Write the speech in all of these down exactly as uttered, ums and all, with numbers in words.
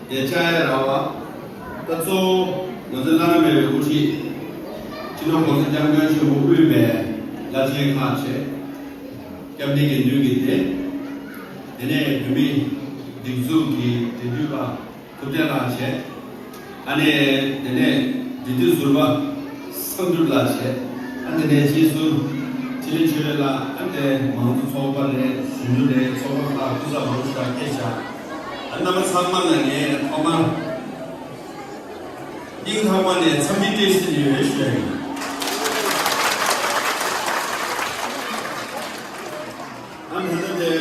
དེ་བཅའ་ཡ་ར་བ། ད་གཙོ་བོ་ང་ཚོའི་བླ་ན་མེད་པའི་དབུ་ཁྲིད། སྤྱི་ནོར་༸གོང་ས་༸སྐྱབས་མགོན་ཆེན་པོ་དབུས་པའི་བླ་ཆེན་ཁག་བཅས། སྐྱབས་གནས་དགེ་འདུན་གྱི་སྡེ། དེ་ནས་བོད་མིའི་སྒྲིག་འཛུགས་ཀྱི་འབྲེལ་མཐུད་པ་ཐུབ་བསྟན་ལགས་བཅས། ཨ་ནེ། དེ་ནས་འབྲེལ་མཐུད་ཟུར་པ་བསམ་གྲུབ་ལགས་བཅས། ཨ་དེ་ནས་སྤྱི་ཟུར་འཕྲིན་ལས་ཆོས་རེ་ལགས། ཨ་དེ་མང་གཙོ་ཚོགས་པ་རེད། གཞོན་ནུ་རེད། ཚོགས་པ་ཁག་སྐུ་ཚབ་མང་ཚོགས་ཁག་སྐད་ཆ། ཨ་རྣམ་པ་ཚང་མ་ལ་ངས་ཐོག་མར་སྙིང་ཐག་པ་ནས་འཚམས་འདྲི་བཀྲ་ཤིས་བདེ་ལེགས་ཞུ་ཡ་ཡིན། ཨ་ད་ལྟ་དེ་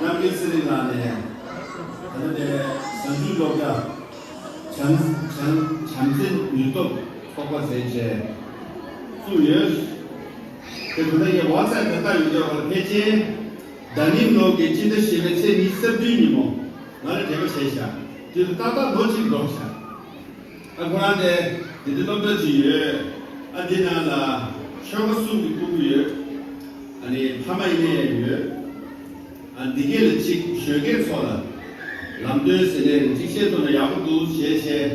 རྣམ་རྒྱལ་ཚེ་རིང་ལགས་ནས་ད་ལྟ་དེ་གཟའ་མཇུག་སློབ་གྲྭ་བྱམས་བྱམས་བྱམས་བརྩེ་ནུས་སྟོབས་ཚོགས་པ་ཟེར་བྱས་བཙུགས་ཡོད། དེ་ད་ལྟ་ཡི་ཝ་ཚ་དེ་ལྟ་ཡོད་ཀྱང་བར་ཕལ་ཆེར་ཟླ་ཉིན་ལོ་གི་སྤྱི་ཟླ་བཞི་པའི་ཚེས་ཉི་ཤུ་རྩ་བདུན་ཉིན་མོ་ང་ལ་འབྲེལ་བ་བྱས་ཤག་དེ་ལ་ཏག་ཏག་ལོ་གཅིག་འགྲོ་ཤག་ཨ་ཁོ་རང་དེ་དེ་དུས་སློབ་གྲྭ་ཅིག་ཡོད། ཨ་འདི་ནང་ལ་ཆོལ་ཁ་གསུམ་གྱི་སྤུ་གུ་ཡོད། ཨ་ནི་ཕ་མ་ཡིན་ནའི་ཡོད། ཨ་འདི་གས་ལ་གཅིག་ཞོལ་གས་ཚོ་ལ་ལམ་སྟོན་ཟེར་ནས་གཅིག་བཤད་ཐུབ་ན་ཡག་པོ་འདུག་བྱས་བྱས།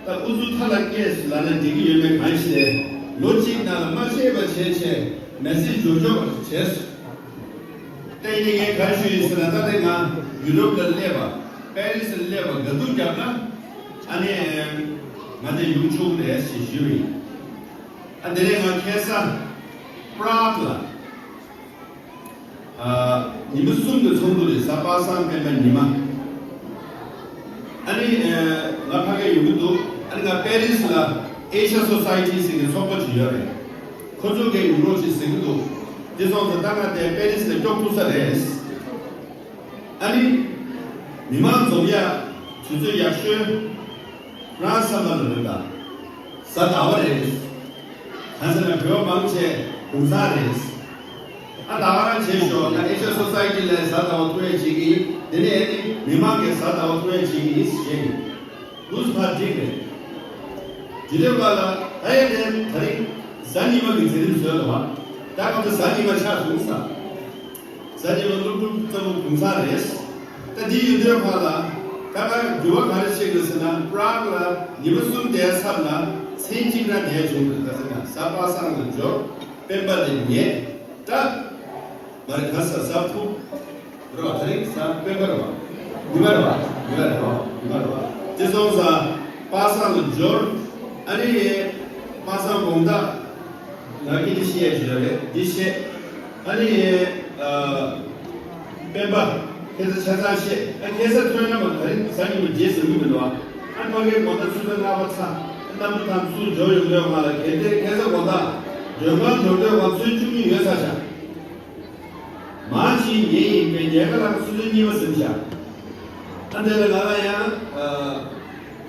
ད་ཨུ་ཚུགས་མཐའ་ལ་སྐྱེས་ལབ་ན་འགྲིག་གི་ཡོད་མེད་གང་ཤེས་ཏེ། ལོ་གཅིག་ནང་ལ་མ་བཤད་པ་བྱས་བྱས་མེ་སེ་ཇི་འབྱོར་འབྱོར་བ་བྱས་སོང་། ད་ཡིན་ནའི་ངས་ག་རེ་ཞུ་ཡིན་ཟེར་ན། ད་ལྟ་ང་ཡུ་རོབ་ལ་སླེབས་པ། པེ་རི་སི་ལ་སླེབས་པ་དགའ་སྡུག་བརྒྱབ་ན། ཨ་ནི་ང་དེ་ཡོང་ཆོག་གི་རེད་ཞེས་ཞུས་པ་ཡིན། ཨ་དེ་ནས་ང་ཁ་སང་པྲག་ལ་ཨ་ཉི་མ་གསུམ་གྱི་ཚོགས་འདུ་རེད། གཟའ་པ་སངས་སྤེན་པ་ཉི་མ། ཨ་ནི་ཨ་ང་ཕ་གིར་ཡོང་གི་འདུག་ཨ་ནི་ང་པེ་རི་སི་ལ་ཨེ་ཤ་སོ་སའི་ཊི་ཟེར་གྱི་ཚོགས་པ་ཅིག་ཡོད་རེད། ཁོ་ཚོ་གིས་ཡོང་རོགས་ཅིག་ཟེར་གྱི་འདུག་དེ་སོང་ཙང་ད་ང་དེ་པེ་རི་སི་ལ་སྐྱོབ་ཐུབ་ས་རེད། ཨ་ནི་མི་མང་འཛོམས་ཡ་དུས་ཚོད་ཡག་ཤོས་ཁོ་རང་བསམ་པ་ལ་རེད་ད། གཟའ་ཟླ་བ་རེད། གང་ཟེར་ན་བོད་པ་མང་ཆེ་གུང་སེང་རེད། ཨ་ཟླ་བ་རང་བྱས་ཞོག་ང་ཨེ་ཤ་སོ་སའི་ཊི་ལ་གཟའ་ཟླ་བ་ཐུག་ཡ་བྱེད་ཀྱི་ཡིན། དེ་ནས་ཨ་ནི་མི་མང་གིས་གཟའ་ཟླ་བ་ཐུག་ཡ་བྱེད་ཀྱི་ཡིན་ཞེས་ནས་ལུས་ཕར་འགྲིག་རེད། དེ་དུས་ང་ལ་ད་ཡ་དེ་ད་རིང་གཟའ་ཉི་མ་གི་མཛད་རིམ་བཟོས་འདུག་བ། ད་ང་ཚོ་གཟའ་ཉི་མ་ཆགས་སོང་ས། གཟའ་ཉི་མ་སློབ་ཕྲུག་ཚོ་གུང་སེང་རེད། ད་འདི་ཡོད་དུས་ཁ་ལ་ད་ང་འགྱུར་བ་ག་རེ་བྱེད་དགོས་ཟེར་ན། པྲག་ལ་ཉི་མ་གསུམ་བསྡད་ཚར་ན་མཚན་གཅིག་ར་བསྡད་བྱུང་འདུག་ད་ཟེར་ན་གཟའ་པ་སངས་ལ་འབྱོར། སྤེན་པ་དེ་ཉལ་ད། མ་རེད། ག་ས་གཟའ་ཕུར་བུ་རེད་བ། ད་རིང་གཟའ་སྤེན་པ་རེད་བ། ཉི་མ་རེད་བ། ཉི་མ་རེད་བ། ཉི་མ་རེད་བ། དེ་སོང་ཙང་པ་སངས་ལ་འབྱོར། ཨ་ནི་པ་སངས་དགོང་དག་ང་སྐད་ཆ་བཤད་ཡ་ཞིག་ཡོད་རེད། འདི་བཤད། ཨ་ནི་ཨ་སྤེན་པ་ཁ་སང་ཆ་ཚང་བཤད། ཨ་ཁ་སང་ཐོན་ན་མ་ད་རིང་གཟའ་ཉི་མ་རྗེས་ཟིན་གྱི་མི་འདུག་ཨ་ཕ་གིར་དགོང་དག་ཆུ་ཚོད་ལྔ་པ་ཚ་གནམ་གྲུ་ཐང་ཚུར་འབྱོར་ཡོང་དུས་ང་ལ་གལ་ཏེ་ཁ་སང་དགོང་དག་མགྲོན་ཁང་འབྱོར་དུས་ང་ཚོད་བཅུ་གཉིས་ཡོལ་ཚར་ཤག་མ་གཞི་ངེད་ཡིན་པའི་ཉལ་ཁ་ལ་ཆུ་ཚོད་གཉིས་པ་ཟིན་ཤག་ཨ་འདི་ལ་ང་ལ་ཡང་ཨ་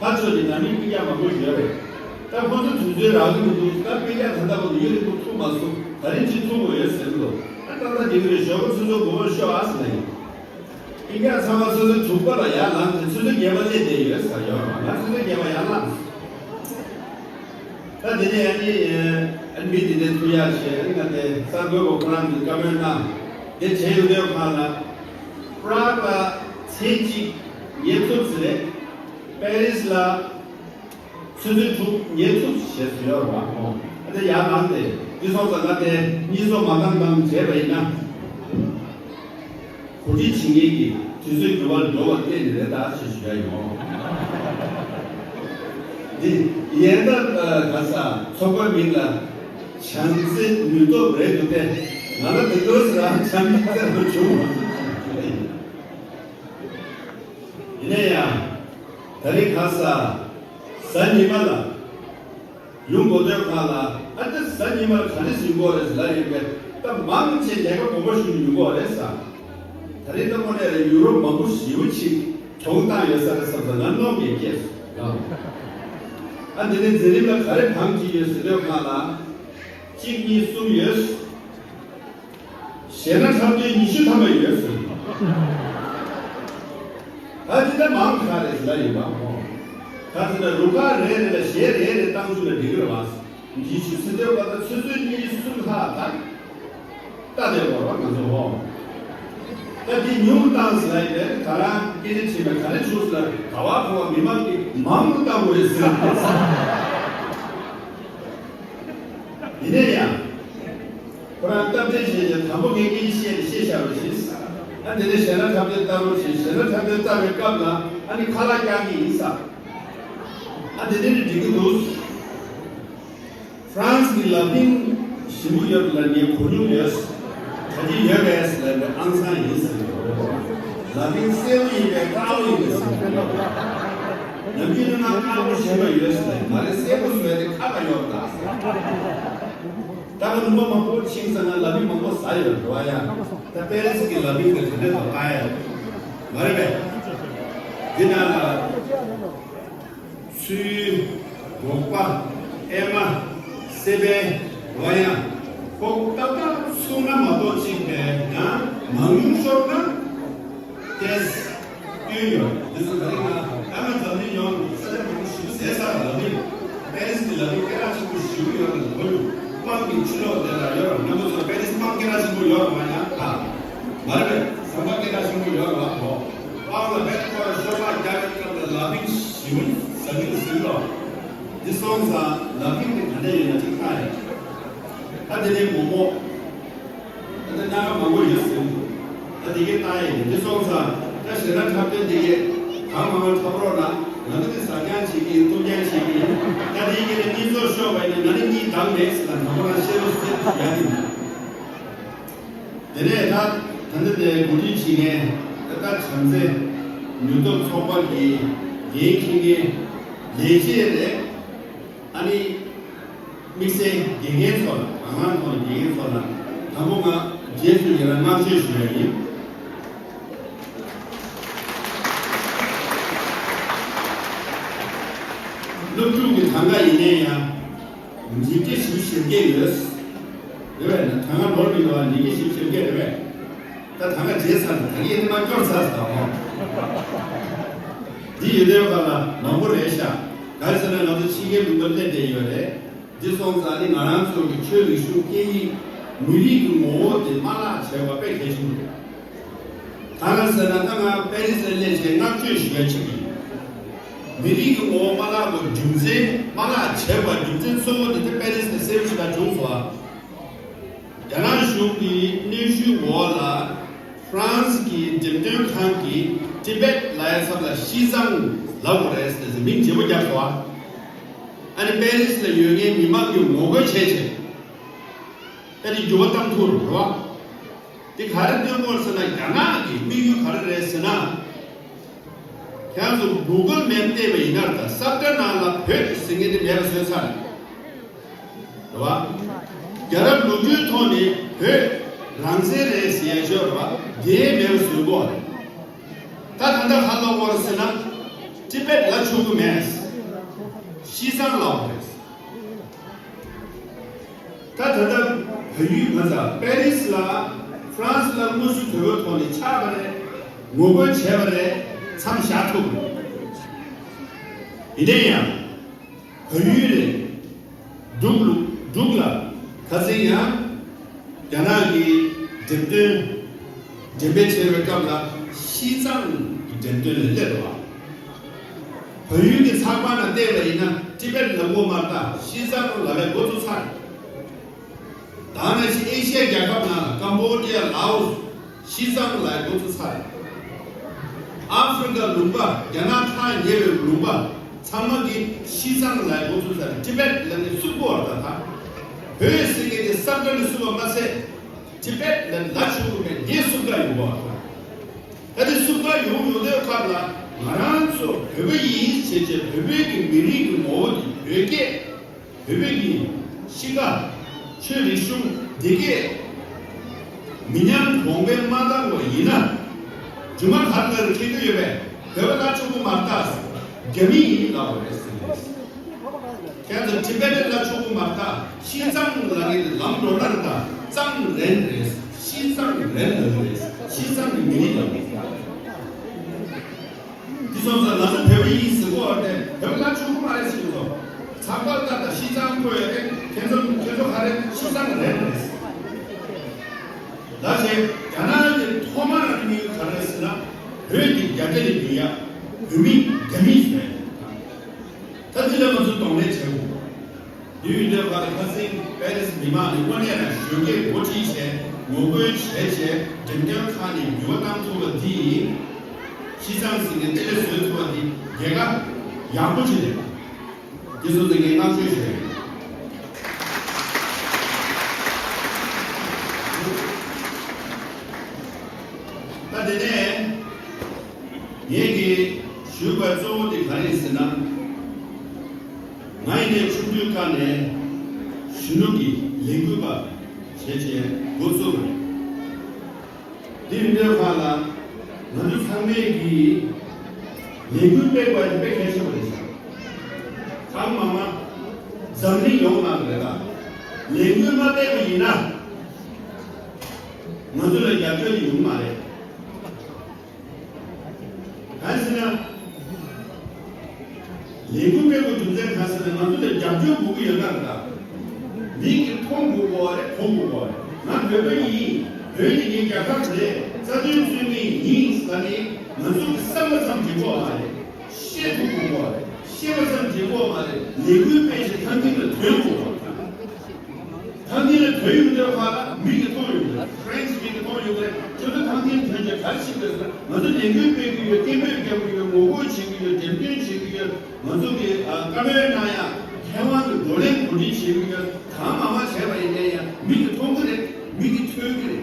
ཕར་ཕྱོགས་ཀྱི་ནང་མི་སྤུན་ཀྱག་མང་པོ་ཡོད་རེད། ད་ཁོ་ཚོ་དུས་ཚོད་རག་གི་མི་འདུག་ད་སྤུན་ཀྱག་ད་ལྟ་བར་དུ་ཡུན་རིང་པོ་ཐུག་མ་སོང་། ད་རིང་ཅིག་ཐུག་དགོས་ཡོད་ཟེར་གི་འདུག་ཨ་ཏག་ཏག་འགྲིག་གི་རེད། ཞོགས་པ་ཆུ་ཚོད་དགུ་པར་ཤོག་ཨ་ཟེར་ནས་ཡིན། སྤུན་ཀྱག་ཚང་མ་ཆུ་ཚོད་དྲུག་པ་ལ་ཡར་ལངས་ཏེ་ཆུ་ཚོད་བརྒྱད་པ་སླེབས་བསྡད་ཡོད་ཟེར། ཡོད་རེད་བ། ང་ཆུ་ཚོད་བརྒྱད་པ་ཡར་ལངས། ད་དེ་ནས་ཨ་ནི་ཨ་ནི་མི་དེ་འདྲའི་ཐུག་ཡག་བྱས། ཨ་ནི་ང་དེ་གསར་འགོད་པ་ཁོ་རང་གིས་བཀའ་མོལ་གནང་། དེ་བྱས་ཡོང་དུས་ཁ་ལ་པྲག་ལ་མཚན་གཅིག་ཉལ་ཐུབ་ཟེར་རེད། པེ་རི་སི་ལ་ཆུ་ཚོད་དྲུག་ཉལ་ཐུབ་ཟེར་ཡོད་རེད་བ། ཨོ་ཨ་དེ་ཡར་ལངས་ཏེ་འདི་སོང་ཙང་ང་དེ་གཉིད་སོགས་མ་བཏང་བཏང་བྱས་པ་ཡིན་ན། གོ་སྒྲིག་བྱེད་མཁན་གྱི་དུས་ཚོད་འགྱུར་བ་འགྲོ་བ་བལྟས་ནས་རེད་ད་ཞེས་ཞུ་ཡ་ཡོད། འདི་ཡན་ད་ག་ས་ཚོགས་པའི་མིང་ལ་བྱམས་བརྩེ་ནུས་སྟོབས་རེད་འདུག་སྟེ། ང་ལ་འདི་འདྲ་ཟེར་ར་བྱམས་བརྩེ་ར་བྱུང་བ་ཞུ་ཡ་ཡིན། ཡིན་ན་ཡང་ད་རེས་ག་ས་གཟའ་ཉི་མ་ལ། ཡོང་དགོས་དུས་ཁ་ལ། ཨ་ད་གཟའ་ཉི་མར་ག་རེ་ཟིན་དགོས་རེད་ཟེར་ལབ་ཡོང་པས། ད་མང་ཆེ་ལས་ཀ་དགོངས་པ་ཞུ་ནས་ཡོང་གི་རེད་ཟེར། ད་རེས་ད་དངོས་གནས་ལ་ཡུ་རོབ་མང་པོ་ཞེ་པོ་ཅིག་གྱོང་བཏང་ཡོད་ས་རེད་བསམ་ཙང་ང་གནོང་གིན་སྐྱེས་སོང་། ཨ་འདི་ནས་མཛད་རིམ་ལ་ག་རེ་གང་བྱེད་ཡོད་ཟེར་དུས་ཁ་ལ། གཅིག་གཉིས་གསུམ་ཡོད། གཞས་སྣ་འཁྲབ་སྟོན་ཉི་ཤུ་ཐམ་པ་ཡོད་ཟེར། ད་འདི་ལྟ་མང་དྲགས་རེད་ཟེར་ལབ་ཡིན་པ། ཨོ། ག་ཟེར་ན་རུ་ཁག་རེ་རེ་ལ་གཞས་རེ་རེ་བཏང་བཅུག་ན་འགྲིག་གི་རེད་བ། ཉི་ཤུ་ཟེར་དུས་བར་དུ་ཆུ་ཚོད་གཉིས་གསུམ་ལྷག་ད་ལྟ་བསྡད་དགོས་རེད་བ་ང་ཚོ། ཨོ། ད་འདི་ཉུང་བཏང་ཟེར་ཡ་ཡིན་པས། ད་རང་སྐད་ཆ་དྲིས་པས་ག་རེ་བྱུང་ཟེར་ན། ག་བ་ག་བ་མི་མང་གིས་མང་དུ་བཏང་དགོས་རེད་ཟེར། ཡིན་ནའི་ཡང་། ཁོ་རང་སྟབས་བདེ་བྱས་ནས་དང་པོ་ངས་སྐད་ཆ་བཤད་ནས་བཤད་བཞག་པ་བྱས། ཨ་དེ་ནས་གཞས་སྣ་འཁྲབ་སྟོན་བཏང་རོགས་བྱས། གཞས་སྣ་འཁྲབ་སྟོན་བཏང་བའི་སྐབས་ལ་ཨ་ནི་ཁ་ལག་བཀྱག་གི་ཡིན་ས། ཨ་དེ་ནས་ནི་འགྲིག་གི་འདུག། ཧྥ་རན་སི་གི་ལ་ཕིང་ཞིམ་པོ་ཡོད་པ་ལ་ངས་གོ་མྱོང་ཡོད། གྲ་སྒྲིག་ཡོད་པས་ལབ་པའི་ཨང་སང་ཡིན་ཟེར། ལ་ཕིང་སེར་པོ་ཡིན་པས་དཀར་པོ་ཡིན་པས་ཟེར། ནམ་རྒྱུན་ནི་ང་དཀར་པོ་ཞིམ་པ་ཡོད་ཟེར། ང་རེ་སེར་པོ་བཟོས་ཏེ་ཁ་ལ་ཡོད་ད་ཟེར། ད་ང་ལུང་པ་མང་པོ་ཕྱིན་ཙང་ང་ལ་ཕིང་མང་པོ་ཟ་ཡོད་རེད་བ་ཡ། ད་པེ་རི་སི་གི་ལ་ཕིང་དེ་དེ་འདྲ་དང་དཀར་ཡ་མ་རེད་པས། འདི་ན་ལ། ཚུལ། རོགས་པ། ཨེ་མ། སེ་པན། རོ་ཡ། ཁོ་ཏག་ཏག་ཚུགས་ན་མ་གཏོགས་ཅིག་པས་ན་མང་ཉུང་ཤོར་ན་ཏེས་སྐྱོན་ཡོད། འདི་ཚོ་ག་རེ་ན་ཨ་མ་འཛམ་གླིང་ཡོངས་ནས་ས་ཆ་མང་པོ་ཞིག་ཟས་ས་ལ་ལ་མིན། པེ་རི་སི་གི་ལ་མིན་སྐད་གྲགས་ཆེན་པོ་ཞིག་ཡོད་ལ་ལོ་ཡོད། སྤང་གི་ཕྱི་ལོགས་དེ་ལ་ཡོད་ར། རྣམ་པ་ཚོ་པེ་རི་སི་སྤང་སྐད་གྲགས་ཆེན་པོ་ཡོད་ར་མ་ཡ་ཨ། མ་རེད་པས། ཟམ་པ་སྐད་གྲགས་ཆེན་པོ་ཡོད་ར་བ་དོ། པང་ལ་བེད་ཁོ་ར་ཤོ་མ་རྒྱག་གི་སྐབས་ལ་ལ་ཕིང་ཞིམ་ཟ་གི་ཟིན་ལོ། འདི་སོང་ཙང་ལ་ཕིང་གི་ག་འདྲ་ཡིན་ན་ཅིག་ལྟ་ཡ། ད་དེ་ནས་མོག་མོག་ད་ལྟ་སྣ་ཁ་མང་པོ་ཡོད་ཟིན། ད་དེ་གའི་ལྟ་ཡ་ཡིན། འདི་སོང་ཙང་ད་གཞས་སྣ་འཁྲབ་སྟོན་དེ་གའི་གང་མང་མང་འཁྲབ་རོགས་གནང་། ང་ཚོ་དེ་ཟ་རྐྱང་བྱེད་ཀྱི་ཡིན། བཏུང་རྐྱང་བྱེད་ཀྱི་ཡིན། ད་དེ་གའི་ལ་གཉིས་ཚོགས་ཤོག་པ་ཡིན་ན་ང་ནི་གཉིས་འདང་མེད་ཟེར་ལ་དང་པོ་རང་ཤེས་རོགས་ཟེར་ཡ་ཡིན། དེ་ནས་ད་ད་ལྟ་དེ་གོ་སྒྲིག་བྱེད་མཁན་ད་ལྟ་བྱམས་བརྩེ་ནུས་སྟོབས་ཚོགས་པ་གི་འགན་འཁྱེར་མཁན་ལས་བྱེད་རེད། ཨ་ནི་དམིགས་བསལ་དགེ་རྒན་ཚོ་ལ་གང་གང་ཐོག་ནས་དགེ་རྒན་ཚོ་ལ་དང་པོ་ང་རྗེས་སུ་ཡི་རང་བསྔགས་བརྗོད་ཞུ་ཡ་ཡིན། སློབ་ཕྲུག་གི་གྲངས་ཀ་ཡིན་ནའི་ཡང་། ཉིས་བརྒྱ་བཞི་བཅུ་ཞེ་བརྒྱད་ཡོད། རེད་པས་ན། ད་སྔ་ལོར་མི་འདུག་ཨ། ཉིས་བརྒྱ་བཞི་བཅུ་ཞེ་བརྒྱད་རེད་པས། ད་ད་སྔ་བརྗེད་ཚར། ད་གིན་ནི་མ་སྐྱོར་ཚར་ཟེར་བ། འདི་ཡོད་དོན་ཁ་ལ་མང་པོ་རེད་ཤག། ག་རེ་ཟེར་ན་ང་ཚོ་ཕྱི་རྒྱལ་ལུང་པ་སླེབས་བསྡད་ཡོད་རེད། འདི་སོང་ཙང་ནི་ང་རང་ཚོ་གི་ཆོས་རིག་གཞུང་སྐད་ཡིག་མི་རིགས་ཀྱི་ངོ་བོ་དེ་མ་བརླག་བྱས་པ་དཔེ་གལ་ཆེན་པོ་རེད། གང་ལ་ཟེར་ན་ད་ང་པེ་རི་སི་ལ་སླེབས་བྱས་བསྔགས་བརྗོད་ཞུ་ཡ་གཅིག་ཡིན། མི་རིགས་ཀྱི་ངོ་བོ་མ་བརླག་པར་རྒྱུ་མཚན་མ་བརླག་བྱས་པ་རྒྱུ་མཚན་གཙོ་བོ་དེ་ད་པེ་རི་སི་ནས་གསལ་པོ་ཞིག་ད་བྱུང་སོང་ཨ། རྒྱ་ནག་གཞུང་གི་གནོན་ཤུགས་འོག་ལ་ཧྥ་རན་སི་གི་འགྲེམས་སྟོན་ཁང་གིས་ཏི་བེད་ལབ་ཡ་ཚབ་ལ་ཤིས་ཙང་ལབ་དགོས་རེད་ཟེར་ནས་མིང་བརྗེ་པོ་བརྒྱབ་སོང་ཨ། ཨ་ནི་པེ་རི་སི་ལ་ཡོད་མཁན་མི་མང་གིས་ངོ་རྒོལ་བྱས་བྱས། ཨ་ནི་འགྱུར་བ་བཏང་ཐུབ་རེད་བ། དེ་ག་རེ་སྟོན་དགོས་ཟེར་ན་རྒྱ་ནག་གི་དམིགས་ཡུལ་ག་རེ་རེད་ཟེར་ན། ཁྱེད་ཚོ་གུ་གལ་མེབ་བལྟས་པ་ཡིན་ན་ད་ས་བཀྲ་ནང་ལ་བོད་ཟེར་མཁན་དེ་མེད་པ་བཟོས་ཚར་རེད་བ། རྒྱལ་རབས་ལོ་རྒྱུས་ཐོག་ནས་བོད་རང་བཙན་རེད་ཟེར་ཡ་ཡོད་རེད་བ། དེ་མེད་པ་བཟོས་དགོས་རེད། ད་ད་ལྟ་ག་ལབ་དགོས་རེད་ཟེར་ན། ཏི་བེད་ལབ་ཆོག་གི་མེད། ཤིས་ཙང་ལབ་དགོས་རེད། ད་ད་ལྟ་བལ་ཡུལ་ང་ཚོ་པེ་རི་སི་ལ་ཧྥ་རན་སི་ལ་དངོས་སུ་དོལ་པོའི་ཐོག་ནས་ཆགས་པ་རེད། ངོ་རྒོལ་བྱས་པ་རེད། མཚམས་བཞག་ཐུབ་རེད། ཡིན་ནའི་ཡང་བལ་ཡུལ་ལས་འབྲུག་ལུ་འབྲུག་ལ་ཁ་སང་ཡང་རྒྱ་ནག་གི་འགྲེམས་སྟོན་འགྲེམས་སྤེལ་བྱས་པའི་སྐབས་ལ་ཤིས་ཙང་གི་འགྲེམས་སྟོན་ལ་སླེབས་པ། བལ་ཡུལ་གྱི་ཚགས་པར་ནང་བལྟས་པ་ཡིན་ན་ཏི་བེད་ལབ་དགོས་མ་རེད་ད། ཤིས་ཙང་ལབ་པའི་འགོ་བཙུགས་ཚར། ད་ནང་བཞིན་ཨེ་ཤི་ཡ་རྒྱལ་ཁབ་ནང་ཀམ་བོ་ཌི་ཡ། ལའོ་སི། ཤིས་ཙང་ལབ་པའི་འགོ་བཙུགས་ཚར། ཨ་ཧྥི་རི་ཀ་ལུང་པ། རྒྱ་ནག་ཐག་ཉེ་བའི་ལུང་པ་ཚང་མ་གིས་ཤིས་ཙང་ལབ་པའི་འགོ་བཙུགས་ཚར། ཏི་བེད་ལབ་ནས་སུབ་དགོས་པ་རེད་ད། བོད་ཟེར་མཁན་དེ་ས་བཀྲ་ནས་སུབ་པ་མ་ཚད། ཏི་བེད་ལབ་ལབ་ཆོག་གི་མེད། དེ་སུབ་ག་ཡོང་གི་རེད། ད་དེ་སུབ་ག་ཡོང་ཡོང་དུས་སྐབས་ལ་ང་རང་ཚོ་བོད་པ་ཡིན་བྱས་བྱས་བོད་པའི་གི་མི་རིགས་ཀྱི་ངོ་བོ་དེ་བོད་སྐད། བོད་པའི་གི་གཤིས་ཀ། ཆོས་རིག་གཞུང་འདི་གས་མི་ཉམས་གོང་འཕེལ་མ་བཏང་བ་ཡིན་ན། རྒྱུ་མ་ག་རེ་ལ་རེ་ཁྱེད་ཀྱི་ཡོད་པས། བོད་པ་ལ་ཆོག་གི་མ་རེད་ད། རྒྱ་མི་ཡིན་ལབ་པ་རེད་ཟེར་གི་རེད། ཁྱེད་ཚོ་ཏི་བེད་ལ་ཆོག་གི་མ་རེད་ད། ཤིས་ཙང་ལ་ངས་ལམ་འགྲོ་ན་རེད་ད། ཙང་རན་རེད། ཤིས་ཙང་རན་ལ་རེད། ཤིས་ཙང་གི་མི་རིགས་ལ་རེད། འདི་སོང་ཙང་ང་ཚོ་བོད་པ་ཡིན་ཟེར་གོ་བ་དེ་བོད་པ་ལ་ཆོག་གི་མ་རེད་ཟེར་གི་འདུག། ཚགས་པར་ལྟ་ད་ཤིས་ཙང་བཀོད་ཡོད་དེ་ཁྱེད་ཚོ་ཁྱེད་ཚོ་ག་རེ་ཤིས་ཙང་རན་རེད། ད་བྱས་རྒྱ་ནག་གི་ཐོག་མར་མི་ བོད་ཀྱི་རྒྱལ་གཅེས་ལ་འཇུག་ཡ། བོད་མི་རྒྱ་མི་ཟེར། ད་འདི་ལ་ང་ཚོ་གདོང་ལེན་བྱེད་དགོས། དུས་ཡུན་དུས་བར་ལ་ཁ་སང་པེ་རིས་མི་མང་ནས་དངོས་གནས་ལ་གཞོན་སྐྱེས་འགོ་ཁྲིད་བྱས་ངོ་རྒོལ་བྱས་བྱས་འགྲེམས་སྟོན་ཁང་ནས་འགྱུར་བ་བཏང་ཐུབ་པ་འདི་ཡིན། ཤི་ཚང་ཟིན་ནས་དེ་ལས་བཟོས་ཐུབ་པ་འདི་རྒྱལ་ཁ་ཡག་པོ་ཅིག་རེད། དེ་ཚོ་དེ་ངས་བསྔགས་བརྗོད་བྱས་ཡོད། ད་དེ་ནས་ངས་ཀྱི་ཞུས་པ་གཙོ་བོ་དེ་ག་རེ་ཟེར་ན། ང་ཡིན་ནའི་ཆུང་དུས་ཀ་ནས་གཞོན་ནུ་གི་ལས་འགུལ་པ་བྱས་བྱས་འགོ་བཙུགས་པ་རེད། དེ་ཡིན་དུས་ཁ་ལ་ང་ཚོ་ཚང་མས་ཀྱི་ལས་འགུལ་སྤེལ་དགོས་དེ་དཔེ་གལ་ཆེན་པོ་རེད་ཤག་ཚང་མ་མ་འཛམ་གླིང་ཡོངས་ལ་རེད་ད། ལས་འགུལ་མ་སྤེལ་བ་ཡིན་ན་ང་ཚོ་ལ་རྒྱབ་སྐྱོར་ཡོང་མ་རེད། གང་ཟེར་ན། ལས་འགུལ་སྤེལ་དགོས་རྒྱུ་མཚན་གང་ཟེར་ན་ང་ཚོ་ལ་རྒྱབ་སྐྱོར་དགོས་ཀྱི་ཡོད་ན་རེད་ད། མིག་གིས་མཐོང་དགོས་པ་རེད་གོ་དགོས་པ་རེད། ང་བོད་པ་ཡིན། བོད་ནི་ངའི་རྒྱལ་ཁབ་རེད། རྩ་དོན་རྩོད་མཁན་ཡིན་ཟེར་ནས་ང་ཚོ་གི་བསམ་པ་ཙམ་འགྲིག་གོ་མ་རེད། ཤེས་ཐུབ་དགོས་པ་རེད། ཤེས་པ་ཙམ་འགྲིག་གོ་མ་རེད། ལས་འགུལ་སྤེལ་བྱས་ཐང་ཐིང་ལ་ཐོན་དགོས་པ་རེད། ཐང་ཐིང་ལ་ཐོན་ཡོང་དུས་ཁ་ལ་མིག་གིས་མཐོང་ཡོང་དུས་French་མིག་གིས་མཐོང་ཡོང་དུས་ཁྱོད་ཚོ་ཐང་ཐིང་ཐོན་རྗེས་ག་རེ་བྱེད་དགོས་ཟེར་ན་ང་ཚོ་ལས་འགུལ་སྤེལ་གྱི་ཡོད། སྐད་འབོད་རྒྱག་གི་ཡོད། ངོ་རྒོལ་བྱེད་ཀྱི་ཡོད། འགྲེམས་སྟོན་བྱེད་ཀྱི་ཡོད། ང་ཚོ་གི་ཨ་བཀའ་མོལ་གནང་ཡ་མཁས་དབང་གི་བགྲོ་གླེང་གོ་སྒྲིག་བྱེད་ཀྱི་ཡོད། གང་མང་མང་བྱས་པ་ཡིན་ན་ཡང་མིག་གིས་མཐོང་གི་རེད། མིག་གིས་ཐོས་ཀྱི་རེད།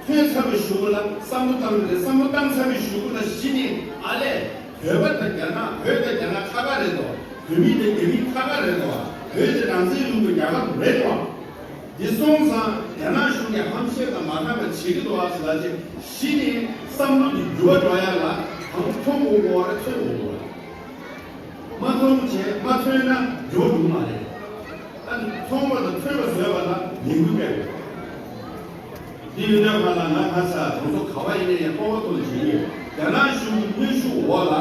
ཐོས་ཚར་བའི་གཞུག་གུ་ལ་བསམ་བློ་བཏང་གི་རེད། བསམ་བློ་བཏང་ཚར་བའི་གཞུག་གུ་ལ་གཞི་ནས་ཨ་ལས་བོད་པ་དང་རྒྱ་ནག་བོད་དང་རྒྱ་ནག་ཁ་ཁ་རེད་དོ། བོད་མི་དང་རྒྱ་མི་ཁ་ཁ་རེད་དོ། བོད་དེ་རང་བཙན་ལུང་པའི་རྒྱལ་ཁབ་རེད་དོ། འདི་སོང་ཙང་རྒྱ་ནག་གཞུང་གིས་ཧམ་བཤད་དང་མ་འགྲིག་པ་བྱེད་ཀྱི་འདུག་ཨ་ཟེར་ལ་ཅིག་གཞི་ནས་བསམ་བློ་འདི་འགྱུར་བ་འགྲོ་ཡ་ལ་གང་མཐོང་དགོས་དགོས་རེད། ཐོས་དགོས་དགོས་རེད། མ་མཐོང་བྱས་མ་ཐོས་ན་འགྱུར་བ་འགྲོ་མ་རེད། ཨ་ནི་མཐོང་བ་དང་ཐོས་པ་བཟོས་པ་ལ་ལས་འགུལ་སྤེལ་དགོས། འདི་ཡོད་དུས་ཁ་ལ་ང་ཁ་ས་གྲོང་ཚོ་ག་བ་ཡིན་ན་ཡང་སྤོབས་པ་ཐོག་ནས་བྱེད་ཀྱི་ཡོད། རྒྱ་ནག་གཞུང་གི་གནོན་ཤུགས་འོག་ལ་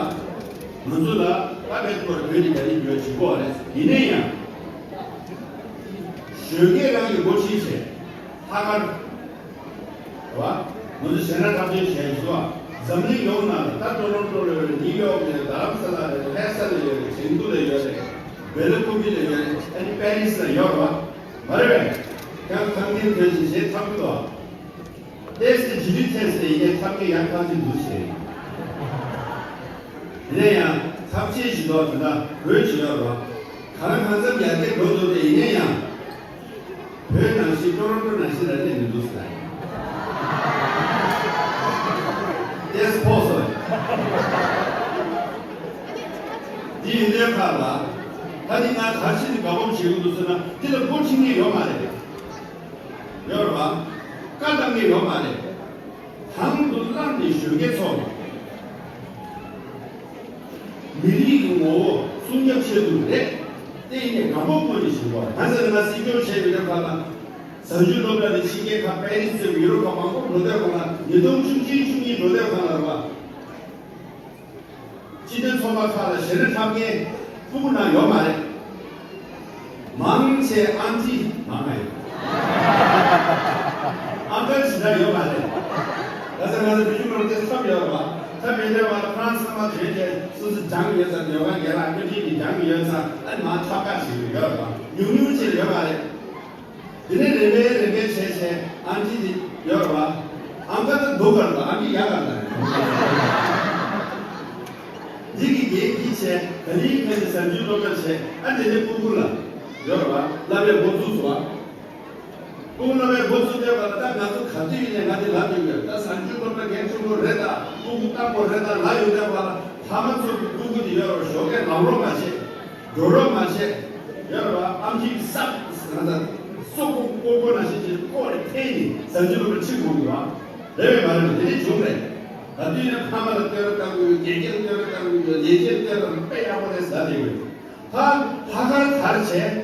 ང་ཚོ་ལ་ད་བེད་སྐོར་བོད་ནས་རྒྱ་ནས་ཡོད་བྱེད་དགོས་རེད། ཡིན་ན་ཡང་གཞོན་སྐྱེས་རང་གི་འགོ་ཁྲིད་བྱས་ལྷག་དཀར་བ། ང་ཚོ་གཞན་ལ་འཁྲབ་སྟོན་བྱས་ཡོད་བ། འཛམ་གླིང་ཡོངས་ནང་ལ་ད་ཏོ་རོན་ཏོ་ལ་ཡོད་རེད། ནིའུ་ཡོག་ལ་ཡོད་རེད། རྡ་རམ་ས་ལ་ལ་ཡོད་རེད། ལྷ་ས་ལ་ཡོད་རེད། ཆེང་ཏུ་ལ་ཡོད་རེད། སྦེལ་ཀོབ་ལ་ཡོད་རེད། ཨ་ནི་པེ་རི་སི་ལ་ཡོད་རེད་བ། མ་རེད་པས། ཀྱང་ཁང་ཁྱིམ་ཐོན་ཞིང་གཞན་འཁྲབ་ཀྱི་འདུག་ཏེས་ཏེ་ཇི་ལི་ཐེས་ཏེ་ཡིན་ནའི་ཐབས་མཁས་ཡག་ཐག་ཆོད་འདུག་ཟེར། ཡིན་ན་ཡང་ཐབས་ཆེ་ཞིག་འདུག་དེ་འདྲ་བོད་ཅིག་ཡོད་རེད་བ། གང་ལ་གང་འཚམ་ཡར་རྒྱས་འགྲོ་འདུག་སྟེ་ཡིན་ན་ཡང་། བོད་ནང་བཞིན་ཀྲོ་རོན་ཀྲོ་ནང་བཞིན་ལ་སླེབས་མི་འདུག་ཟེར། ཏེས་ཕོག་སོང་། འདི་ཡིན་དུས་ཁ་ལ། ད་འདི་ང་ག་རེ་བྱས་ནས་དགའ་སྤོབས་བྱེད་ཀྱི་འདུག་ཟེར་ན་འདི་ལ་འགོ་ཁྲིད་མཁན་ཡོད་མ་རེད། ཡོད་རེད་བ། བཀའ་གཏོང་མཁན་ཡོད་མ་རེད། དང་དུ་བླངས་ནས་གཞོན་སྐྱེས་ཚོ། མི་རིགས་ཀྱི་ངོ་བོ་སྲུང་སྐྱོབ་ཆེད་དུ་རེད། དེ་ཡིན་ནས་དགའ་སྤོབས་སྐྱེ་ནས་བཞིན་པ། ང་ཚོས་ང་སྲིད་སྐྱོང་བྱས་པའི་སྐབས་ལ། གཟའ་མཇུག་སློབ་གྲྭ་དེ་ཕྱི་རྒྱལ་ཁག་པེ་རི་སི་ཚོས་ཡུ་རོབ་ཁག་མང་པོ་འགྲོ་དུས་སྒང་ལ་ཉིས་སྟོང་བཅུ་གཅིག་བཅུ་གཉིས་འགྲོ་དུས་སྒང་ལ་རེད་བ། སྤྱི་མཐུན་ཚོགས་པ་ཁག་ལ་ཞལ་རས་འཁྲབ་མཁན་སྤུ་གུ་ནང་ཡོད་མ་རེད། མང་ཆེ་ཨན་ཊི་མང་ང་ཡོད། ཨང་ཀལ་ཞེ་དྲག་ཡོད་མ་རེད། ད་ཆ་ང་ཚོ་བོད་ཕྲུག་མང་པོ་དེ་འཁྲབ་ཡོད་རེད་བ། འཁྲབ་ཡོད་དུས་སྒང་ལ་ཁོ་རང་ཚང་མ་དྲན་བྱས་སོ་སོ་སྦྱང་ཡོད་ཙང་ཡོ་ག་རྒན་ལགས་དཔེ་ཁྲིད་ཀྱིས་སྦྱང་ཡོད་ཙང་ཨ་ནི་མར་འཁྲབ་ཁག་ཞིག་ཡོད་རེད་བ། ཉུང་ཉུང་ཅིག་ཡོད་མ་རེད། དེ་ནས་རེ་རེ་རེ་རེ་བྱས་བྱས་ཨན་ཊི་དེ་ཡོད་རེད་བ། ཨང་ཀལ་དེ་སྡུག་ག་རེད་ཨན་ཊི་ཡག་ག་རེད། འདི་གི་རྒན་གྱིས་བྱས་ད་རིང་ཁ་ཅིག་གཟའ་མཇུག་སློབ་གྲྭ་བྱས་ཨ་དེ་ནས་སྤུ་གུ་ལ་ཡོད་རེད་བ། བསླབ་པའི་འགོ་བཙུགས་སོང་བ། སྤུ་གུ་བསླབ་པའི་འགོ་བཙུགས་དུས་སྒང་ལ་ད་ང་ཚོ་ག་དུས་ཡིན་ནའི་ང་དེ་ལབ་ཡོད་རེད། ད་གཟའ་མཇུག་སློབ་གྲྭ་གལ་ཆེན་པོ་རེད། ད་སྤུ་གུ་བཏང་དགོས་རེད། ད་ལབ་ཡོད་དུས་སྒང་ལ་ཕ་མ་ཚོ་གི་སྤུ་གུ་དེ་ཡོད་རེད་བ། ཞོགས་ཀས་ལངས་རོགས་མ་བྱེད། འགྲོ་རོགས་མ་བྱེད། ཡོད་རེད་བ། ཨམ་ཆི་གི་སབ་ང་ཚོ་སོག་པོ་ཀོར་ཀོར་ནང་བཞིན་གྱི་ཀོ་རེ་འཐེན་ནས་གཟའ་མཇུག་སློབ་གྲྭ་ཁྲིད་དགོས་འདུག་བ། རེད་བས་མ་རེད་བས། དེ་འདྲ་བྱུང་རེད། ད་དུས་ནས་ཕ་མ་ལ་བསྟོད་ར་བཏང་གི་ཡོད། དགེ་རྒན་ལ་བསྟོད་ར་བཏང་གི་ཡོད། ལས་བྱེད་ལ་བསྟོད་ར་དཔེ་ཡག་པོ་རེད་ཟེར་བསྡད་ཡོད། ད་ལྷག་དཀར་ག་རེ་བྱས།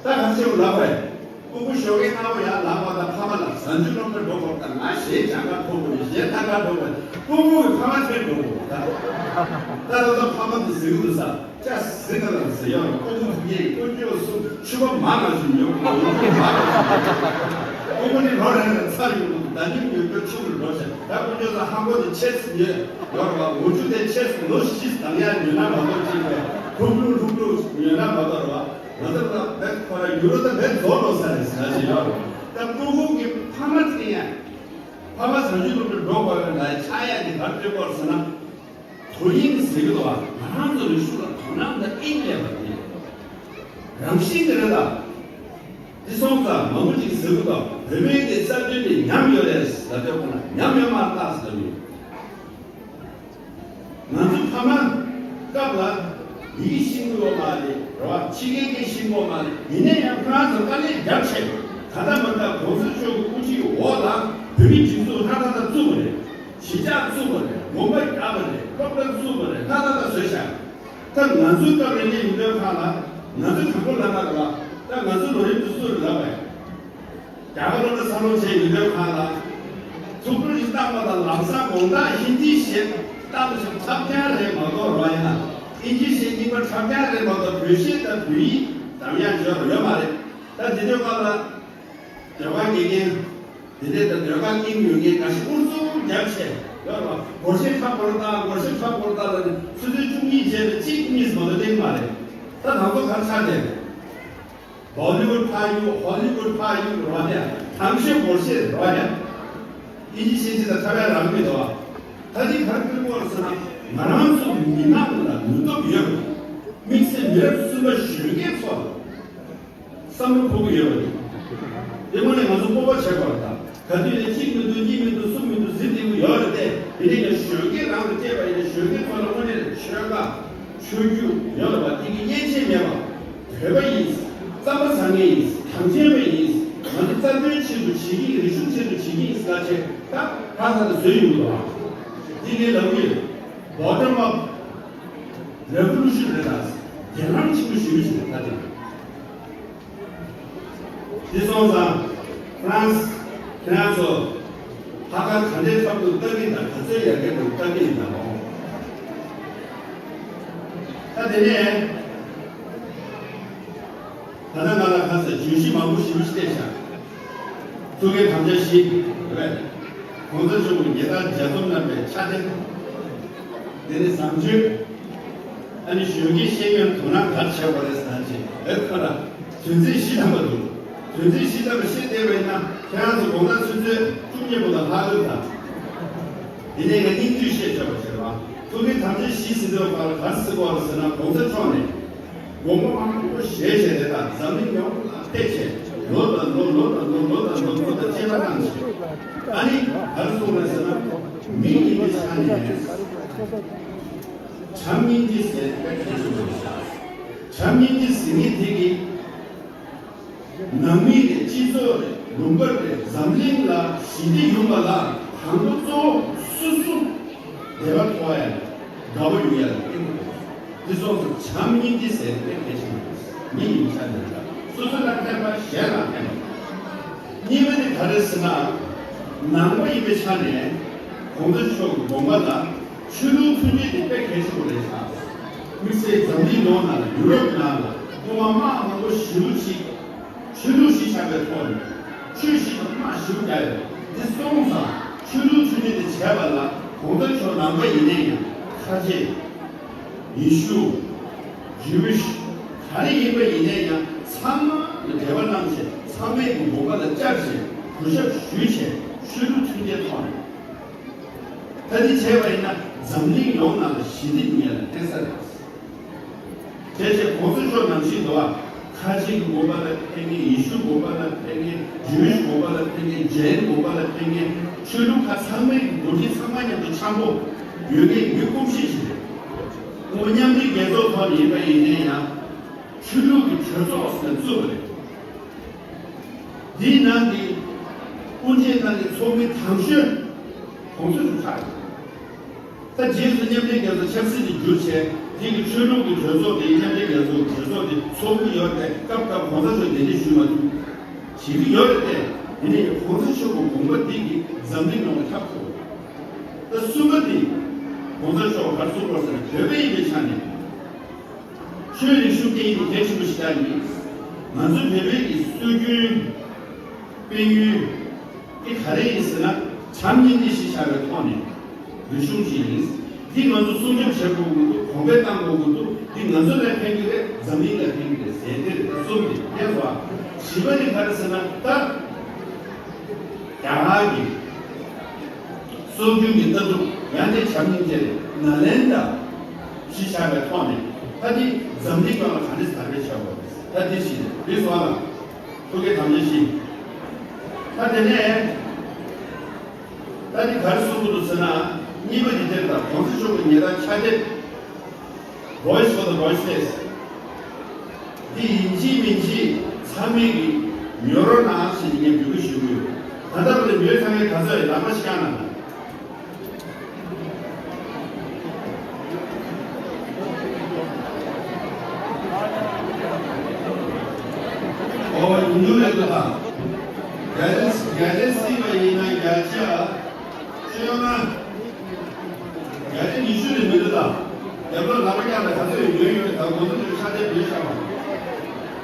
ད་ག་རེ་བྱས་པ་ལབ་པས། སྤུ་གུ་ཞོགས་ཀས་སྔ་པོ་ཡར་ལངས་པ་དང་ཕ་མ་ལ་གཟའ་མཇུག་སློབ་གྲྭ་འགྲོ་དགོས་དང་ང་གཞས་སྦྱང་གར་འགྲོ་དགོས་རེད། གཞས་གཏང་གར་འགྲོ་དགོས་རེད། སྤུ་གུ་གི་ཕ་མ་འཐེན་འགྲོ་དགོས་རེད། ད་ད་ལྟ་ཕ་མ་ཚོ་ཟིན་གྱི་འདུག་ས། ཅག་ཟིན་ག་ལ་ཟེར་ཡོད་རེད། སྤུ་གུ་དེ་གས་དཀོན་མཆོག་གསུམ་ཕྱུ་པ་མ་ང་བཞིན་ཡོད་དགོས། ཡོད་དགོས་མ་ང་བཞིན་ཡོད་དགོས། སྤུ་གུ་ནི་ལོ་རེ་རེ་ཚར་ཡོང་གི་འདུག་ད་ནི་ཉོན་པའི་ཕྱོགས་ལ་འགྲོ་ཞིང་ད་དཀོན་མཆོག་ལ་ཧང་གོ་ནས་ཆེས་ཉོན་ཡོད་རེད་བ། འོ་ཆུ་དེ་ཆེས་ལོ་བཞི་དང་ཡང་ཉོན་ན་མ་གཏོགས་ཅིག་རེད། ལྷུག་ལྷུག་ལྷུག་ལྷུག་ཉོན་ན་མ་གཏོགས་རེད་བ། ང་ཚོ་ལ་བེད་ཁོ་ར་ཡུ་རོ་ད་བེད་རྫོགས་ལོ་ས་རེད་ཟེར་ཞིག་ཡོད་རེད། ད་ཀྲུང་གོ་གི་ཕ་མ་ཚོ་ཡང་ཕ་མ་བྱང་ཆུབ་སློབ་གྲྭར་འགྲོ་དགོས་པའི་ལ་ཆགས་ཡག་གི་གར་སྤྲོད་དགོས་ཟེར་ན། དོ་དབྱིངས་ཟེར་གྱི་འདུག་བ། ང་རང་ཚོ་རིག་གཞུང་ལ་དོ་སྣང་དང་དབྱིངས་མེད་པ་དེ་རང་བཞིན་དེ་རེད་ལ། དེ་སོང་ཙང་མང་པོ་ཅིག་ཟེར་གྱི་འདུག་བོད་པའི་དེ་རྩ་དོན་དེ་ཉམས་ཡོད་རེད་ཟེར་ལབ་དུས་ཁོ་ན་ཉམས་ཡོད་མ་རེད་ཟེར་ལབ་ཡོད། ང་ཚོ་ཕ་མ་སྐབས་ལ་ཡི་གེ་ཤེས་ཀྱི་ཡོད་མ་རེད་རེད་བ། ཕྱི་རྒྱལ་སྐད་ཤེས་ཀྱི་ཡོད་མ་རེད། ཡིན་ན་ཡང་ཁོ་རང་ཚོ་དཀའ་ལས་རྒྱབ་བྱས་ག་འདྲ་མ་འདྲ་གོང་ས་མཆོག་གི་དབུ་ཁྲིད་འོག་ལ་བོད་མིའི་སྒྲིག་འཛུགས་སྔ་དྲགས་དང་བཙུགས་པ་རེད། གཞིས་ཆགས་བཙུགས་པ་རེད། དགོན་པ་བརྒྱབ་པ་རེད། སློབ་གྲྭ་བཙུགས་པ་རེད། ལྷ་ལྷ་ལ་བཟོས་ཤག་ད་ང་ཚོའི་སྐབས་རེ་གཉིས་ཡིན་དུས་ཁ་ལ་ང་ཚོ་དང་པོ་ལ་ལ་རེད་བ། ད་ང་ཚོ་ལོ་རིམ་དུ་སུ་རེད་ལབ་པས། རྒྱ་གར་སློབ་གྲྭ་འཚར་ལོངས་བྱས་ཡོང་དུས་ཁ་ལ་ཐུགས་ཁུར་ཞིག་བཏང་པ་དང་ལམ་སང་དགོང་དག་ཧིན་དི་ཞེས་བཏང་ཞིང་འཁྲབ་མཁན་རེད་མ་གཏོགས་རོ་ཡ་ཧིན་དི་ཞེས་རྙིང་པ་འཁྲབ་མཁན་རེད་མ་གཏོགས་བོད་གཞས་དང་བོད་ཡིག་འདམ་ཡག་བརྗོད་རོགས་ཡོད་མ་རེད། ད་དེ་དུས་ཁ་ལ། ཟློས་གར་དགེ་རྒན། དེ་འདྲའི་དང་ཟློས་གར་སྙིང་ཡོད་མཁན་འགའ་ཞིག་ཨུ་ཚུགས་རྒྱབ་བྱས་ཡོད་རེད་བ། སྒོར་གཞས་འཁྲབ་དགོས་རེད་ད། སྒོར་གཞས་འཁྲབ་དགོས་རེད་ད་ལབ་ནས་ཆུ་ཚོད་བཅུ་གཉིས་རྗེས་ལ་གཅིག་གཉིས་མ་གཏོགས་གླེང་མ་རེད། ད་ང་ཚོ་གར་ཆགས་བསྡད་རེད། Bollywood ཕ་ཡུལ། Hollywood ཕ་ཡུལ་རེད་བ། དེ་དང་ཤོས་སྒོར་གཞས་རེད་བ། དེ་ཨིན་ཇི་ཤེས་ཀྱི་དང་འཁྲབ་ཡག་རང་མེད་དོ། ད་དེ་གར་ཕེབས་དགོས་རེད་ཟེར་ན་ང་རང་ཚོ་མི་མང་ལ་ནུས་སྟོབས་ཡོད་རེད། དམིགས་བསལ་མི་རབས་གསུམ་པ་གཞོན་སྐྱེས་ཚོ་ལ། བསམ་བློ་འཁོར་གྱི་ཡོད་པ་རེད། དེ་དངོས་གནས་ང་ཚོ་སྤོབས་པ་བྱེད་དགོས་རེད་ད། ག་དུས་ནས་གཅིག་མི་འདུག་གཉིས་མི་འདུག་གསུམ་མི་འདུག་ཟེར་བསྡད་ཀྱི་ཡོད་རེད་དེ། ཡིན་ནའི་ཡང་གཞོན་སྐྱེས་རང་དུ་སྐྱེས་པ་ཡིན་ན་གཞོན་སྐྱེས་ཚོ་ལ་དངོས་གནས་ཆོལ་ཁ་ཆོས་བརྒྱུད་ཡོད་ལ་བ་དེ་གི་དབྱེ་འབྱེད་མེད་པ། བོད་པ་ཡིན། རྩམ་པ་ཟ་མཁན་ཡིན། གངས་ཅན་པ་ཡིན། ང་ཚོ་རྩ་དོན་ཆེད་དུ་བྱེད་ཀྱི་ཡིན། རིག་གཞུང་ཆེད་དུ་བྱེད་ཀྱི་ཡིན་ཟེར་ལ་བྱས་ད་ཧ་ཧ་ལ་བཟོས་ཡོང་གི་འདུག་ཨ། དེ་ངས་ལབ་གི་ཡོད། Bottom up revolution རེད་ད། རྒྱལ་རང་ཆེན་པོ་ཞེ་པོ་ཅིག་རེད་ད་དེ། དེ་སོང་ཙང་ཧྥ་རན་སི་ཁྱེད་རང་ཚོ་ལྷག་དཀར་ག་འདྲའི་ཁྲབ་ཏུ་ལྟ་གི་དང་ག་ཚོད་ཡར་རྒྱས་དུ་ལྟ་གི་ཡིན་ད་ལོ། ད་དེ་ནས་ད་ལྟ་ང་ལ་ཁ་ས་བརྗོད་གཞི་མང་པོ་ཞེ་པོ་ཅིག་བལྟས་ཤག་གཙུག་གི་དམ་བཅའ་བཞི་རེད། གོང་ས་མཆོག་གི་ཉེ་ལྟར་ལྗགས་རྩོམ་རྣམ་པའི་ཕྱག་དེབ། དེ་ནས་བཟང་སྤྱོད། ཨ་ནི་གཞོན་སྐྱེས་ཤེས་ཡོན་དོ་སྣང་ག་རེ་བྱེད་དགོས་རེད་ཟེར་ན་ཅིག་ཨེ་ཁོ་ན་དོན་ཚན་བཞི་ཐམ་པ་འདུག་དོན་ཚན་བཞི་ཐམ་པ་བཤད་བསྡད་པ་ཡིན་ན་ཁྱེད་རང་ཚོ་དགོང་དག་ཆུ་ཚོད་བཅུ་གཉིས་པོ་ལ་ལྷག་ལུགས་དང་། དེ་ནས་ང་སྙིང་བསྡུས་བཤད་ཆོག་པ་བྱེད་རོགས། ཐུགས་ཀྱི་དམ་བཅའ་བཞི་ཟེར་དུས་བར་ག་རེ་ཟེར་དགོས་རེད་ཟེར་ན་གོང་ས་མཆོག་ནས། དགོངས་པ་མང་པོ་བཞེས་བྱས་ཏེ་དང་འཛམ་གླིང་ཡོངས་ལ་ཕེབས་བྱས་ལོ་དང་ལོ་ལོ་དང་ལོ་ལོ་དང་ལོ་ལོ་དང་བཅད་པ་གནང་བྱས། ཨ་ནི་ག་རེ་གསུངས་རེད་ཟེར་ན། མི་ཡིན་པའི་ཆ་ནས་བྱམས་སྙིང་རྗེ་ཟེར་དཔེ་གལ་ཆེན་པོ་རེད་ཤག་བྱམས་སྙིང་རྗེ་ཟེར་མཁན་དེ་གིས་ནང་མི་རེད། སྤྱི་ཚོགས་རེད། ལུང་པ་རེད། འཛམ་གླིང་ལ་ཞི་བདེ་ཡོང་བ་ལ་དང་པོ་གཙོ་བོ་སོ་སོ་བདེ་བ་ཐོབ་ཡ་དགའ་བོ་ཡོང་ཡ་ལ་བརྟེན་དགོས། འདི་སོང་ཙང་བྱམས་སྙིང་རྗེ་ཟེར་དེ་གལ་ཆེན་པོ་རེད། མི་ཡིན་ཆ་ནས་ལ་སོ་སོ་ལ་ཕན་པ་གཞན་ལ་ཕན་པ། གཉིས་པ་ནི་ག་རེ་ཟེར་ན། ནང་པ་ཡིན་པའི་ཆ་ནས་གོང་ས་མཆོག་གི་དགོངས་པ་ལ་ཆོས་ལུགས་མཐུན་སྒྲིལ་དེ་དཔེ་གལ་ཆེན་པོ་རེད་ཤག་དམིགས་བསལ་འཛམ་གླིང་ཡོངས་ནང་ལ་ཡུ་རོབ་ནང་ལ་སྐུ་དབང་དམག་མང་པོ་ཞེ་པོ་ཅིག་ཆོས་ལུགས་གཞིས་ཆགས་པའི་ཐོག་ནས་ཆོས་བཞིན་དུ་དམག་ཞིབ་རྒྱག་ཡོད། འདི་སོང་ཙང་ཆོས་ལུགས་མཐུན་སྒྲིལ་དེ་བྱས་པ་ལ་གོང་ས་མཆོག་ནང་པ་ཡིན་ནའི་ཡང་ཁ་ཆེ། ཡེ་ཤུ། ཇུའུ་ཤི། ག་རེ་ཡིན་པ་ཡིན་ནའི་ཡང་ཚང་མ་ལ་འབྲེལ་བ་གནང་བྱས་ཚང་མས་ཀྱི་དགོངས་པ་ལ་བཅར་བྱས་གུས་ཞབས་ཞུས་བྱས་ཆོས་ལུགས་མཐུན་སྒྲིལ་ཐོག་ནས། ད་འདི་བྱས་པ་ཡིན་ན་འཛམ་གླིང་ཡོངས་ནང་ལ་ཞི་བདེ་ཡོང་ཡ་ལ་ཕན་ས་རེད། དེ་བྱས་གོང་ས་མཆོག་ནང་བཞིན་དུ་ཁ་ཆེ་གི་དགོངས་པ་ལ་ཕན་མཁན། ཡེ་ཤུ་དགོངས་པ་ལ་ཕན་མཁན། ཇུའུ་ཤི་དགོངས་པ་ལ་ཕན་མཁན། ཇེན་དགོངས་པ་ལ་ཕན་མཁན། ཆོས་ལུགས་ཁག་ཚང་མའི་འགོ་ཁྲིད་ཚང་མ་མཉམ་དུ་འཆམ་པོ་ཡོད་མཁན་མི་དཀོན་ཤོས་ཤིག་རེད། ཁོང་མཉམ་འབྲེལ་རྒྱལ་ཚོགས་ཐོག་ནས་ཡིན་པ་ཡིན་ནའི་ཡང་ཆོས་ལུགས་ཀྱི་གྲོས་ཚོགས་ཟེར་ནས་བཙུགས་པ་རེད། འདིའི་ནང་གི་དབུ་འབྱེད་གནང་མཁན་ཚོགས་མི་དང་ཤོས་གོང་ས་མཆོག་ཆགས་ཡོད། ད་རྗེས་སུ་མཉམ་འབྲེལ་རྒྱལ་ཚོགས་ཆབ་སྲིད་དུ་བསྒྱུར་བྱས་འདི་གི་ཆོས་ལུགས་ཀྱི་གྲོས་ཚོགས་དེ་མཉམ་འབྲེལ་རྒྱལ་ཚོགས་ཀྱི་གྲོས་ཚོགས་དེ་ཚོགས་ཀྱི་ཡོད་པས་སྐབས་སྐབས་གོང་ས་མཆོག་གདན་འདྲེན་ཞུ་མ་ཐུབ་བྱེད་ཀྱི་ཡོད་རེད་དེ། དེ་ནས་གོང་ས་མཆོག་གི་དགོངས་པ་འདི་གིས་འཛམ་གླིང་ནང་ལ་ཁྱབ་ཐུབ། ད་གསུམ་པ་འདི་གོང་ས་མཆོག་ག་རེ་གསུངས་པ་ཟེར་ན་བོད་པ་ཡིན་པའི་ཆ་ནས། ཆོས་རིག་གཞུང་སྐད་ཡིག་དེ་གལ་ཆེན་པོ་ཞིག་ཆགས་ཡིན། ང་ཚོ་བོད་པའི་གི་སྲོལ་རྒྱུན། དཔལ་ཡོན། སྐད་ ག་རེ་ཡིན་ཟེར་ན། བྱམས་སྙིང་རྗེ་གཞིར་བཞག་པའི་ཐོག་ནས་རིག་གཞུང་ཞིག་ཡིན། འདི་ང་ཚོ་སྲུང་སྐྱོབ་བྱེད་དགོས་ཀྱི་འདུག་གོང་འཕེལ་གཏང་དགོས་ཀྱི་འདུག་འདི་ང་ཚོ་ལ་ཕན་གྱི་རེད། འཛམ་གླིང་ལ་ཕན་གྱི་རེད་ཟེར། འདི་རེད། ད་གསུམ་འདི་ཡིན་པ། བཞི་པ་ནི་ག་རེ་ཟེར་ན། ད་རྒྱ་གར་གྱི་སྲོལ་རྒྱུན་གྱི་ལྟ་གྲུབ་ཡང་དེ་བྱམས་སྙིང་རྗེ་རེད། ནཱ་ལེནྡྲ་གཞིར་བཞག་པའི་ཐོག་ནས། ད་འདི་འཛམ་གླིང་ཡོངས་ལ་ག་འདྲས་དར་སྤེལ་བྱ་དགོས་རེད། ད་འདི་བཞི་རེད། འདི་སོང་ལ། ཐུགས་རྗེ་དམ་བཅའ་བཞི། ད་དེ་ནས་ད་འདི་ག་རེ་གསུང་གི་འདུག་ཟེར་ན། གཉིས་པ་འདི་དེར་ད་གོང་ས་མཆོག་གི་ཉེ་དག་ཕྱག་དེབ། Voice for the Voiceless། འདི་ཡིན་གཅིག་མིན་གཅིག་ཚང་མས་ཀྱིས་ཉོ་རོགས་གནང་ཞེས་ངས་འབོད་སྐུལ་ཞུ་གི་ཡོད། ད་ལྟ་བར་དུ་ཉོས་ཚར་མཁན་ག་ཚོད་ཡོད། ལག་པ་ཤིག་བཀྱག་གནང་དང་། ཨོ། ཡིན་རྒྱུ་མེད་འདུག་ད། རྒྱ་ཆེ་རྒྱ་ཆེ་སྲིད་པ་ཡིན་ན་བརྒྱ་ཆ་བཅོ་ལྔ། བརྒྱ་ཆ་ཉི་ཤུ་ལས་མི་འདུག་ད། རྒྱབ་ལོགས་ལག་པ་བཀྱག་ལ་ག་ཚོད་ཡོད་ཡོད། ད་གོང་ས་མཆོག་ཕྱག་དེབ་བེད་བཞག་པ།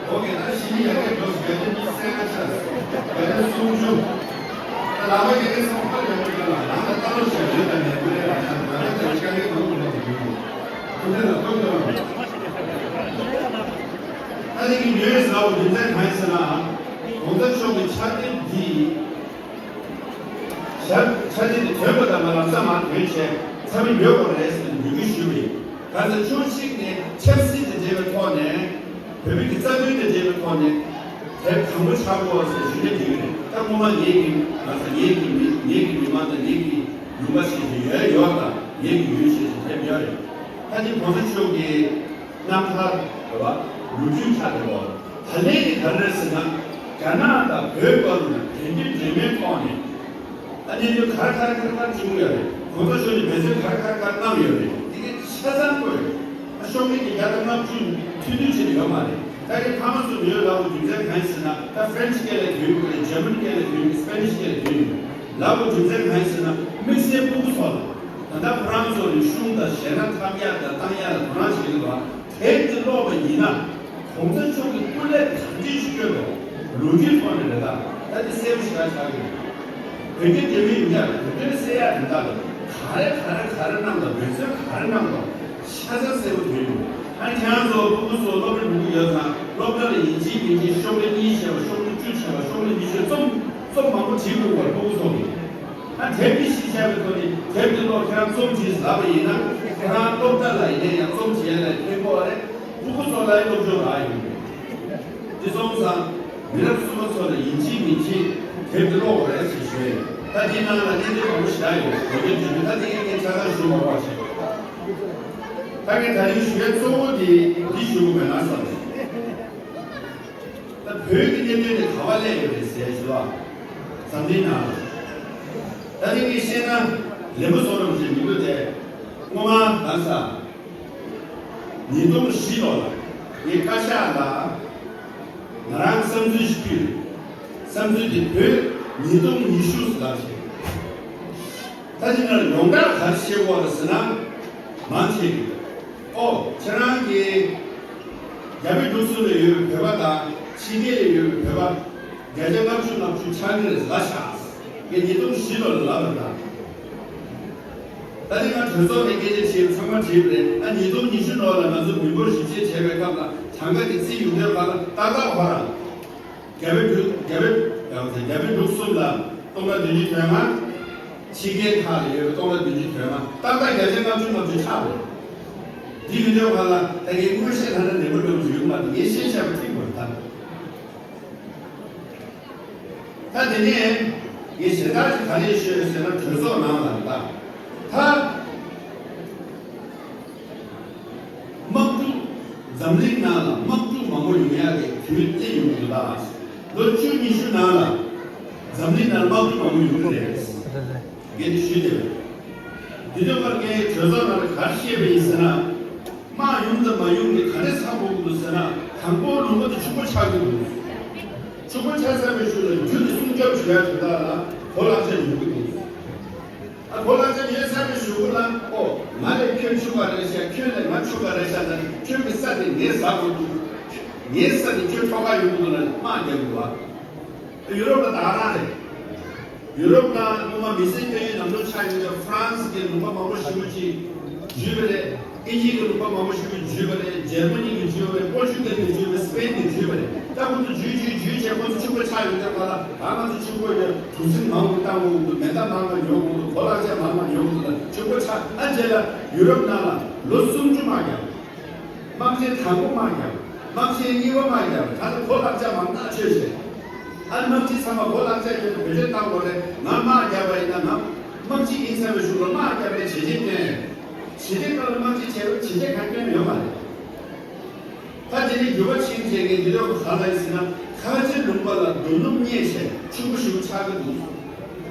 ཨོ་ཀེ། ད་གཞི་ནས་ཡར་རྒྱས་འགྲོ་སོང་། བརྒྱ་ཆ་ཉི་ཤུ་རྩ་ལྔ་ཆགས་སོང་། བརྒྱ་ཆ་སུམ་ཅུ། ད་ལག་པ་བཀྱག་མཁན་ཚང་མ་ཕར་ཡོང་གི་ཡོད་ལ། ནང་ལ་ལྟ་ཀློག་བྱས་ཡོད་དང་མེད་ཁོ་རེ་ལ་ཡང་ང་རང་ཚོའི་དཀའ་ངལ་གང་གི་ལོག་གི་ཡོད། ཁོ་ཚོས་ལ་ཐུག་ཡོད་ལ། ད་དེ་གི་ཉོས་ཟ་བའི་རྒྱུ་མཚན་གང་ཡིན་ཟེར་ན། གོང་ས་མཆོག་གི་ཕྱག་དེབ་འདི། ཕྱག་ཕྱག་དེབ་དེ་ཐོན་པ་དང་མ། ལམ་སང་མར་ཐོན་བྱས་ཚང་མས་ཉོ་དགོས་རེད་ཟེར་ནས་འབོད་སྐུལ་ཞུས་པ་ཡིན། གང་ཟེར། ཕྱོགས་གཅིག་ནས་ཆབ་སྲིད་དང་འབྲེལ་བའི་ཐོག་ནས། བོད་མི་གི་རྩ་དོན་དང་འབྲེལ་བའི་ཐོག་ནས་དེབ་དང་པོ་ཆགས་དགོས་ཟེར་ཞུ་ཡས་བྱེད་ཀྱི་རེད། ད་སྔོན་མ་ངེད་ཀྱི་ང་ཚོ་ངེད་ཀྱི་མི་ངེད་ཀྱི་མི་མང་དང་ངེད་ཀྱི་ལུང་པ་ཞིག་ཏུ་ཡོད་ཡོད་དང་། ངེད་ཀྱི་ཡུལ་ཞིག་ཏུ་དེབ་ཡོད་རེད། ད་ནི་གོང་ས་མཆོག་གི་རྣམ་ཐར་རེད་པ། ལོ་རྒྱུས་ཆགས་བསྡད་པ། ད་ལན་དེ་ག་རེ་རེད་ཟེར་ན། རྒྱ་ནག་དང་བོད་བར་ལ་དེང་དུས་འབྲེལ་མོལ་ཐོག་ནས། ཨ། གནད་དོན་ག་རེ་ག་རེ་ག་རེ་ག་རེ་བྱུང་ཡོད་རེད། གོང་ས་མཆོག་ནས་འབད་བརྩོན་ག་རེ་ག་རེ་ག་རེ་གནང་ཡོད་རེད། དེ་གའི་ཆ་ཚང་བཀོད་ཡོད། ཨ། ཤོག་ངོས་ཀྱི་བརྒྱ་དང་ལྔ་བཅུ་ཐུང་ཐུང་ཅིག་ཡོད་མ་རེད། ད་གིན་ཕ་མ་ཚོ་ཉོས་ལབ་པའི་རྒྱུ་མཚན་གང་ཡིན་ཟེར་ན། ད་ཧྥ་རན་ཆི་སྐད་ལ་ཐོན་ཡོད་རེད། འཇར་མན་སྐད་ལ་ཐོན་ཡོད། སྤེ་ནིཤ་སྐད་ལ་ཐོན་ཡོད་ལབ་པའི་རྒྱུ་མཚན་གང་ཡིན་ཟེར་ན། དམིགས་བསལ་སྤུ་གུ་ཚོ་ལ། ད་ལྟ་ཁོ་རང་ཚོ་རིག་གཞུང་དང་གཞས་སྣ་འཁྲབ་ཡག་དང་བཏང་ཡག་ལ་དོ་སྣང་བྱེད་ཀྱི་འདུག་པ། དེབ་འདི་ཀློག་པ་ཡིན་ན། གོང་ས་མཆོག་གི་སྐུ་ལས་གང་ཅི་ཞིག་བསྐྱོན་འདུག་ལོ་རྒྱུས་ཐོག་ནས་རེད། ད་ད་འདི་གསལ་པོ་ཞེ་དྲག་ཆགས་ཀྱི་ཡོད། བོད་ཀྱི་འབྲེལ་མོལ་ཡིན་ཡག་དང་བོད་དོན་གསལ་ཡག་དེ་དག་ལ་ག་རེ་ག་རེ་ག་རེ་གནང་དང་། འབད་བརྩོན་ག་རེ་གནང་དང་ཆ་ཚང་གསལ་པོ་ཐོན་ཡོད། ཨ། ཁྱེད་རང་ཚོ་སྤུ་གུ་ཚོ་སློབ་གྲྭ་འགྲོ་གི་ཡོད་ཙང་། སློབ་གྲྭ་ལ་ཡིན་གཅིག་མིན་གཅིག་ཤོག་ལྷེ་གཉིས་བྱས་པ། ཤོག་ལྷེ་བཅུ་བྱས་པ། ཤོག་ལྷེ་ཉི་ཤུ། རྩོམ་རྩོམ་མང་པོ་བྲིས་དགོས་པ། སྤུ་གུ་ཚོ་གིས། ཨ། དེབ་འདི་གཞི་བཞག་པའི་ཐོག་ནས་དེབ་འདི་ཀློག་ཁྱེད་རང་རྩོམ་བྲིས་ལབ་པ་ཡིན་ན། ཁྱེད་རང་སློབ་གྲྭ་ལ་ཡིན་ན་ཡང་རྩོམ་བྲིས་ཡ་ལ་ཕན་གྱི་རེད། སྤུ་གུ་ཚོ་ལ་ཡང་སློབ་སྦྱོང་རག་ཡོང་གི་རེད། དེ་སོང་ཙང་མི་རབས་གསུམ་པ་ཚོ་ལ་ཡིན་གཅིག་མིན་གཅིག་དེབ་འདི་ཀློག་དགོས་རེད་ཅེས་ཞུས། ད་འདི་ནང་ལ་གནད་དོན་མང་པོ་ཞིག་ཡོད། བོད་སྐད་འདི་ད་འདི་ངས་ཆ་ཚང་ཞུ་མ་དགོས་པ་བྱས། ད་ངས་ད་རིང་ཞུ་ཡ་གཙོ་བོ་དེ་འདི་ཞུ་དགོས་མེད་ན་བསམ་སོང་། ད་བོད་ཀྱི་གནད་དོན་དེ་ག་པར་སླེབས་ཡོད་རེད་ཟེར་ཞུ་བ། འཛམ་གླིང་ནང་ལ། ད་རིང་ངས་བཤད་ན་ལན་པོ་བཟོ་འདྲ་པོ་ཞིག་མི་འདུག་སྟེ། སྔོན་མ་གང་ཟག་ཉིས་སྟོང་བཞི་ལོ་ལ་ངས་བཀའ་ཤག་ལ་ང་རང་བསམ་ཚུལ་ཞིག་ཕུལ། བསམ་ཚུལ་དེ་བོད་ཉིས་སྟོང་ཉི་ཤུ་ལབ་བྱས། ད་དེ་ནང་ཡོངས་གྲགས་ག་རེ་བཤད་ཀྱི་ཡོད་རེད་ཟེར་ན། མང་ཆེ་གིས། ཨོ། ཁྱེད་རང་གིས་རྒྱ་བལ་འབྲུག་གསུམ་ལ་ཡོད་པའི་བོད་པ་དང་ཕྱི་རྒྱལ་ལ་ཡོད་པའི་བོད་པ་བརྒྱ་ཆ་ལྔ་བཅུ་ལྔ་བཅུ་ཆགས་ཀྱི་རེད་ལབ་ཤག་ངས་ཉིས་སྟོང་བཞི་ལོ་ལ་ལབ་པ་དང་། ད་ནི་ང་གྲོས་ཚོགས་ནས་སྐད་ཆ་བཤད། ཚང་མ་བྲིས་པ་རེད། ཨ། ཉིས་སྟོང་ཉི་ཤུ་ལོ་ལ་ང་ཚོ་མི་འབོར་ཞིབ་དཔྱད་བྱས་པའི་སྐབས་ལ་གྲངས་ཀ་དེ་བརྩིས་ཡོང་དུས་ག་ལ་ཏག་ཏག་ཁོ་རང་། རྒྱ་བལ་འབྲུག་རྒྱ་བལ་ཡང་ཟེར། རྒྱ་བལ་འབྲུག་གསུམ་ལ་སྟོང་ཕྲག་བདུན་ཅུ་དོན་ལྔ། ཕྱི་རྒྱལ་ཁག་ལ་ཡོད་པའི་སྟོང་ཕྲག་བདུན་ཅུ་དོན་ལྔ། ཏག་ཏག་བརྒྱ་ཆ་ལྔ་བཅུ་ལྔ་བཅུ་ཆགས་རེད། འདི་ཡིན་དུས་ག་ལ་ད་ངས་མངོན་ཤེས་ལྷ་ན་ནན་པོ་འགྲོ་བཞིན་ཡོད་མ་རེད། ངས་ཤེས་བྱ་བ་ཐིག་མ་རེད་ད། ད་དེ་ནས་ངས་གཞན་དག་ཅིག་ག་རེ་ཤོད་ཟེར་ན། གྲོས་ཚོགས་ནང་ལ་ད་ད། དམག་འཁྲུག་འཛམ་གླིང་ནང་ལ་དམག་འཁྲུག་མང་པོ་ཡོང་ཡག་གི་དུས་སླེབས་ཡོང་གི་འདུག་ད། ལོ་བཅུ་ཉི་ཤུ་ནང་ལ་འཛམ་གླིང་ནང་དམག་འཁྲུག་མང་པོ་ཡོང་གི་རེད། ངས་འདི་ཞུས་ཏེ། འདི་དུས་ཀར་ངས་གྲོས་ཚོགས་ནང་ལ་ག་རེ་བཤད་པ་ཡིན་ཟེར་ན། དམག་ཡོང་དང་མ་ཡོང་གི་ག་རེ་ཚང་དགོས་ཀྱི་འདུག་ཟེར་ན། དང་པོ་ལུང་པ་དེ་ཕྱུག་པོ་ཆགས་ཀྱི་འདུག་ཕྱུག་པོ་ཆགས་ཚར་བའི་གཞུག་ལ་རྒྱུ་དེ་སྲུང་སྐྱོབ་བྱེད་ཡག་དོན་དག་ལ་གོ་ལག་ཆ་ཉོ་གི་འདུག་ཨ། གོ་ལག་ཆ་ཉོས་ཚར་བའི་གཞུག་གུ་ལ། ཨོ། ང་ལས་ཁྱོད་ཕྱུག་པ་རེད་ཤག་ཁྱོད་ལས་ང་ཕྱུག་པ་རེད་ཤག་ད་ཁྱོད་ཀྱི་ས་དེ་ངས་ཟ་དགོས་འདུག་ངའི་ས་དེ་ཁྱོད་ཐོག་ཁ་ཡོང་གི་འདུག་ལབ་ནས་དམག་རྒྱག་གི་འདུག་བ། ཡུ་རོབ་ལ་ད་ག་རང་རེད། ཡུ་རོབ་ནང་སྔོན་མ་མི་སེར་སྐྱོན་ཡོན་ནམ་རྒྱུན་ཆགས་ཡོད་པའི་ཧྥ་རན་སི་གི་ལུང་པ་མང་པོ་ཞེ་པོ་ཅིག་འཇུས་པ་རེད། དབྱིན་ཇི་གི་ལུང་པ་མང་པོ་ཞེ་པོ་འཇུས་པ་རེད། འཇར་མ་ནི་གི་འཇུས་པ་རེད། པོར་ཅུ་གལ་གི་འཇུས་པ་རེད། སི་པེན་གི་འཇུས་པ་རེད། ད་ཁོ་ཚོ་འཇུས་འཇུས་འཇུས་བྱས་ཁོ་ཚོ་ཕྱུག་པོ་ཆགས་ཡོང་དུས་ག་ལ། ད་ང་ཚོ་ཕྱུག་པོ་ཡོད། གྲུ་གཟིངས་མང་པོ་བཏང་དགོས་འདུག་མེ་མདའ་མང་པོ་ཉོ་དགོས་འདུག་གོ་ལག་ཆ་མང་པོ་ཉོ་དགོས་འདུག་ཕྱུག་པོ་ཆགས། ཨ་རྗེས་ལ་ཡུ་རོབ་ནང་ལ་ལོ་སུམ་ཅུ་དམག་རྒྱབ། དམག་ཆེན་དང་པོ་དམག་རྒྱབ། དམག་ཆེན་གཉིས་པ་དམག་རྒྱབ། ད་ལྟ་གོ་ལག་ཆ་མང་ཐག་ཆོད་བྱས། ཨ་ནི་དམག་སྤྱི་ཚང་མ་གོ་ལག་ཆ་ཡོད་ན་བེད་སྤྱོད་བཏང་དགོས་རེད། ང་དམག་རྒྱབ་པ་ཡིན་ན་ང་དམག་སྤྱི་ཡིན་ཚར་བའི་གཞུག་ལ་དམག་རྒྱབ་པའི་བྱས་རྗེས་སྟོན། བྱས་རྗེས་སྐབས་ལ་དམག་སྤྱི་བྱས་པའི་བྱས་རྗེས་གང་སྟོན་ཡོད་མ་རེད། ད་དེ་ནས་འགྱུར་བ་ཕྱིན་བྱས་ངས་འདི་འདྲ་ག་ལ་ཡིན་ཟེར་ན། ཁ་ཆེ་ལུང་པ་ལ་རྡོ་སྣུམ་རྙེད་བྱས་ཕྱུག་པོ་ཞིག་ཆགས་ཀྱི་འདུག་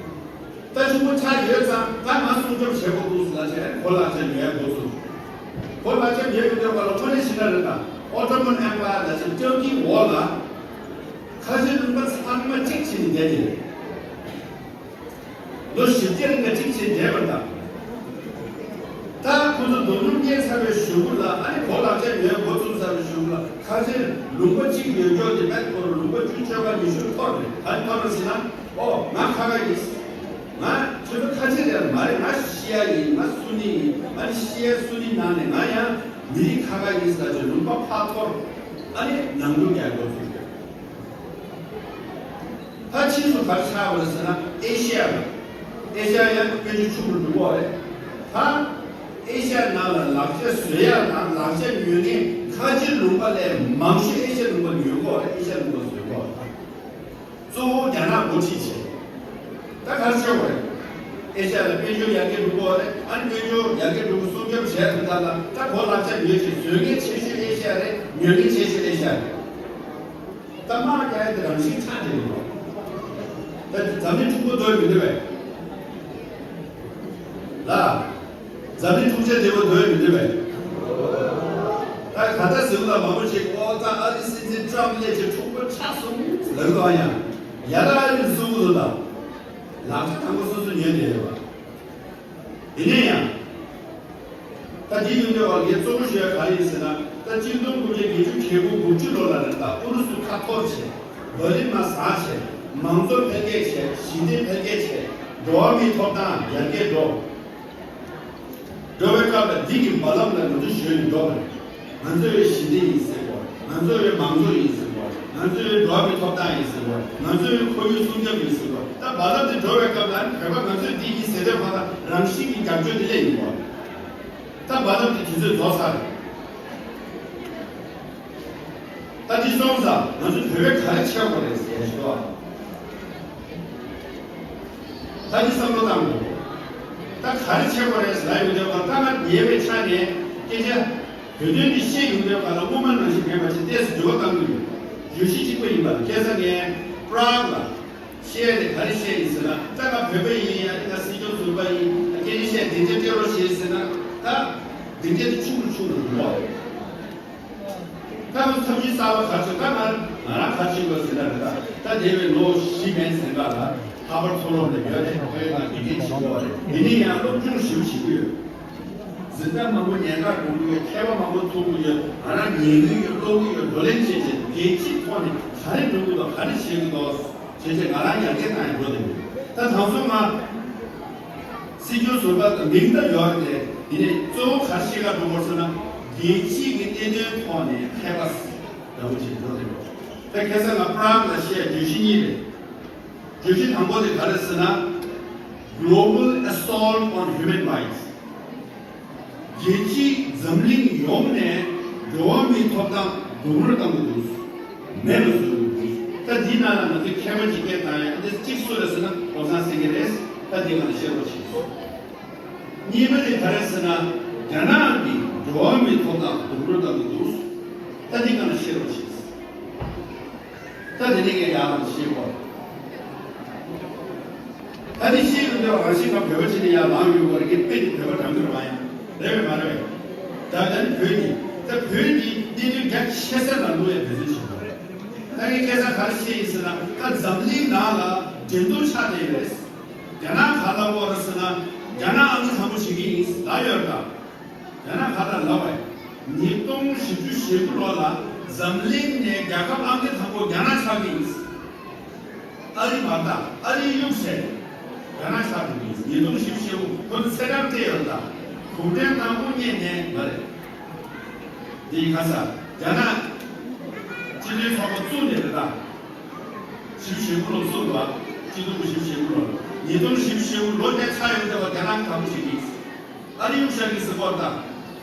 ད་ཕྱུག་པོ་ཆགས་ཡོད་ཙང་ད་ང་སྲུང་སྐྱོབ་བྱེད་དགོས་འདུག་ཟེར་ལ་བྱས་གོ་ལག་ཆ་ཉོ་ཡ་འགོ་ཚུགས། གོ་ལག་ཆ་ཉོས་ཡོང་དུས་ག་ལ་དངོས་གནས་བྱས་ན་རེད། ད་ཨོ་ཏོ་མན་ཨེམ་པ་ཡར་ལ་བྱས་ཏུར་ཀིའི་འོག་ལ་ཁ་ཆེ་ལུང་པ་ཚང་མ་གཅིག་བྱས་ནས་བསྡད་དེ། ལོ་བཞི་བརྒྱ་རིང་ག་གཅིག་བྱས་བསྡད་པ་དང་། ད་ཁོ་ཚོ་རྡོ་སྣུམ་རྙེད་ཚར་བའི་གཞུག་གུ་ལ། ཨ་ནི་གོ་ལག་ཆ་ཉོས་འགོ་བཙུགས་ཚར་བའི་གཞུག་གུ་ལ་ཁ་ཆེ་ལུང་པ་གཅིག་ཡོད་ཀྱོག་དེ་མེད་ཁོ་རུ་ལུང་པ་བཅུ་བཅོ་ལྔ་ཉི་ཤུ་འཐོར་རེད། ཨ་ནི་འཐོར་རེད་ཟེར་ན། ཨོ་ང་ཁ་ཁ་ཡིན། ང་ཁྱོད་ཚོ་ཁ་ཆེ་རེད་མ་རེད། ང་ཤི་ཡ་ཡིན། ང་སུ་ནི་ཡིན། ཨ་ནི་ཤི་ཡ་སུ་ནི་ནང་ནས་ང་ཡང་མི་རིགས་ཁ་ཁ་ཡིན་ཟེར་ལ་ལུང་པ་ཕར་འཐོར། ཨ་ནི་ནང་འགྲོ་རྒྱག་འགོ་བཙུགས་རེད། ད་ཕྱིས་སུ་ག་རེ་ཆགས་པ་རེད་ཟེར་ན། ཨེ་ཤི་ཡ་ལ། ཨེ་ཤི་ཡ་ཡང་དཔལ་འབྱོར་ཕྱུག་པོ་འགྲོ་གི་རེད། ད་ཨེ་ཤི་ཡ་ནང་ལ་ལག་ཆ་བཟོ་ཡ་དང་ལག་ཆ་ཉོ་མཁན་ཁ་ཆེ་ལུང་པ་ལས་མང་ཤོས་ཨེ་ཤི་ཡ་ལུང་པ་ཉོ་གི་རེད། ཨེ་ཤི་ཡ་ལུང་པ་བཟོ་གི་རེད། གཙོ་བོ་རྒྱ་ནག་འགོ་ཁྲིད་བྱས། ད་ག་རེ་བྱེད་དགོས་རེད། ཨེ་ཤ་ཡ་ལ་དཔལ་འབྱོར་ཡར་རྒྱས་འགྲོ་གི་རེད། ཨ་ནི་དཔལ་འབྱོར་ཡར་རྒྱས་འགྲོ་གི་སྲུང་སྐྱོབ་བྱས་དུས་ད་ལ་ད་གོ་ལག་ཆ་ཉོས་ཀྱི་བཟོ་མཁན་ཆེ་ཤོས་ཨེ་ཤ་ཡ་རེད། ཉོ་མཁན་ཆེ་ཤོས་ཨེ་ཤ་ཡ་རེད། ད་དམག་རྒྱག་ཡ་དེ་རང་བཞིན་ཆགས་བསྡད་ཡོད་རེད། ད་འཛམ་གླིང་འཁྲུག་པོ་འདོད་མི་འདོད་པས། ལ། འཛམ་གླིང་འཁྲུག་ཆ་དེ་བ་འདོད་མི་འདོད་པས། ད་ག་ད་ཟེར་བ་ལ་མང་པོ་ཞིག་ཨོ་ད་ཨ་རི་སྲིད་འཛིན་ཀྲམ་སླེབས་ཀྱི་འཁྲུག་པོ་ཆགས་སོང་ལབ་འདུག་ཨ་ཡང་ཡ་ད་ཨ་རི་སུ་གུ་དུ་ད། ལག་ཆ་དང་པོ་སོ་སོ་ཉོས་བསྡད་ཡོད་པ། ཡིན་ན་ཡང་། ད་འདི་ཡོང་དུས་བར་ངས་གཙོ་བོ་ཞུ་ཡ་ག་རེ་ཡིན་ཟེར་ན། ད་གཅིག་སྟོང་དགུ་བརྒྱ་བརྒྱད་ཅུ་གྱ་དགུ་དགུ་བཅུ་ལོ་ལ་རེད། ད་ཨུ་རུ་སུ་ཁ་འཐོར་བྱས། འབར་ལིན་མར་ཟག་བྱས། མང་གཙོ་འཕེལ་རྒྱས་བྱས། ཞི་བདེ་འཕེལ་རྒྱས་བྱས། འགྲོ་བ་མིའི་ཐོབ་ཐང་ཡར་རྒྱས་འགྲོ། འགྲོ་བའི་སྐབས་ལ་འདི་གི་རྦ་རླབས་ལ་ང་ཚོ་ཞོན་ནས་འགྲོ་བ་རེད། ང་ཚོ་ཡོད་ཞི་བདེ་ཡིན་ཟེར་གོ། ང་ཚོ་ཡོད་མང་གཙོ་ཡིན་ཟེར་གོ། ང་ཚོ་ཡོད་འགྲོ་བ་མིའི་ཐོབ་ཐང་ཡིན་ཟེར་གོ། ང་ཚོ་ཡོད་ཁོར་ཡུག་སྲུང་སྐྱོབ་ཡིན་ཟེར་གོ། ད་རྦ་རླབས་དེ་འགྲོ་བའི་སྐབས་ལ་བོད་པ་ང་ཚོས་འདི་ཡིན་ཟེར་དུས་ཁོ་ན་རང་བཞིན་གྱི་རྒྱབ་སྐྱོར་དེ་སླེབས་ཡོང་གོ། ད་རྦ་རླབས་དེ་དུས་ཚོད་རྫོགས་ཚར་རེད། ད་འདི་སོང་ཙང་ང་ཚོ་བོད་པས་ག་རེ་བྱེད་དགོས་རེད་ཟེར་ཞུ་བ། ད་འདི་བསམ་བློ་བཏང་དགོས། ད་ག་རེ་བྱེད་དགོས་རེད་ཟེར་ལབ་ཡོང་དུས་ད་ང་ཉེ་བའི་ཆ་ནས་སྐད་ཆ་བོད་དོན་འདི་བཤད་ཡོང་དུས་ག་ལ་སྔོན་མ་ནང་བཞིན་མེད་པ་ཅིག་ཏོག་ཙམ་འགྱུར་བ་བཏང་གི་ཡོད། བརྗོད་གཞི་གཅིག་པ་ཡིན་པ་ལ་ཁ་སང་ངས་པྲག་ལ་བཤད་དེ་ག་རེ་བཤད་ཡིན་ཟེར་ན། ད་ང་བོད་པ་ཡིན། ཡང་ང་སྲིད་སྐྱོང་ཟུར་པ་ཡིན། སྐད་ཆ་བཤད་སྡིངས་ཆ་སྤྲད་རོགས་བྱེད་ཟེར་ན། ད་སྡིངས་ཆ་དེ་ཆུང་རུ་ཆུང་རུ་འགྲོ་བ་རེད། ད་ང་ཚོ་ཐབས་ཤེས་གསར་པ་ག་རེ་བྱེད། ད་ང་ང་རང་ག་རེ་བྱེད་དགོས་ཟེར་ན་རེད། ད་ད་འདས་པའི་ལོ་བཞི་མན་ཟིན་ག་ལ་ལྷག་པར་མཐོ་སློབ་ལ་ཡོད་དེ་ཁོའི་ནང་དགེ་རྒན་བྱེད་དགོས་རེད། ཡིན་ན་ཡང་སློབ་སྦྱོང་ཞིབ་བྱེད་ཀྱི་ཡོད། འཛིན་གྲྭ་མང་པོ་ཉེན་ཁ་སྒྲོག་གི་ཡོད། མཁས་པ་མང་པོ་ཚོགས་ཀྱི་ཡོད། ང་རང་ཉན་གྱི་ཡོད། ཀློག་གི་ཡོད། བགྲོ་གླེང་བྱེད་བྱེད་རྒྱལ་སྤྱིའི་ཐོག་ནས་ག་རེ་འགྲོ་གི་འདུག་ག་རེ་བྱེད་ཀྱི་འདུག་བྱས་རྗེས་ང་རང་ཡར་རྒྱས་བཏང་ཡག་འགྲོ་བསྡད་ཡོད། ད་དེང་སང་ང་སྲིད་སྐྱོང་ཟུར་པ་དང་མིང་ད་ཡོད་རེད། དེ་ནས་གཙོ་བོ་ག་རེ་བཤད་ག་འགྲོ་དགོས་ཟེར་ན། རྒྱལ་སྤྱིའི་གི་གནད་དོན་ཐོག་ནས་མཁས་པ་འདྲ་པོ་ཅིག་འགྲོ་བསྡད་ཡོད། ད་ཁ་སང་ང་པྲག་ལ་བཤད་བརྗོད་གཞི་གཉིས་རེད། བརྗོད་གཞི་དང་པོ་དེ་ག་རེ་ཟེར་ན། Global Assault on Human Rights། རྒྱལ་སྤྱིའི་འཛམ་གླིང་ཡོངས་ནས་འགྲོ་བ་མིའི་ཐོབ་ཐང་རྡོག་རོལ་བཏང་གི་འདུག་མེད་པ་བཟོ་གི་འདུག་ད་འདི་ནང་ལ་ང་ཚོས་མཁས་པ་ཅིག་སྐད་བཏང་ཡ། འདི་གཅིག་སུ་རེད་ཟེར་ན་ཀུན་བཟང་སེང་གེ་རེད། ད་འདི་ང་ལ་བཤད་རོགས་བྱེད། གཉིས་པ་དེ་ག་རེ་ཟེར་ན། རྒྱ་ནག་གིས་འགྲོ་བ་མིའི་ཐོབ་ཐང་རྡོག་རོལ་བཏང་གི་འདུག་ད་འདི་ང་ལ་བཤད་རོགས་བྱེད། ད་དེ་ནས་ངས་ཡར་ལངས་ཤེས་པ། ད་ནི་ཤེས་ཡོན་འདྲ་བ་རང་བཞིན་གང་བོད་པ་ཅིག་ནས་ཡར་ལངས་ཡོང་བ་རེད། ངས་དཔེ་དེ་བོད་པ་དྲང་གི་རེད་མ་ཡིན། རེད་པས་མ་རེད་པས། ད་ད་ནི་བོད་ནི་ད་བོད་ནི་གནད་དོན་རྒྱ་ཆེ་ས་ལ་བློ་ཡ་འབད་བརྩོན་བྱེད་དགོས་རེད། ད་ངས་ཁ་སང་ག་རེ་བཤད་ཡིན་ཟེར་ན། ད་འཛམ་གླིང་ནང་ལ་འགྲན་བསྡུར་ཆགས་བསྡད་ཡོད་རེད། རྒྱ་ནག་ག་ལ་བོ་རེད་ཟེར་ན། རྒྱ་ནག་ཨང་ཀི་དང་པོ་བྱེད་ཀྱི་ཡིན་ལབ་ཡོད་རེད་ད། རྒྱ་ནག་ག་ལ་ལབ་པས། ཉིས་སྟོང་བཞི་བཅུ་ཞེ་དགུ་ལོ་ལ་འཛམ་གླིང་ནས་རྒྱལ་ཁབ་ཨང་ཀི་དང་པོ་རྒྱ་ནག་ཆགས་ཀྱི་ཡིན། ཨ་རི་མ་རེད་ད། ཨ་རི་གཡུགས་བྱས། རྒྱ་ནག་ཆགས་འགྲོ་གི་ཡིན། ཉིས་སྟོང་བཞི་བཅུ་ཞེ་དགུ་ཁོ་ཚོ་ཚེ་རབས་སྤྲད་ཡོད་ད། གུང་ཁྲན་ཏང་དབུ་བརྙེས་ནས་མ་རེད། འདི་ཡི་ཁ་ས་རྒྱ་ནག་སྤྱི་མཐུན་ཚོགས་པ་བཙུགས་ནས་རེད་ད། བཞི་བཅུ་ཞེ་དགུ་ལོ་བཙུགས་པ། སྤྱི་ཟླ་དགུ་བཞི་བཅུ་ཞེ་དགུ་ལོ། ཉིས་སྟོང་བཞི་བཅུ་ཞེ་དགུ་ལོ་བརྒྱ་ཆགས་ཡོད་ད་བ་རྒྱ་ནག་གིས་དམ་བྱེད་ཀྱི། ཨ་རི་གཡུག་བཞག་གི་ཟེར་གོ་ད།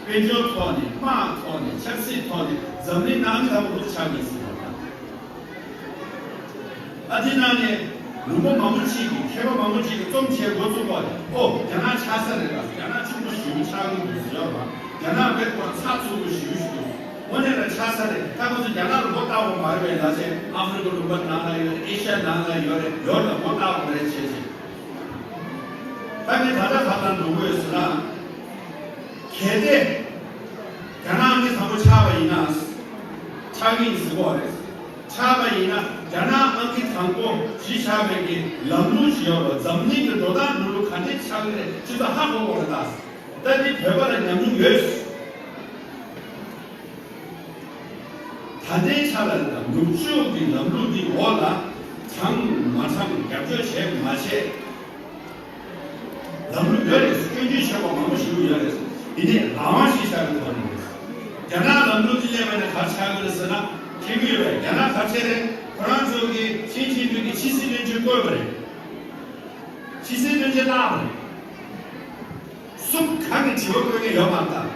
དཔལ་འབྱོར་ཐོག་ནས། དམག་ཐོག་ནས། ཆབ་སྲིད་ཐོག་ནས། འཛམ་གླིང་ནང་གི་ལྷ་མོ་ཆགས་ཀྱི་ཟེར་གོ་ད། ཨ་དེ་ནང་ནས་ལུང་པ་མང་པོ་ཅིག་གིས། མཁས་པ་མང་པོ་ཅིག་གིས་རྩོམ་བྱེད་འགོ་བཙུགས་པ་རེད། ཨོ་རྒྱ་ནག་ཆགས་ས་རེད་ད། རྒྱ་ནག་ཕྱུག་པོ་ཞེ་པོ་ཆགས་ཀྱི་འདུག་ཟེར་བ། རྒྱ་ནག་བེད་སྐོར་ཚགས་ཚུད་པོ་ཞེ་པོ་ཞིག་འདུག་དངོས་གནས་ལ་ཆགས་ས་རེད། ད་ཁོ་ཚོ་རྒྱ་ནག་ལ་མགོ་བཏགས་པ་མ་རེད་པས། ལ་ཆེ་ཨ་ཧྥེ་རི་ཁ་ལུང་པ་ནང་ལ་ཡོད་རེད། ཨེ་ཤ་ཡ་ནང་ལ་ཡོད་རེད། ཡོད་ལ་མགོ་བཏགས་པ་རེད་བྱས་བྱས། ད་ངས་ད་ལྟ་ག་ལ་འགྲོ་གི་ཡོད་ཟེར་ན། གལ་ཏེ་རྒྱ་ནག་ཨང་ཀི་དང་པོ་ཆགས་པ་ཡིན་ན། ཆགས་ཀྱི་ཡིན་ཟེར་གོ་རེད། ཆགས་པ་ཡིན་ན་རྒྱ་ནག་ཨང་ཀི་དང་པོ་གཞི་བཞག་པའི་གི་ལམ་ལུགས་ཤིག་ཡོད་རེད། འཛམ་གླིང་གི་འགྲོ་སྟངས་འགྲོ་ལུགས་ག་འདྲས་ཆགས་ཀྱི་རེད། ཁྱེད་ཚོ་ཧ་གོ་གོ་རེད་ད། ད་འདི་བོད་པ་ལ་ཉམས་མྱོང་ཡོད། ད་ལྟའི་ཆ་ལ་རེད་ད། ནུབ་ཕྱོགས་ཀྱི་ལམ་ལུགས་འདི་འོག་ལ་དྲངས་མ་དྲངས། རྒྱབ་སྐྱོར་བྱས་མ་བྱས། ལམ་ལུགས་ཡོད་རེད། སྐྱོན་བརྗོད་བྱས་པ་མང་པོ་ཞིག་ཡོད་རེད། ཡིན་ནའི་རང་དབང་ཞིག་བཞག་པའི་ཐོག་ནས་རེད། རྒྱ་ནག་ལམ་ལུགས་འདི་སླེབས་པ་ནས་ག་རེ་ཆགས་ཀྱི་རེད་ཟེར་ན། མཁྱེན་གྱི་ཡོད་པས། རྒྱ་ནག་ག་རེ་བྱས་རེད། ཁོ་རང་ཚོ་གིས་ཞི་ཅིན་ཕིང་གི་ཕྱི་སྲིད་བློན་ཆེན་བསྐོས་པ་རེད། ཕྱི་སྲིད་བློན་ཆེན་བརླགས་པ་རེད། སུ་གང་གིས་དྲི་བ་བཀོད་མཁན་ཡོད་མ་རེད་ད།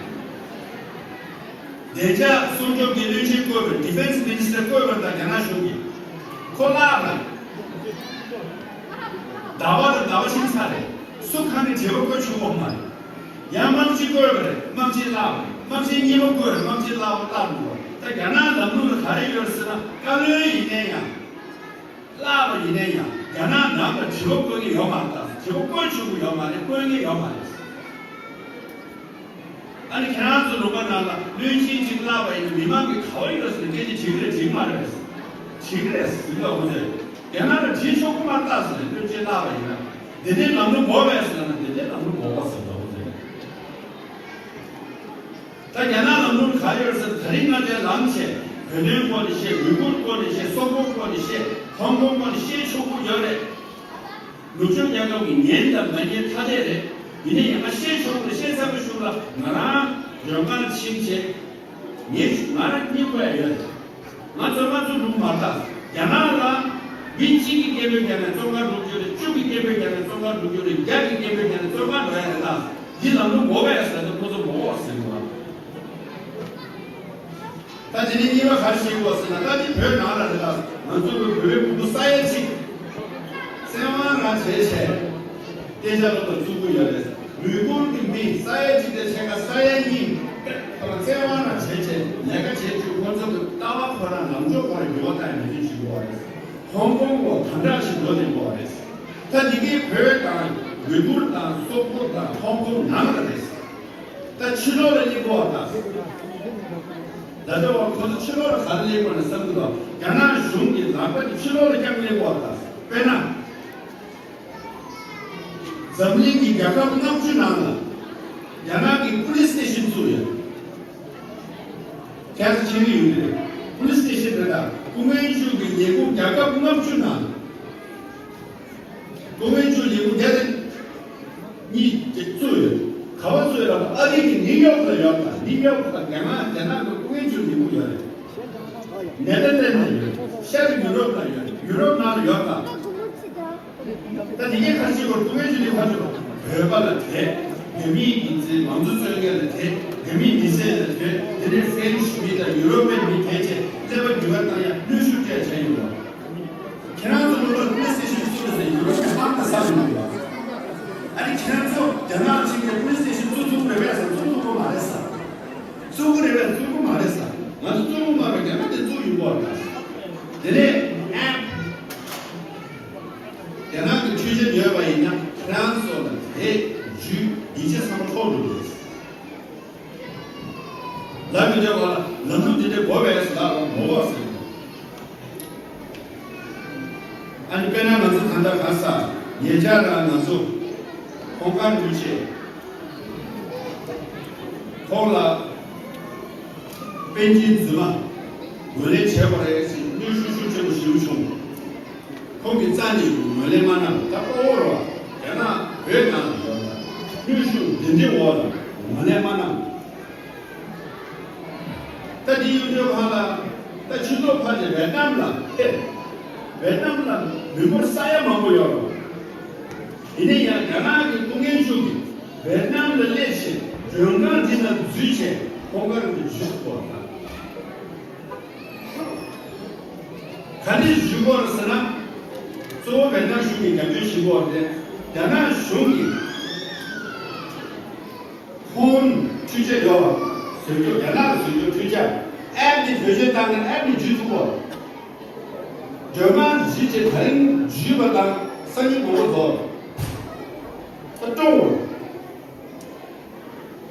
བདེ་འཇགས་སྲུང་སྐྱོབ་ཀྱི་བློན་ཆེན་བསྐོས་པ་རེད། ཌི་ཕེན་སི་མི་ནི་སི་ཊར་བསྐོས་པ་རེད་ད། རྒྱ་ནག་གཞུང་གིས། ཁོ་བརླགས་པ་རེད། ཟླ་བ་དང་ཟླ་བ་ཕྱིན་ཚར་རེད། སུ་གང་གིས་དྲི་བ་བཀོད་ཆོག་གི་མ་རེད། ཡང་དམག་སྤྱི་བསྐོས་པ་རེད། དམག་སྤྱི་བརླགས་པ་རེད། དམག་སྤྱི་གཉིས་པ་བསྐོས་རེད། དམག་སྤྱི་བརླགས་པ་བརླགས་འདུག་པ། ད་རྒྱ་ནག་ལམ་ལུགས་ལ་ག་རེ་ཡོད་ཟེར་ན། བཀའ་བློན་ཡིན་ནའི་ཡང་། བརླགས་པ་ཡིན་ནའི་ཡང་རྒྱ་ནག་ནང་ལ་དྲི་བ་བཀོད་མཁན་ཡོད་མ་རེད་ད། དྲི་བ་བཀོད་ཆོག་གི་ཡོད་མ་རེད། བཀོད་མཁན་ཡོད་མ་རེད། ཨ་ནི་ཁྱེད་རང་ཚོ་ལུང་པ་ནང་ལ་བློན་ཆེན་གཅིག་བརླགས་པ་ཡིན་ན་མི་མང་གིས་ག་བ་ཡོད་ཟེར་ནས་སྐད་ཆ་དྲིས་ཀྱི་རེད། དྲིས་ཀྱི་མ་རེད་པས། དྲིས་ཀྱི་རེད་ཟེར་ལ། འོ་ཟེར། རྒྱ་ནག་ལ་དྲིས་ཆོག་གི་མ་རེད་ད་ཟེར་ནས། བློན་ཆེན་བརླགས་པ་ཡིན་ན་དེ་འདྲའི་ལམ་ལུགས་དགོས་པས་ཟེར་ན། དེ་འདྲའི་ལམ་ལུགས་དགོས་པ་ཟེར་ལ། འོ་ཟེར། ད་རྒྱ་ནག་ལམ་ལུགས་ག་རེ་ཡོད་ཟེར། ད་རིང་ང་ཚོས་ལངས་བྱས་བོད་དོན་སྐོར་ནས་བཤད། ཝི་གུར་སྐོར་ནས་བཤད། སོག་པོ་སྐོར་ནས་བཤད། ཧོང་ཀོང་སྐོར་ནས་བཤད་ཆོག་གི་ཡོད་རེད། ནུབ་ཕྱོགས་རྒྱལ་ཁབ་ཀྱིས་ཉན་དང་མ་ཉན་ཐ་དད་རེད། ཡིན་ནའི་ཡང་བཤད་ཆོག་གི་རེད། བཤད་ཚར་བའི་གཞུག་ལ་ང་རང་མགྲོན་ཁང་ཕྱིན་བྱས། ངས་ང་རང་གཉིད་ཁུག་ཡ་ཡོད་རེད། ང་ཚོ་ང་ཚོ་ལུགས་མ་རེད་ད། རྒྱ་ནག་ལ་མི་གཅིག་གིས་སྐད་འབོད་རྒྱག་ནས་བཙོན་ཁང་འགྲོ་རྒྱུ་རེད། བཅུ་གིས་སྐད་འབོད་རྒྱག་ནས་བཙོན་ཁང་འགྲོ་རྒྱུ་རེད། བརྒྱ་གིས་སྐད་འབོད་རྒྱག་ནས་བཙོན་ཁང་འགྲོ་ཡ་རེད་ད། འདི་ལམ་ལུགས་དགོས་པས་ཟེར་ན་ཁོ་ཚོ་མ་དགོས་ཟེར་གི་རེད། ད་དེ་ནས་གཉིས་པ་ག་རེ་བཤད་དགོས་ཟེར་ན། ད་འདི་བོད་ནང་ལ་རེད་ད། ང་ཚོ་གི་བོད་པའི་བུ་ཕྲུག་ས་ཡ་གཅིག་བཙན་དབང་རང་བྱས་བྱས་གཏན་འཇགས་སློབ་གྲྭ་བཙུགས་ཀྱི་ཡོད་རེད། ཝི་གུར་གྱི་མི་ས་ཡ་གཅིག་དང་ཕྱེད་ཀ་ས་ཡ་གཉིས་ཁོ་རང་བཙན་དབང་རང་བྱས་བྱས་ལས་ཀ་བྱེད་རྒྱུ། ཁོ་ཚོ་གི་ལྟ་བ་ཁོ་རང་ལངས་ཕྱོགས་ཁོ་རང་འགྱུར་བ་བཏང་ཡ་ནས་བྱེད་དགོས་རེད། ཧོང་ཀོང་གོ་དམ་དྲག་ཞིག་འགྲོ་བསྡད་ཡོད་རེད། ད་འདི་གའི་བོད་དང་ཝི་གུར་དང་སོག་པོ་དང་ཧོང་ཀོང་ནང་ལ་རེད། ད་ཕྱི་ལོགས་ལ་སླེབས་དགོས་པ་དང་། ད་ལྟ་བར་ཁོ་ཚོ་ཕྱི་ལོགས་ལ་ག་རེ་སླེབས་དགོས་ན་བསམ་གྱི་འདུག་རྒྱ་ནག་གཞུང་གི་ལག་པ་དེ་ཕྱི་ལོགས་ལ་རྐྱང་སླེབས་དགོས་པ་དང་། དཔེར་ན། འཛམ་གླིང་གི་རྒྱལ་ཁབ་ལྔ་བཅུ་ནང་ལ་རྒྱ་ནག་གིས་པུ་ལིས་སི་ཊེ་ཤན་བཙུགས་ཡོད། ཁྱེད་ཚོ་མཁྱེན་གྱི་ཡོད་རེད། པུ་ལིས་སི་ཊེ་ཤན་རེད་ད། སྐུ་ངལ་བཅུག་གི་ལས་ཁུངས་རྒྱལ་ཁབ་ལྔ་བཅུ་ནང་། སྐུ་ངལ་བཅུག་ལས་ཁུངས་བརྒྱ་དང་གཉིས་བཙུགས་ཡོད། ག་པར་བཙུགས་ཡོད་ལབ་ན། ཨ་རི་གི་ནིའུ་ཡོག་ལ་ཡོད་ད། ནིའུ་ཡོག་ལ་རྒྱ་ནག་རྒྱ་ནག་གི་སྐུ་ངལ་བཅུག་ལས་ཁུངས་ཡོད་རེད། ནེ་ཐར་ལེན་ཌི་ལ་ཡོད། ཤར་ཡུ་རོབ་ལ་ཡོད། ཡུ་རོབ་ནང་ལ་ཡོད་ད། ད་དེ་གའི་ཁ་ཤས་ཀྱིས་སྐུ་ངལ་བཅུག་ནས་ཁ་ཤས་བོད་པ་ལ་དེད། བོད་མིའི་གི་ཚེ་མང་གཙོ་རྩོད་མཁན་ལ་དེད། བོད་མིའི་མི་སེར་ལ་དེད། དེ་ནས་ཧྥེན་ཤི་མི་དང་ཡུ་རོབ་པའི་མི་དེད་བྱས་ཀླད་པ་འགྱུར་བ་བཏང་ཡ་གནོན་ཤུགས་སྤྲད་བྱས་ཡོད་པ། ཁྱེད་རང་ཚོ་ལོ་ལ་པུ་ལིས་སི་ཊེ་ཤན་བཙུགས་ཟེར་ཡུ་རོབ་ཀྱི་དམག་ག་ས་མི་འདུག་ཨ་ནི་ཁྱེད་རང་ཚོ་རྒྱ་ནག་ཕྱིན་ཏེ་པུ་ལིས་སི་ཊེ་ཤན་བཙུགས་ཐུབ་རེད་པས་ཟེར། བཙུགས་ཐུབ་ཀྱི་མ་རེད་ཟེར། བཙུགས་ཀྱི་རེད་པས། བཙུགས་ཀྱི་མ་རེད་ཟེར། ང་ཚོ་བཙུགས་ཀྱི་མ་རེད། རྒྱ་ནག་དེ་བཙུགས་ཡོད་པ་རེད་ཟེར། དེ་ནས་ཨེབ། རྒྱ་ནག་གི་འཕྲུལ་ཆས་ཡོད་པ་ཡིན་ན་ཁྱེད་རང་ཚོ་ལ་དེ་འཇུས་ཡིན་ཆེ་ཚང་མ་ཐོག་འགྲོ་གི་རེད། ལབ་མི་འདོད་པ་ལ་ལམ་ལུགས་འདི་འདྲའི་དགོས་པས་ལབ་རོགས་མོ་བ་ཟེར། ཨ་ནི་དཔེར་ན་ང་ཚོ་ད་ལྟ་ག་ས་ཉེ་ཆར་རང་ང་ཚོ་ཧོང་ཀང་གི་ཆེད་ཁོང་ལ་པེ་ཅིན་རྫུན་མ་ངོས་ལེན་བྱས་པ་རེད་ཟེར་གནོན་ཤུགས་ཤུགས་ཆེན་པོ་ཞེ་པོ་བྱུང་། ཁོང་གི་རྩ་ནས་ངོས་ལེན་མ་གནང་། ད་ལྟ་བར་རྒྱ་ རྒྱ་ནག་བོད་ནང་ལ་ཡོད་ལ་གནོན་ཤུགས་འདི་འདྲའི་འོག་ལ་ངོས་ལེན་མ་གནང་། ད་འདི་ཡོད་འདོད་ཁ་ལ་ད་ཕྱི་ཚོགས་ཕར་ནས་ཝེ་ཏི་ནམ་ལ་ཕེབས། ཝེ་ཏི་ནམ་ལ་མི་འབོར་ས་ཡ་མང་པོ་ཡོད་རེད། ཡིན་ན་ཡང་རྒྱ་ནག་གི་ཏུང་ངན་ཅུ་གིས་ཝེ་ཏི་ནམ་ལ་སླེབས་བྱས་མགྲོན་ཁང་འདི་ནང་འཛུལ་བྱས་ཁོང་དཀར་གྱི་ཇུས་གཏོགས་དང་། ག་ནས་ཞུ་དགོས་རེད་ཟེར་ན། གཙོ་བོ་བོད་ནང་གཞུང་གི་རྒྱབ་སྐྱོར་ཞུ་དགོས་རེད། རྒྱ་ནག་གཞུང་གིས་ཁོང་འཕྲུལ་ཆས་ཡོད་པ་བཟོ་རྒྱུ། རྒྱ་ནག་གི་བཟོ་རྒྱུ་འཕྲུལ་ཆས་ཨེབ་དེ་བེད་སྤྱོད་བཏང་ན་ཨེབ་ནས་འཇུས་ཐུབ་པ། སྒྲོལ་མ་གཟི་བྱས་ད་རིང་འཇུས་པ་དང་སང་ཉིན་དགོངས་པ་རྫོགས། ད་སྟོང་བ།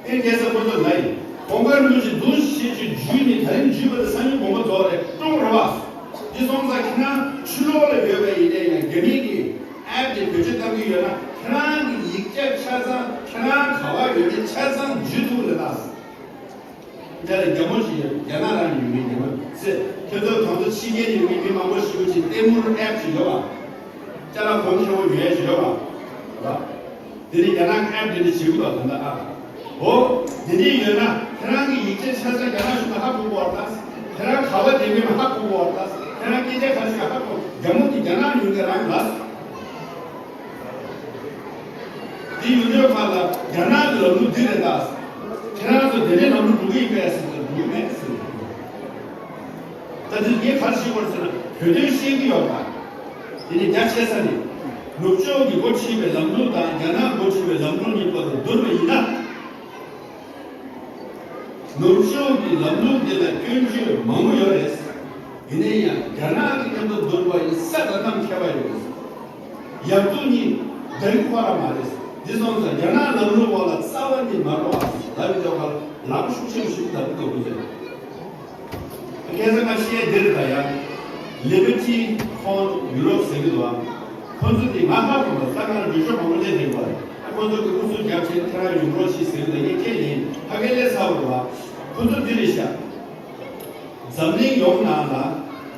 ཨེ་རྒྱལ་ས་ཁོ་ཚོ་ལ་ཡིན། གོང་དཀར་མི་ཞིག་འདུ་ཤེས་ཀྱི་རྒྱུད་ནི་ད་རིང་རྒྱུད་པ་དེ་སང་ཉིན་དགོངས་པ་རྫོགས་རེད་སྟོང་རེད་བ། འདི་སོང་ཙང་ཁྱེད་རང་ཕྱི་ལོགས་ལ་ཡོད་པ་ཡིན་ནའི་ཡང་རྒྱ་མི་གི་ཨེབ་དེ་བེད་སྤྱོད་གཏང་གི་ཡོད་ན་ཁྱེད་རང་གི་ཡིག་ཆ་ཆ་ཚང་ཁྱེད་རང་ག་བ་ཡོད་མེད་ཆ་ཚང་འཇུ་ཐུབ་རེད་ད། འདི་ལ་རྒྱ་མོ་ཞིག་ཡོད་རྒྱ་ནག་རང་ཡོད་མེད་རྒྱ་མོ་ཟེར་ཁྱོད་ཚོ་གང་ཚོ་ཕྱི་རྒྱལ་ཡོད་མེད་མི་མང་པོ་ཞིག་ཡོད་ཅིག་ལྟད་མོ་ཨེབ་ཞིག་ཡོད་བ། ཅ་ལག་གོང་ཁེ་བོ་ཡོད་ཡ་ཞིག་ཡོད་བ། དེ་ནི་རྒྱ་ནག་ཨེབ་དེ་ནི་བྱེད་དགོས་པ་དོན་དག་ཨ། འོ། དེ་འདྲའི་ཡོད་ན་ཁྱེད་རང་གི་ཡིག་ཆ་ཆ་ཚང་རྒྱ་ནག་གཞུང་ལ་ཧ་གོ་དགོས་པ་ད། ཁྱེད་རང་ག་བ་བསྡད་མིན་ཧ་གོ་དགོས་པ་ད། ཁྱེད་རང་སྐད་ཆ་ག་ཞིག་ཧ་གོ་རྒྱ་མོ་དེ་རྒྱ་ནག་ཡོང་གི་རང་ལ། དེ་ཡོང་དུས་ཁ་ལ་རྒྱ་ནག་གི་ལམ་ལུགས་འདི་རེད་ད། ཁྱེད་རང་ཚོ་དེ་འདྲའི་ལམ་ལུགས་འགྲོ་གི་ཡིན་པས་ཟེར་ཏེ་འགྲོ་གི་མེད་ཟེར། ད་དེ་ངས་ག་རེ་ཞུ་དགོས་རེད་ཟེར་ན་བོད་དོན་ཤེས་ཀྱི་ཡོད་ད། དེ་ནི་རྒྱ་ཆེ་ས་ནི། ནུབ་ཕྱོགས་ཀྱི་འགོ་ཁྲིད་པའི་ལམ་ལུགས་དང་རྒྱ་ནག་འགོ་ཁྲིད་པའི་ལམ་ལུགས་གཉིས་བར་དུ་བསྡུར་བ་ཡིན་ན། ནུབ་ཕྱོགས་ཀྱི་ལམ་ལུགས་འདི་ལ་སྐྱོན་བརྗོད་མང་པོ་ཡོད་རེད། ཡིན་ན་ཡང་རྒྱ་ནག་གི་མཉམ་དུ་བསྡུར་བ་ཡིན་ས་ད་ནམ་ཁྱད་པར་ཡོད་རེད། ཡག་སྡུག་གཉིས་འདྲ་གི་ཁོ་ར་མ་རེད། འདི་སོང་ཙང་རྒྱ་ནག་ལམ་ལུགས་འོག་ལ་རྩ་བ་ནས་མ་འགྲོ་བ་ལབ་ཡོད་པ་ལག་ཤུགས་ཆེན་པོ་ཞིག་ལབ་དགོས་ཀྱི་རེད། ཁ་སང་ང་བཤད་འདིར་ད་ཡང་ལི་བི་ཊི་ཁོང་ཡུ་རོབ་ཟེར་གི་འདུག་ཨ། ཁོང་ཚོ་དེ་ང་ཧ་གོ་མ་ས་ཁང་རྒྱུ་ཆ་མང་པོ་ལས་རིག་པ་ཁོང་ཚོ་གི་ཨུ་ཚུགས་རྒྱབ་ཆེད་ཁྱེད་རང་ཡུ་རོབ་ཞིག་ཟེར་གི་འདུག་ངས་ཁས་ལེན་ཕ་གི་ལས་ཚ་བོ་འདུག་ཨ། ཁོང་ཚོ་འདི་རེད་ཤག་འཛམ་གླིང་ཡོངས་ནང་ལ་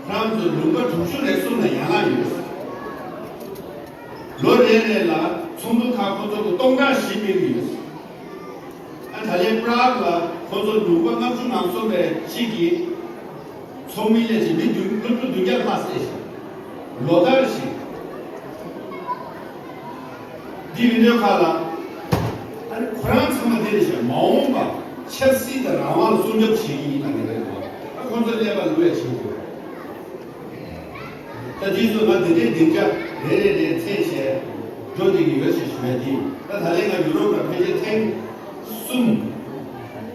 ཁོང་ཚོ་ལུང་པ་དྲུག་ཅུ་རེ་གསུམ་ལ་ཡན་ལག་ཡོད། ལོ་རེ་རེ་ལ་ཚོགས་འདུ་ཁག་ཁོང་ཚོ་གི་སྟོང་ཕྲག་བཞི་སྤེལ་གི་ཡོད། ཨ་ད་ལན་པྲག་ལ་ཁོ་ཚོ་ལུང་པ་ལྔ་བཅུ་ང་གསུམ་པའི་གཅིག་གིས་ཚོགས་མི་སླེབས་ཀྱི་མི་བདུན་སློབ་ཕྲུག་བདུན་བརྒྱ་ལྷག་བསད་ཤག་ལོ་ལྟར་བཞིན། འདི་ཡིན་དུས་ཁ་ལ། ཨ་ནི་ཁོ་རང་ཚང་མ་འདི་རེད་ཤག་མ་འོངས་པ་ཆབ་སྲིད་དང་རང་དབང་ལ་སྲུང་སྐྱོབ་བྱེད་ཀྱི་ཡིན་ད་ནི་རེད་དོ། ཨ་ཁོ་ཚོ་ཀླད་པ་ལུས་ཡ་བྱེད་དགོས། ད་དེ་ཚོ་ང་དེ་འདྲའི་སྡིངས་ཆ་རེ་རེ་རེ་འཚོལ་བྱས་འགྲོ་བསྡད་ཀྱི་ཡོད་ཅེས་ཞུ་བ་དེ་ད་ད་ལན་ང་ཡུ་རོབ་ལ་ཕལ་ཆེར་ཐེངས་གསུམ།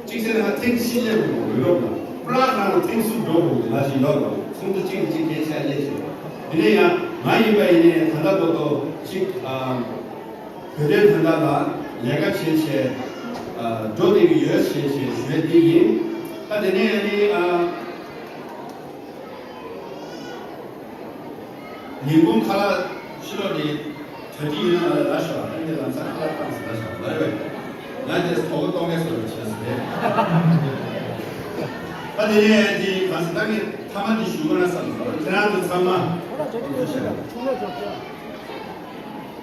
གཅིག་བྱས་ན་ང་ཐེངས་བཞི་སླེབས་ཡོད་ཡུ་རོབ་ལ་པྲག་ནང་ལ་ཐེངས་གསུམ་འགྲོ་དགོས་ཀྱི་ལ་ཞིག་ཡོད་རེད། ཚོགས་འདུ་གཅིག་ནས་གཅིག་གལ་ཆེ་བ་སླེབས་བྱས་དེ་ནས་ཡང་ང་ཡིན་པ་ཡིན་ནའི་ད་ལྟ་བར་དུ་གཅིག་བོད་དོན་ད་ལྟ་ལ་ལས་ཀ་བྱེད་བྱས་འགྲོ་བསྡད་ཀྱི་ཡོད་ཞེས་ཞེས་ཞུ་བ་དེ་ཡིན། ད་དེ་ནས་ཡང་ནི། ཉིན་གུང་ཁ་ལག་ཕྱི་ལོགས་ནས་གྲ་སྒྲིག་ཡོད་ན་ང་ལ་ལབ་ཤོག་ཨ་ནི་ལམ་སང་ཁ་ལག་བཏང་ཟེར་ལབ་ཤོག་ལབ་རེད་པས། ང་དེ་ཐོག་གཏོང་མཁན་བཟོ་འདྲ་བྱས་ཟེར། ད་དེ་ནས་དེ་གང་ཟེར་ད་ངས་མཐའ་མ་དེ་ཞུ་དགོས་ན་བསམ་སོང་། ཁྱེད་རང་ཚོ་ཚང་མ་ཐུགས་རྗེ་ཆེ།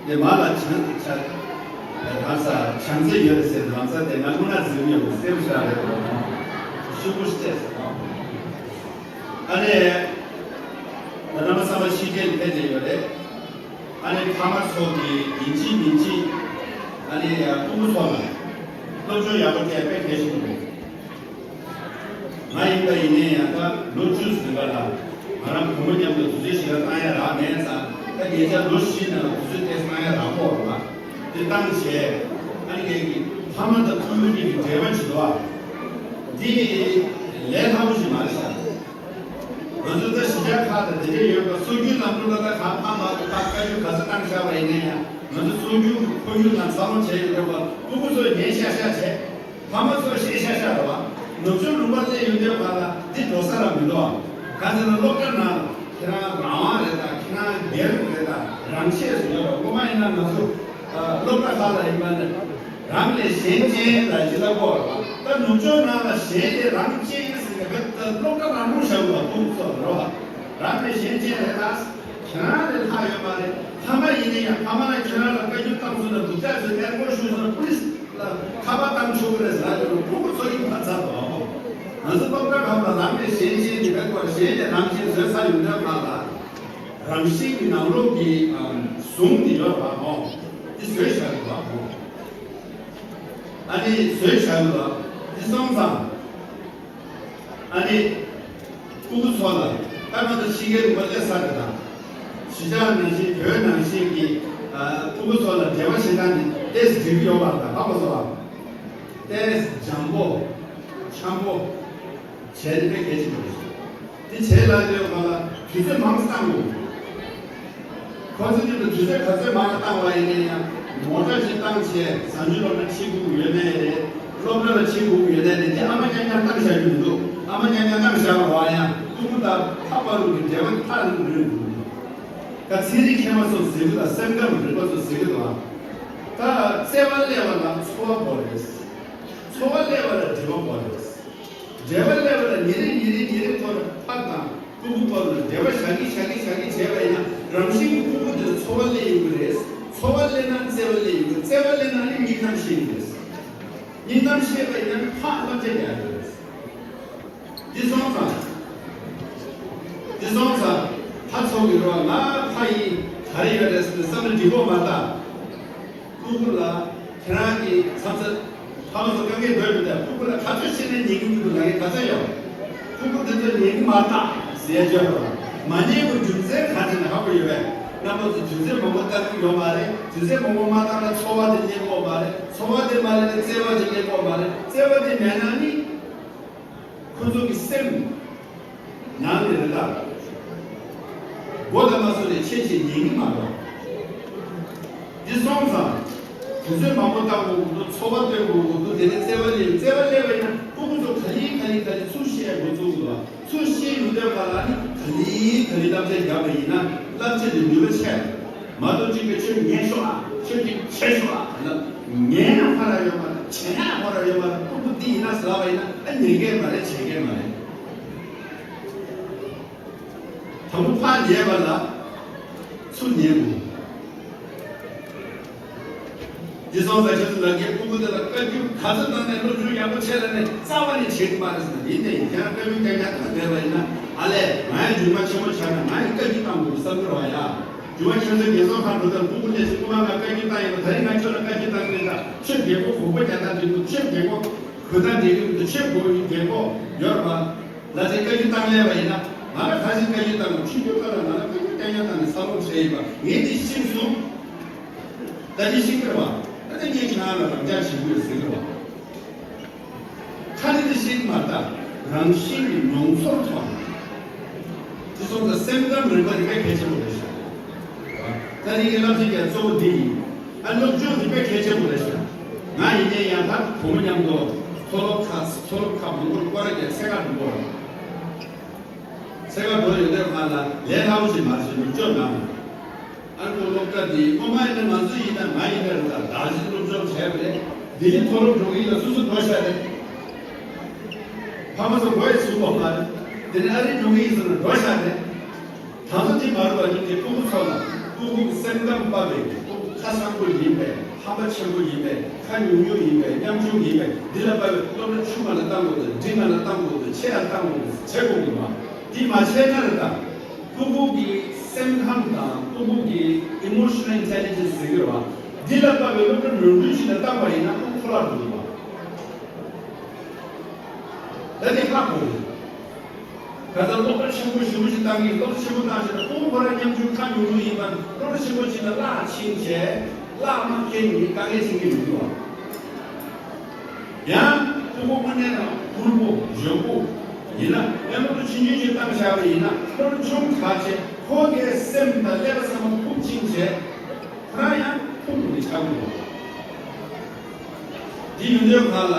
དེ་མ་ལ་བྱང་ཆ་གང་ས་བྱང་རྩེ་ཡོད་རེད་ཟེར་ལམ་སང་དེ་ང་སྔོན་ན་འཛིན་ཡོད་སེམས་ཤར་རེད། ཤུགས་པོ་ཤི་ཆེ་ཟེར། ཨ་ནི། ད་ནང་མ་ཚང་མ་ཕྱི་རྒྱལ་ཕེབས་བསྡད་ཡོད་རེད། ཨ་ནི་ཕ་མ་ཚོ་གིས་ཡིན་གཅིག་མིན་གཅིག་ཨ་ནི་ཕྲུ་གུ་ཚོ་ལ་སློབ་སྦྱོང་ཡག་པོ་སྤྲད་དཔེ་གལ་ཆེན་པོ་རེད། ང་ཡིན་པ་ཡིན་ནའི་ཡང་ད་ལོ་བཅུ་ཟིན་པ་ལ་ང་རང་བུ་མོ་མཉམ་དུ་དུས་ཚོད་ཞིག་ལ་བཏང་ཡ་རག་མེད་ཙང་ད་ཉེ་ཆར་ལོ་བཞི་ནང་ལ་དུས་ཚོད་ཏོག་ཙམ་བཏང་ཡ་རག་གོ་རེད་པ། དེ་བཏང་བྱས་ཨ་ནི་ངེད་ཀྱི་ཕ་མ་དང་བུ་མོ་གཉིས་ཀྱི་འབྲེལ་བ་བྱེད་དོ། འདི་ལས་སླ་པོ་ཞིག་མ་རེད་ཤག་ང་ཚོ་ད་གཞིས་ཆགས་ཁག་ལ་དེ་འདྲ་ཡོད་པ་སྲོལ་རྒྱུན་ལམ་ལུགས་ལ་ད་གང་ཕ་མ་གི་ཕ་བཀའ་བཀྱོན་ག་ཚོད་བཏང་བཞག་པ་ཡིན་ན་ཡང་ང་ཚོ་སྲོལ་རྒྱུན་གྱི་ཁོར་ཡུག་ནང་འཚར་ལོངས་བྱས་ཡོད་རེད་པ། ཕྲུ་གུ་ཚོས་ཉན་ཤག་ཤག་བྱས། ཕ་མ་ཚོས་བཤད་ཤག་ཤག་རེད་པ། ནུབ་ཕྱོགས་ལུང་པ་སླེབས་ཡོང་དུས་ག་ལ་འདི་འགྲོ་ས་རང་མི་འདུག་ཨ། གང་ཟེར་ན་སློབ་གྲྭ་ནང་ལ་ཁྱེད་རང་རང་དབང་རེད་ད་ཁྱེད་རང་སྒེར་རེད་ད་རང་ཆས་སུ་ཡོད་པ་སྔོན་མ་ཡིན་ན་ང་ཚོ་སློབ་གྲྭ་ཁག་ལ་ཡིན་པ་ནི། རང་ལས་གཞན་གཅེས་ལ་ཡི་ལ་གོ་ར། ད་ནུབ་ཕྱོགས་ནང་ལ་གཞན་ལས་རང་གཅེས་ཟེར་ནས་བོད་ད་སློབ་གྲྭ་རང་རུང་བཞག་དགོས་པ་ཕྲུ་གུ་ཚོ་ལ་རོ། རང་ལས་གཞན་གཅེས་རེད་ད། ཁྱེད་རང་ལས་ལྷག་ཡོད་མ་རེད། ཕ་མ་ཡིན་ན་ཡང་ཕ་མ་ལ་ཁྱེད་རང་ལ་བཀའ་བཀྱོན་བཏང་སོང་ན། སྡུག་ཅག་ཚོས་ཨེར་པོར་ཊི་ཞུགས་སོང་ན་པུ་ལིས་ལ་ཁ་པར་བཏང་ཆོག་གི་རེད་ཟེར་ལབ་ཡོད་རེད། ཕྲུ་གུ་ཚོ་ཡིན་པ་ཚ་བ་ཨོ། ང་ཚོ་སློབ་གྲྭ་ཁག་ལ་ལམ་ནས་གཞན་གཞན་གྱི་བེད་སྐོར་གཞན་ནས་རང་བཞིན་བཟོས་ཚར་ཡོང་དུས་ཁག་ལ། རང་བཞིན་གྱི་ནང་ལོགས་ཀྱི་ཨ་ཟུངས་འདི་ཡོད་པ་ཨོ། འདི་བཟོས་བཞག་གི་འདུག་ཨོ། ཨ་ནི་བཟོས་བཞག་གི་འདུག་འདི་སོང་ཙང་། ཨ་ནི། སྤུ་གུ་ཚོ་ལ་ད་ང་ཚོ་ཕྱི་རྒྱལ་ལུང་པ་སླེབས་ཚར་རེད་དང་། གཞིས་ཆགས་ནང་བཞིན་བོད་ནང་བཞིན་གྱི་ཨ་སྤུ་གུ་ཚོ་ལ་འབྲེལ་བ་བྱེད་སྟངས་ནི་ཏོག་ཙམ་འགྲིག་གི་ཡོད་པ་དང་། ཧ་གོ་སོང་ཨ། ཏོག་ཙམ་འཇམ་པོ། འཆམ་པོ། བྱས་ནས་དཔེ་གལ་ཆེན་པོ་རེད། དེ་བྱས་ལ་ཡོད་པ་ལ་དུས་ཚོད་མང་ཙམ་བཏང་དགོས། ཁོ་ཚོ་གཉིས་ལ་དུས་ཚོད་ག་ཚོད་མང་བཏང་བ་ཡིན་ན་ཡང་། མོ་ཊ་ཞིག་བཏང་བྱས་བཟང་སྤྱོད་སློབ་གྲྭ་ཁྲིད་དགོས་ཡོད་ནའི་རེད། སློབ་གྲྭ་ལ་ཁྲིད་དགོས་ཡོད་ནའི་རེད། དེ་ཨ་མ་རྐྱང་རྐྱང་བཏང་བཞག་རྒྱུ་མི་འདུག་ཨ་མ་རྐྱང་རྐྱང་བཏང་བཞག་པ་ཡང་སྤུ་གུ་དང་ཕ་བར་དུ་གི་འབྲེལ་བ་ཐག་རིང་རིང་འདུག་ད་ཚན་རིག་མཁས་པ་ཚོ་ཟེར་གི་ལ། སེམས་ཁམས་རིག་པ་ཚོ་ཟེར་གི་ལ། ད་བརྩེ་བ་སླེབས་པ་ལ་འཚོ་བ་དགོས་རེད། འཚོ་བ་སླེབས་པ་ལ་འབྲེལ་བ་དགོས་རེད། འབྲེལ་བ་སླེབས་པ་ལ་ཉིན་རེ་ཉིན་རེ་ཉིན་རེ་ཐོག་ནས་ཕ་དང་སྤུ་གུ་བར་ལ་འབྲེལ་བ་བཞག་གིན་བཞག་གིན་བཞག་གིན་བྱས་པ་ཡིན་ན། རང་བཞིན་གྱིས་སྤུ་གུ་དེ་ལ་འཚོ་བ་སླེབས་ཡོང་གི་རེད། འཚོ་བ་སླེབས་ན་བརྩེ་བ་སླེབས་ཡོང་གི། བརྩེ་བ་སླེབས་ན་ནི་སྙིང་གཏམ་བཤད་ཡོང་གི་རེད། སྙིང་གཏམ་བཤད་པ་ཡིན་ན་ཕར་བསླབ་བྱ་རྒྱག་ཡོང་གི་རེད། འདི་སོང་ཙང་། འདི་སོང་ཙང་། ཕ་ཚོ་གི་རོགས་ང་ཕ་ཡིན་ག་རེ་ཡོད་རེད་ཟེར་ནས་བསམ་བློ་འགྲིག་གོ་མ་ལྟ། སྤུ་གུ་ལ་ཁྱེད་རང་གི་མཚམས་ཚད་ཕ་མ་ཚོ་དཀའ་ངལ་འདོད་མི་འདུག་སྤུ་གུ་ལ་ག་ཚོད་བཤད་ནས་ཉན་གི་མི་འདུག་ལབ་མཁན་ག་ཚོད་ཡོད། སྤུ་གུ་འདི་ཚོ་ཉན་གི་མ་རེད་ཟེར་ཡ་བརྗོད་པ་མ་ཉན་པའི་རྒྱུ་མཚན་ག་རེ་ན་ཧ་གོ་ཡོད་པས། རྣམ་པ་ཚོ་དུས་ཚོད་མང་པོ་བཏང་གི་ཡོད་མ་རེད། དུས་ཚོད་མང་པོ་མ་བཏང་ན་འཚོ་བ་དེ་སླེབས་ཀྱི་ཡོད་མ་རེད། འཚོ་བ་དེ་མ་སླེབས་ན་བརྩེ་བ་དེ་སླེབས་ཀྱི་ཡོད་མ་རེད། བརྩེ་བ་དེ་མེད་ན་ནི། ཁོ་ཚོ་གི་སེམས་ནང་ནས་རེད་ད། མགོ་ལ་མ་བཟུང་ནས་ཆེ་ཆེ་ཉན་གི་མ་རེད། འདི་སོང་ཙང་། དུས་ཚོད་མང་པོ་བཏང་དགོས་ཀྱི་འདུག་འཚོ་བ་སྟོན་དགོས་ཀྱི་འདུག་དེ་ནས་བརྩེ་བ་སླེབས། བརྩེ་བ་སླེབས་པ་ཡིན་ན་སྤུ་གུ་ཚོ་ག་ལེ་ག་ལེ་ག་ལེ་ཚུར་བཤད་འགོ་བཙུགས་འདུག་ཚུར་བཤད་ཡོང་དུས་ག་ལ་ནི་ག་ལེ་ག་ལེ་བསླབ་བྱ་བརྒྱབ་པ་ཡིན་ན་བསླབ་བྱ་དེ་ནུས་པ་ཆེ། མ་གཏོགས་གཅིག་གིས་ཁྱོད་ཉན་ཤོག་ཨ། ཁྱོད་ཀྱིས་བྱེད་ཤོག་ཨ་ལབ། ཉན་ཡང་ཕར་ཡོད་མ་རེད། བྱེད་ཡང་ཕར་ཡོད་མ་རེད། སྤུ་གུ་འདི་ཡིན་ན་ཟེར་ལབ་པ་ཡིན་ན་ཨ་ཉན་མཁན་མ་རེད། བྱེད་མཁན་མ་རེད། དང་པོ་ཕར་ཉན་པ་ལ་ཚུར་ཉན་དགོས། འདི་སོང་ཙང་ཁྱེད་ཚོ་ལ་ངས་སྤུ་གུ་འདི་ལ་བཀའ་བཀྱོན་ག་ཚོད་བཏང་ནས་སློབ་སྦྱོང་ཡག་པོ་བྱེད་ལབ་ནས་རྩ་བ་ནས་བྱེད་ཀྱི་མ་རེད་ཟེར་ན། ཡིན་ནའི་ཡང་བཀའ་བཀྱོན་རྐྱང་རྐྱང་བཏང་བསྡད་པ་ཡིན་ན་ཨ་ལས་ང་ཡང་རྒྱུན་མ་ཆེན་པོ་ཆགས་ན་ང་ཡང་བཀའ་བཀྱོན་བཏང་དགོས་བསམ་གྱི་རེད་བ་ཡ། རྒྱུན་མ་ཁྱེད་ཚོ་ངན་སོང་ཁང་འགྲོ་དུས་སྤུ་གུ་ལས་ཀྱི་སྐུ་མ་ང་བཀའ་བཀྱོན་བཏང་ཡིན་པ། ད་རིང་ང་ཁྱོད་ལ་བཀའ་བཀྱོན་བཏང་གི་མེད་ད། ཁྱོད་རྒན་གོག་གོག་པ་རྒྱག་སྟངས་འགྲིག་འདུག་ཁྱོད་རྒན་གོག་གོན་སྟངས་འགྲིག་གི་མི་འདུག་ཁྱོད་གོ་རྒན་གོག་ཡོད་རེད་བ། ལ་ཚན་བཀའ་བཀྱོན་བཏང་ལས་པ་ཡིན་ན། ང་ལ་ག་ཚོད་བཀའ་བཀྱོན་བཏང་དགོས། ཁྲིམས་སྐྱོང་ཁང་ལ་ང་ལ་བཀའ་བཀྱོན་རྐྱང་རྐྱང་བཏང་ནས་འཚར་ལོངས་བྱས་ཡིན་པ་ངས་འདི་ཤེས་སོང་། ད་འདི་ཤེས་ཀྱི་རེད་བ། ད་ལྟ་ངས་ཁྱེད་རང་ལ་རང་འཇགས་བྱེད་དགོས་ཟེར་གྱི་རེད་བ། ཁ་ནས་འདི་ཤེས་ཀྱི་མ་རེད་ད། རང་བཞིན་གྱི་མྱོང་ཚོར་ཐོག་ནས། དེ་སོང་ཙང་སེམས་ཁམས་རིག་པ་དེ་དཔེ་གལ་ཆེན་པོ་རེད་ཤག་ད་རིང་གི་བསླབ་བྱ་གཙོ་བོ་འདི་ཡིན། ཨ་སློབ་སྦྱོང་འདི་དཔེ་གལ་ཆེན་པོ་རེད་ཤག་ང་ཡིན་ནའི་ཡང་ད་བུ་མོ་མཉམ་དུ་མཐོ་སློབ་ཁག་མཐོ་སློབ་ཁག་མང་པོར་སྐོར་ར་རྒྱག་འཚོལ་ག་འགྲོ་གི་ཡོད་རེད། འཚོལ་ག་འགྲོ་ཡོང་དུས་ང་ལ་ལས་སླ་པོ་ཞིག་མ་རེད་ཟེར་ནས་སྐྱོན་གནང་། ཨ་ཁུ་སློབ་གྲྭ་འདི་སྔོན་མ་ཡིན་ན་ང་ཚོ་ཡིན་ན་ང་ཡིན་ན་རེད་ད། ད་གཟོད་སློབ་སྦྱོང་བྱས་པ་རེད། ལྡི་ལི་མཐོ་སློབ་འགྲོ་གི་ཡིན་ན་སོ་སོ་འགྲོ་ཤག་རེད། ཕ་མ་ཚོ་མགོ་ཡི་ཚུགས་པ་མ་རེད། དེ་ནས་ཨ་རི་འགྲོ་གི་ཡིན་ཟེར་ན་འགྲོ་ཤག་རེད། ད་ཚོ་དེ་མ་རེད་པ། ཡིན་གྱི་སྤུ་གུ་ཚོ་ལ་སྤུ་གུ་གི་སེམས་ཁམས་དཔའ་བའི་སྤུ་གུ་ཁ་སང་པོ་ཡིན་པས། ཧམ་པ་ཆེན་པོ་ཡིན་པས། ཁ་ཉུང་ཉུང་ཡིན་པས། ཉམ་ཆུང་ཡིན་པས། འདི་ལ་དཔའ་བའི་སློབ་གྲྭ་ཆུང་བ་ལ་བཏང་དགོས་འདུག་འབྲིང་བ་ལ་བཏང་དགོས་འདུག་ཆེ་ཡང་བཏང་དགོས་འདུག་བྱེད་དགོས་འདུག་མ། འདི་མ་བྱས་ན་རེད་ད། སྤུ་གུ་གི་སེམས་ཁམས་དང་སྤུ་གུ་གི་emotional intelligence་ཟེར་གྱི་རེད་བ། འདི་ལ་དཔའ་བའི་སློབ་གྲྭ་ནོར་འཁྲུལ་ཞིག་ལ་བཏང་བ་ཡིན་ན་སྤུ་གུ་འཁོར་བ་འགྲོ་འདུག་བ། ད་འདི་ཧ་གོ་རེད། ག་ཚོད་སློབ་གྲྭ་ཆེན་པོ་ཞེ་པོ་ཞིག་བཏང་གི། སློབ་གྲྭ་ཆེན་པོ་བཏང་བྱས་ན་སྤུ་གུ་ཁོ་རང་ཉམ་ཆུང་ཁ་ཉུང་ཉུང་ཡིན་པ། སློབ་གྲྭ་ཆེན་པོ་ཅིག་ལ་བརླག་ཕྱིན་བྱས་བརླག་མ་ཁེལ་ནས་དཀའ་ངལ་འཕྲད་ཀྱི་མི་འདུག་བ། ཡང་སྤུ་གུ་དངོས་གནས་ན་ཕུར་བུ་གཞོན་པོ་ཡིན་ན། ཡང་སློབ་གྲྭ་ཆུང་ཆུང་ཞིག་བཏང་བཞག་པ་ཡིན་ན། སློབ་གྲྭ་ཆུང་དྲགས་བྱས་ཁོ་གའི་སེམས་དང་ཀླད་པ་ཚང་མ་ཕུགས་ཕྱིན་བྱས་ཁོ་རང་ཡང་ཕུགས་ནས་ཆགས་ཀྱི་འདུག་འདི་ཡོང་དུས་ག་ལ་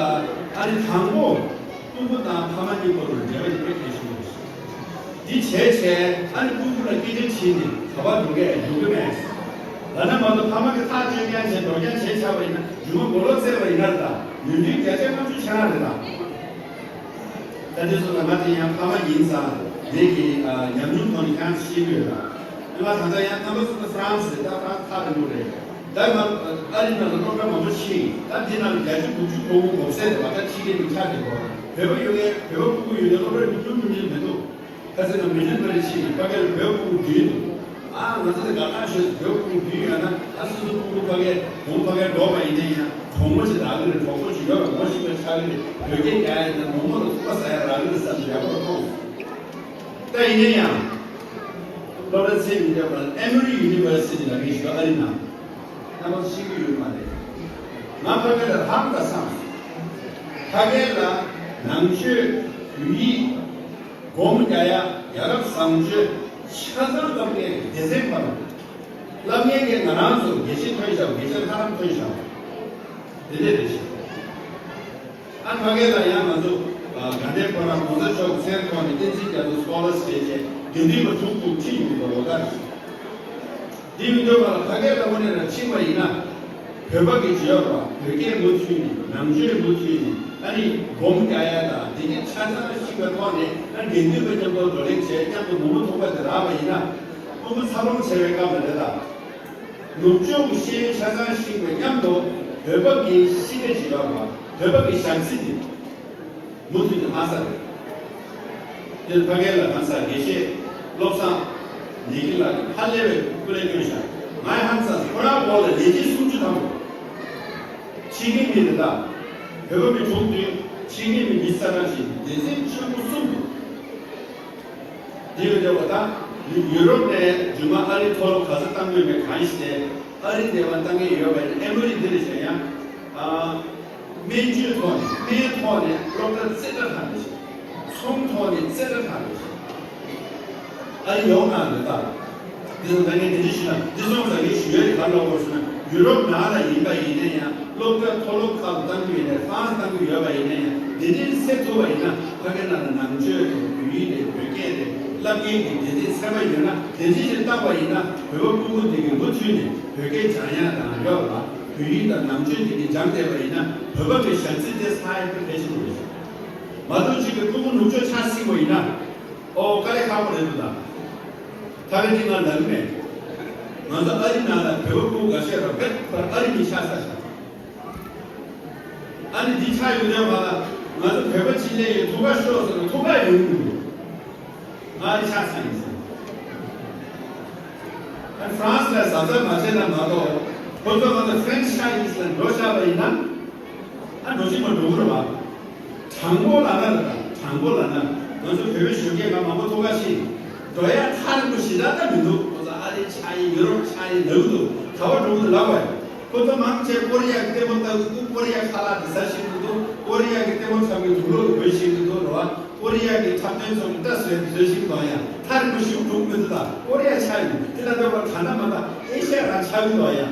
ཨ་ནི་དང་པོ་སྤུ་གུ་དང་ཕ་མ་གཉིས་བར་དུ་འབྲེལ་བ་ཡིན་པའི་གལ་ཆེན་པོ་རེད། འདི་བྱས་བྱས་ཨ་ནི་སྤུ་གུ་ལ་སྐད་ཆ་དྲིས་ནས་ག་པར་འགྲོ་གས་འགྲོ་གི་མེད། ལབ་ན་མ་གཏོགས་ཕ་མ་གིས་ཐག་གཅོད་རྐྱང་བྱས་འགྲོ་རྐྱང་བྱས་ཆགས་པ་ཡིན་ན་རྒྱུ་མ་མགོ་ལོག་བཙལ་བ་ཡིན་ན་རེད་ད། ཡོན་ཏན་བརྒྱ་ཆ་ལྔ་བཅུ་ཆགས་ན་རེད་ད། ད་དེ་ཚོ་ལ་ང་དེ་ཡང་ཕ་མ་ཡིན་ཙང་ངེད་ཀྱི་ཨ་ཉམས་མྱོང་ཐོག་ནས་ཁྱེད་རང་ཚོ་ཤེས་ཀྱི་ཡོད་ད། ང་ད་ལྟ་ཡང་རྣམ་པ་ཚོ་ད་ཧྥ་རན་སི་རེད། ད་ཧྥ་རན་སི་ཐག་རིང་པོ་རེད། ད་ང་ཨ་རི་ནང་ལ་སློབ་གྲྭ་མང་པོ་ཕྱིན། ད་འདི་ནང་ལ་བརྒྱད་ཅུ་དགུ་བཅུ་གོ་དགུ་གོ་ཟེར་རེད་བ། ད་ཕྱི་རྒྱལ་མི་ཆགས་བསྡད་ཡོད། བོད་པ་ཡོད་མཁན་བོད་པ་སྤུ་གུ་ཡོད་མཁན་སློབ་གྲྭ་མི་འགྲོ་མི་འགྲོ་མི་འདུག་ཁ་སང་ང་མི་ལི་ཊ་རི་ཕྱིན་ནས་ཕ་གིར་བོད་སྤུ་གུ་བསྡུས་འདུག་ཨ་ང་ཚོ་ལ་དགའ་ཐག་ཆོད། བོད་སྤུ་གུ་བསྡུས་ཡོད་ན་ཨ་སོ་སོ་སྤུ་གུ་ཕ་གིར་གོང་ཕ་གིར་འགྲོ་བ་ཡིན་ན་ཡང་གྲོགས་མོ་ཞིག་རག་གི་རེད། གྲོགས་པོ་ཞིག་ཡོད་ར་ངོ་ཤེས་པ་ཆགས་ཀྱི་རེད། བོད་སྐད་རྒྱག་ཡ་ཡིན་ན་མོག་མོག་ལ་ཐུག་པ་ཟ་ཡ་རག་གི་རེད་བསམ་ནས་ཡག་པོ་མཐོང་སོང་། ད་ཡིན་ན་ཡང་སློབ་གྲྭ་ཚད་མི་འདྲ་བ་ཨེ་མོ་རི་ཡུ་ནི་ཝར་སི་ཊི་ལབ་མཁན་ཞིག་ཡོད། ཨ་རི་ནང་རྣམ་པ་ཚོ་ཤེས་ཀྱི་ཡོད་མ་རེད། ང་ཕ་གི་ལ་ཧང་ག་སངས་སོང་། ཕ་གི་ལ་ནང་ཆོས་བོད་ཡིག་སྒོམ་རྒྱག་ཡ་ཡ་རབས་བཟང་སྤྱོད་ཆ་ཚང་བསླབ་མཁན་གྱི་སྡེ་ཚན་ཁག་ལ། བསླབ་མཁན་གྱི་ང་རང་ཚོ་དགེ་བཤེས་ཐོན་ཤག་དགེ་བཤེས་ལྷ་རམས་ཐོན་ཤག་དེ་འདྲས་རེད་ཤག་ཨ་ཕ་གི་ལ་ཡང་ང་ཚོ་དགའ་ལྡན་ཕོ་བྲང་གོང་ས་མཆོག་མཚན་ཐོག་ནས་བསྟན་འཛིན་རྒྱ་མཚོ་སྐོ་ལར་བྱས་བྱས་དགེ་འདུན་པ་དྲུག་དྲུག་ཁྲིད་ཡོང་གི་འདུག་ལོ་ལྟར་རེད། འདི་མི་འདོད་པ་ལ་ཕ་གི་ལ་དངོས་གནས་ལ་ཕྱིན་པ་ཡིན་ན། བོད་པ་གི་བརྗོད་པ་བོད་སྐད་མུ་མཐུད་ནས་ནང་ཆོས་མུ་མཐུད་ནས་ཨ་ནི་སྒོམ་རྒྱག་ཡ་དང་དེ་གའི་ཆ་ཚང་ཤེས་པའི་ཐོག་ནས་ཨ་དགེ་འདུན་པ་མཉམ་དུ་བགྲོ་གླེང་བྱས་མཉམ་དུ་མོག་མོག་འཐུང་པ་དེ་རག་པ་ཡིན་ན། ཕྲུ་གུ་འཚར་ལོངས་བྱས་པའི་སྐབས་ལ་རེད་ད། ནུབ་ཕྱོགས་ཀྱི་ཤེས་ཡོན་ཆ་ཚང་ཤེས་པ་མཉམ་དུ་བོད་པ་གི་ཤེས་བྱ་ཅིག་ཡོད་པ། བོད་པ་གི་ཞག་ཚི་དེ་མུ་མཐུད་དུ་ཧང་སང་རེད། དེར་ཕ་གི་ལ་གང་ཟག་དགེ་བཤེས་བློ་བཟང་ཉི་ཤུ་ལགས་ཧ་ལས་པའི་སྐུ་ལས་བསྐྱོན་ཤག་ང་ཡི་ཧང་སང་ཁོ་རང་འོག་ལ་ལས་བྱེད་སུམ་ཅུ་ཐམ་པ། ཕྱི་རྒྱལ་མི་རེད་ད། བོད་པ་མི་དྲུག་བདུན། ཕྱི་རྒྱལ་མི་ཉི་ཤུ་རྩ་གྲངས་ཤིག་སྡེ་ཚན་ཆེན་པོ་གསུམ་འདུག་དེ་ཡོད་དེ་བ་དང་ཡུ་རོབ་ནས་རྒྱུ་མ་ཨ་རི་མཐོ་སློབ་ག་ཚོད་བཏང་དགོས་མེད་གང་ཞིག་དེ་ཨ་རི་འདེ་བ་བཏང་གི་ཡོད་པ་ཡིན་ཨེ་མོ་རི་འདི་རེད་ཤག་ཡང་ཨ་སྨན་བཅོས་ཐོག་ནས་སྨན་ཐོག་ནས་སློབ་གྲྭ་རྩེ་གྲ་ཐང་རེད་ཤག་ཚོང་ཐོག་ནས་རྩེ་གྲ་ཐང་རེད་ཤག་ཨ་རི་ཡོང་ན་འདི་ལྟར། འདི་ཚོ་ད་ངས་དེ་འདྲ་ཞུས་ན་འདི་ཚོ་ང་ཚོ་ངས་ཞུ་ཡ་ཡི་ག་ལོག་པར་སོང་ན་ཡུ་རོབ་ནང་ལ་ཡིན་པ་ཡིན་ན་ཡང་སློབ་གྲྭ་མཐོ་སློབ་ཁག་ཏུ་བཏང་རྒྱུ་ཡིན་ན་ཧྥ་རན་སི་བཏང་རྒྱུ་ཡོད་པ་ཡིན་ན་ཡང་དེ་འདྲའི་སེལ་ཐུབ་པ་ཡིན་ན་ཕ་གི་ནང་ལ་ནང་ཆོས་རེད་བོད་ཡིག་རེད་བོད་སྐད་རེད་བསླབ་མཁན་གྱི་སྡེ་ཚན་ཚད་མ་ཡོད་ན་དེ་འདྲ་ཞིག་བཏང་བ་ཡིན་ན་བོད་པ་སྤུ་གུ་དེ་གི་མུ་མཐུད་ནས་བོད་སྐད་སྦྱང་ཡ་དང་ཡོད་ལ་བོད་ཡིག་དང་ནང་ཆོས་དེ་གི་སྦྱངས་བསྡད་པ་ཡིན་ན་བོད་པ་གི་ཞག་ཚི་དེ་ཚ་ཡ་དེ་གལ་ཆེན་པོ་རེད། མ་གཏོགས་གཅིག་གི་ཕྲུ་གུ་ནུབ་ཕྱོགས་ཆགས་སྲིད་པ་ཡིན་ན། ཨོ་དཀའ་ལས་ཁག་པོ་རེད་འདུག་ད། ད་རེས་འདི་ང་ལབ་ཀྱི་མེད། ང་ཚོ་ཨ་རི་ནང་ལ་བོད་པ་སྤུ་གུ་འགའ་ཤས་ར་བེད་ཁར་ཨ་རི་མི་ཆགས་ས་ཤག་ཨ་ནི་འདི་ཆགས་ཡོང་དུས་མ་ལ་ང་ཚོ་བོད་པ་ཕྱི་ལས་ཡོད་ཐུག་ག་ཤོག་ཟེར་ན་ཐུག་ག་ཡོང་གི་འདུག་ང་ཨ་རི་ཆགས་ས་ཡིན་ཟེར། ཨ་ནི་ཧྥ་རན་སི་ལ་གཟབ་གཟབ་མ་བྱས་ན་མ་གཏོགས་ཁོ་ཚོ་ང་ཚོ་ཧྥ་རན་སི་ཆགས་ཡིན་ཟེར་ན་འགྲོ་བཞག་པ་ཡིན་ན། ཨ་འགྲོ་བཞིན་པ་འགྲོ་གི་རེད་བ། དྲང་པོ་ལབ་ན་རེད་ད། དྲང་པོ་ལབ་ན་ང་ཚོ་བོད་པའི་གཞོན་སྐྱེས་ང་མང་པོ་ཐུག་ག་ཕྱིན། འགྲོ་ཡ་ཐག་རིང་པོ་ཞེ་དྲག་ད་མི་འདུག་ཁོ་ཚོ་ཨ་རི་ཆགས་ཡིན་ཡུ་རོབ་ཆགས་ཡིན་ལབ་གི་འདུག་ག་པར་འགྲོ་གི་འདུག་ལབ་པ་ཡིན། ཁོ་ཚོ་མང་ཆེ་ཀོ་རི་ཡ་གི་ལྟད་མོ་ལྟ་གི་འདུག་ཀོ་རི་ཡ་ཁ་ལག་དེ་ཟ་ཤེས་ཀྱི་འདུག་ཀོ་རི་ཡ་གི་ལྟད་མོ་འཁྲབ་གི་དུག་ལོག་གི་འབོད་ཤེས་ཀྱི་འདུག་རེད་བ། ཀོ་རི་ཡ་གི་འཁྲབ་སྟོན་ཚོ་གི་ལྟ་བཟོས་བཟོས་ཤེས་ཀྱི་འདུག་ཡ་ཐག་རིང་པོ་ཞེ་པོ་འགྲོ་གི་མི་འདུག་ད་ཀོ་རི་ཡ་ཆགས་ཡིན་དེ་ལ་ལྟ་བ་ག་འདྲ་མ་འདྲ་ཨེ་ཤ་ཡ་རང་ཆགས་གི་འདུག་ཡ།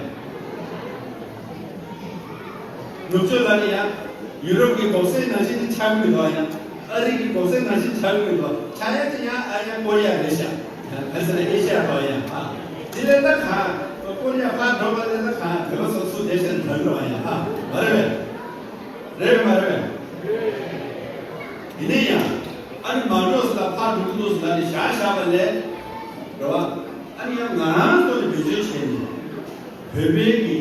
ནུབ་ཕྱོགས་ལ་ནི་ཡང་ཡུ་རོབ་ཀྱི་གོང་ས་ནང་བཞིན་དུ་ཆགས་མི་འདུག་ཡང་ཨ་རི་གི་གོང་ས་ནང་བཞིན་ཆགས་མི་འདུག་ཆགས་ཡ་དེ་ཡང་ཨ་ཡང་ཀོ་རི་ཡ་རེད་ཤག་ཨ་ཟེར་ན་ཨེ་ཤ་ཡ་འདུག་ཡང་ཨ། དེ་ལས་ད་གང་ཀོ་རི་ཡ་ཕར་འགྲོ་བ་ལས་ད་གང་བོད་པ་སོགས་ཚུར་བསྡད་ཤག་འདུག་ཡང་ཨ་མ་རེད་པས། རེད་པས་མ་རེད་པས། ཡིན་ན་ཡང་ཨ་ནི་མ་འགྲོ་ཟེར་ལ་ཕར་འགྲོ་གི་འདུག་ཟེར་ལ་ནི་བཞག་བཞག་པ་ལས་རེད་བ། ཨ་ནི་ཡང་ང་རང་ཚོ་ནི་བེད་སྤྱོད་བྱས་ནས་བོད་པའི་གི་